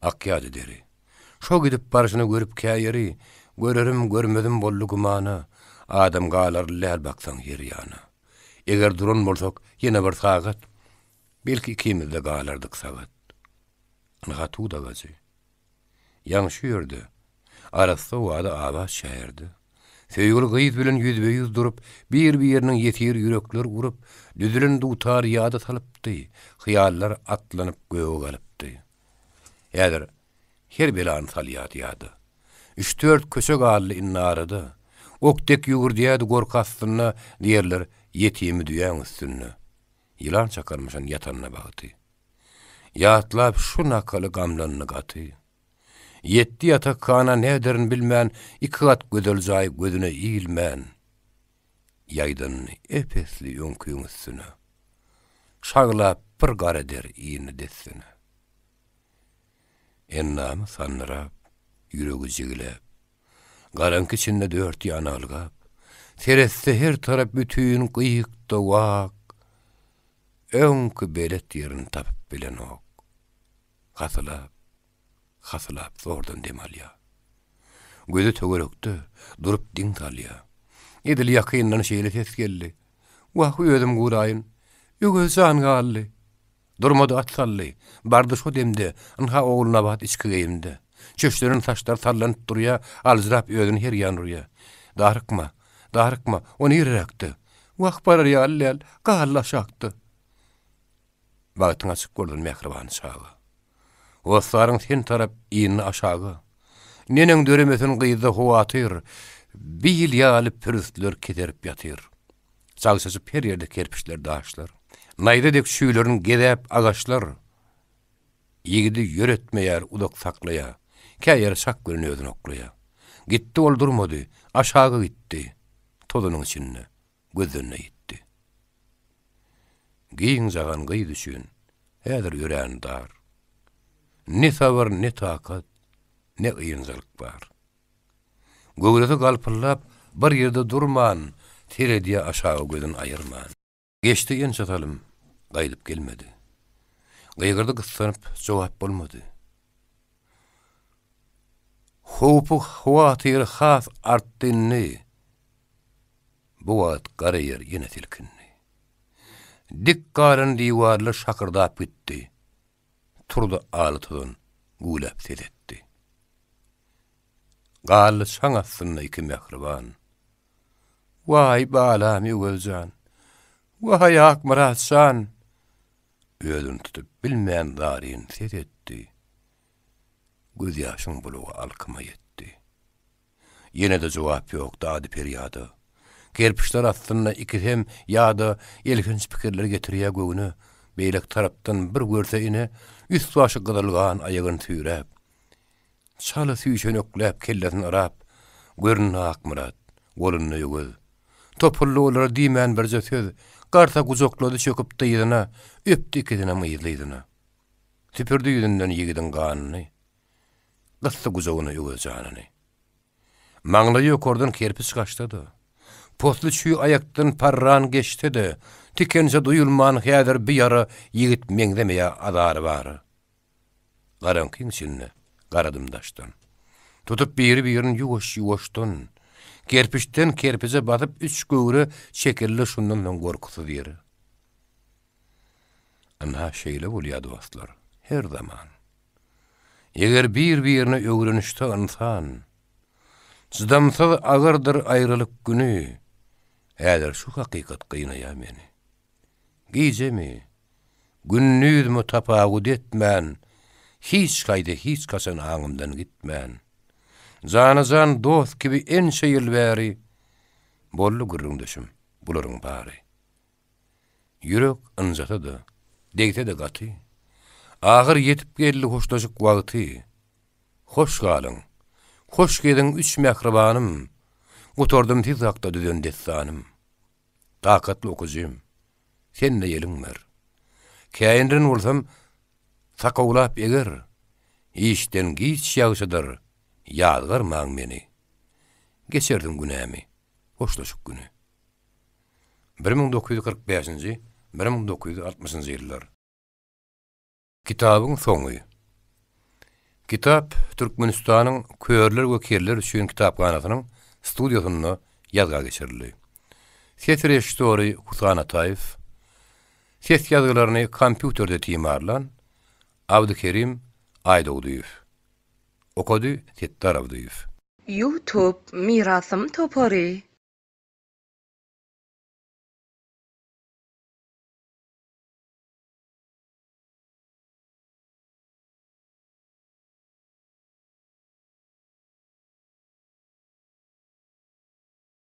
Akýardy deri. Şo gidip barşyny görüp käýeri, görerim, görmezim boldy gümana, adam galarly däl baksaň her ýana. Eger duran bolsak ýene bir sagat, belki ikimiz-de galardyk sagat. Ynha tut agajy. Ýaňy şu ýerde, arassa wada abat şäherde, söýgüli gyz bilen ýüzbe-ýüz durup, bir-biriniň ýesir ýürekleri urup, düzülen dutary ýada salypdy, hyýallar atlanyp göge galypdy. Häzir her belany salýardy ýada. Üç-dört köçe galdy indi arada. Ok dek ýüwürdýärdi gorky astynda, diýerler, ýetimi düýäň üstünde. Ýylan çakarmyşyn ýatanda bagty. Ýatlap şu nakaly gamlandy gaty. Ýetdi ýatakhana näderin bilmän, Iki gat gözel jaý gözüne ilmän. Ýaýdandy ep-esli öňkiň üstüne. Şaglap bir gara der indi dessine. Endamy sandyrap, ýüregi jigiläp, Garaňky içinde dört ýana ylgap, Seretse her tarap bütin gyýyk-da wak, Öňki belet ýerini tapyp bilenok. Hasylap, hasylap zordan dem alýar. Gözi töwerekde, durup diň salýar. Edil ýakyndan şeýle ses geldi, Wah, özüm guraýyn, Öwez jan galdy. Durmady at saldy. Bardy şo demde, ynha Ogulnabat içki geýimde. Çöşlenen saçlary sallanyp durýa, aljyrap özüni her ýan urýa. Darykma, darykma, o nireräkde? Wah, barar ýaly däl, galdy aşakda. Bagtyň açyk bolsun, mähriban çaga. Hossaryň sen tarap indi aşaga. Neneň döremesin gyzda howatyr. Bil ýaly pürsler keserip ýatyr. Çagşaşyp her ýerde kerpiçler, daşlar. Naýza dek çüýlerin gezäp agaçlar. Ýigidi ýöretmeýär, uzak saklaýar. Kä ýere çak bilen özüni oklaýar. Gitdi ol durmady, aşaga gitdi. Tozanyň içinde gözden-de ýitdi. Giň jahan gyz üçin häzir örän dar. Ne sabyr, ne takat, ne ynjalyk bar. Göwresi galpyldap, bir ýerde durman, seredýär aşaga gözün aýyrman. Geçdi ençe salym, gaýdyp gelmedi. Gygyrdy gyssanyp, jogap bolmady. Howpy, howatyry has artdy indi. Bu wagt gara ýer ýene silkindi. Dik galan diwarlar şakyrdap gitdi. Turdy aly tozan güwläp ses etdi. Galdy çaň astynda iki mähriban. Waý, balam Öwez jan! Waý, Akmyrat jan! Özüni tutup bilmän zaryn ses etdi. Gözýaşyň bulagy alkyma ýetdi. Ýene-de jogap ýok dady-perýada. Kerpiçler astynda ikisem ýa-da elhenç pikirler getirýär göwne. Beýleki tarapdan bir görse ine, üst-başy gyzyl gan aýagyn süýräp, çala süýşenekläp kellesini yrap, göründi Akmyrat, golunda Öwez. Topuldy olara diýmän birje söz, garsa gujaklady çöküp dyzyna, öpdi ikisinem yzly-yzyna. Süpürdi ýüzünden ýigidiň ganyny. Gysdy gujagyna Öwez janyny. Maňlaýy ýokardan kerpiç gaçsa-da, posly çüý aýakdan parran geçse-de, tikenje duýulman häzir bi ýara ýigit meňzemeýär azary bara. Garaňkyň içinde garadym daşdan. Tutup biri-birini ýuwaş-ýuwaşdan, kerpiçden kerpije basyp üç göwre çekildi şundan soň gorkusyz ýere. Ynha şeýle bolýar dostlar, her zaman. Eger bir-birine öwrenişse ynsan, Çydamsyz agyrdyr aýralyk güni, Häzir şu hakykat gynaýar meni. Gijemi, gündizmi tapawut etmän, Hiç haýsy hiç haçan aňymdan gitmän. Jana-jan dost kibi ençe ýyl bäri Boldy gürrüňdeşim bularyň bary. Ýürek ynjasa-da, degse-de gaty, Ahyr ýetip geldi hoşlaşyk wagty. Hoş galyň, hoş geziň üç mähribanym, Gutardym siz hakda düzen dessanym. Takatly okyjym, sen-de ýeliň ber. Käýindiren bolsam, sakawlap eger, Işden giç ýagşydyr, ýazgarmaň meni. Geçersiň günämi, hoşlaşyk güni. 1945-nji, 1960-njy ýyllar. Kitabyň soňy. Kitap Türkmenistanyň Körler we kerler üçin kitaphanasynyň studiýasynda ýazga geçirildi. Ses režissýory Husan Ataýew, ses ýazgylaryny kompýuterde timarlan Abdykerim Aýdogdyýew. Okady Setdar Abdyýew. Youtube Mirasym topary.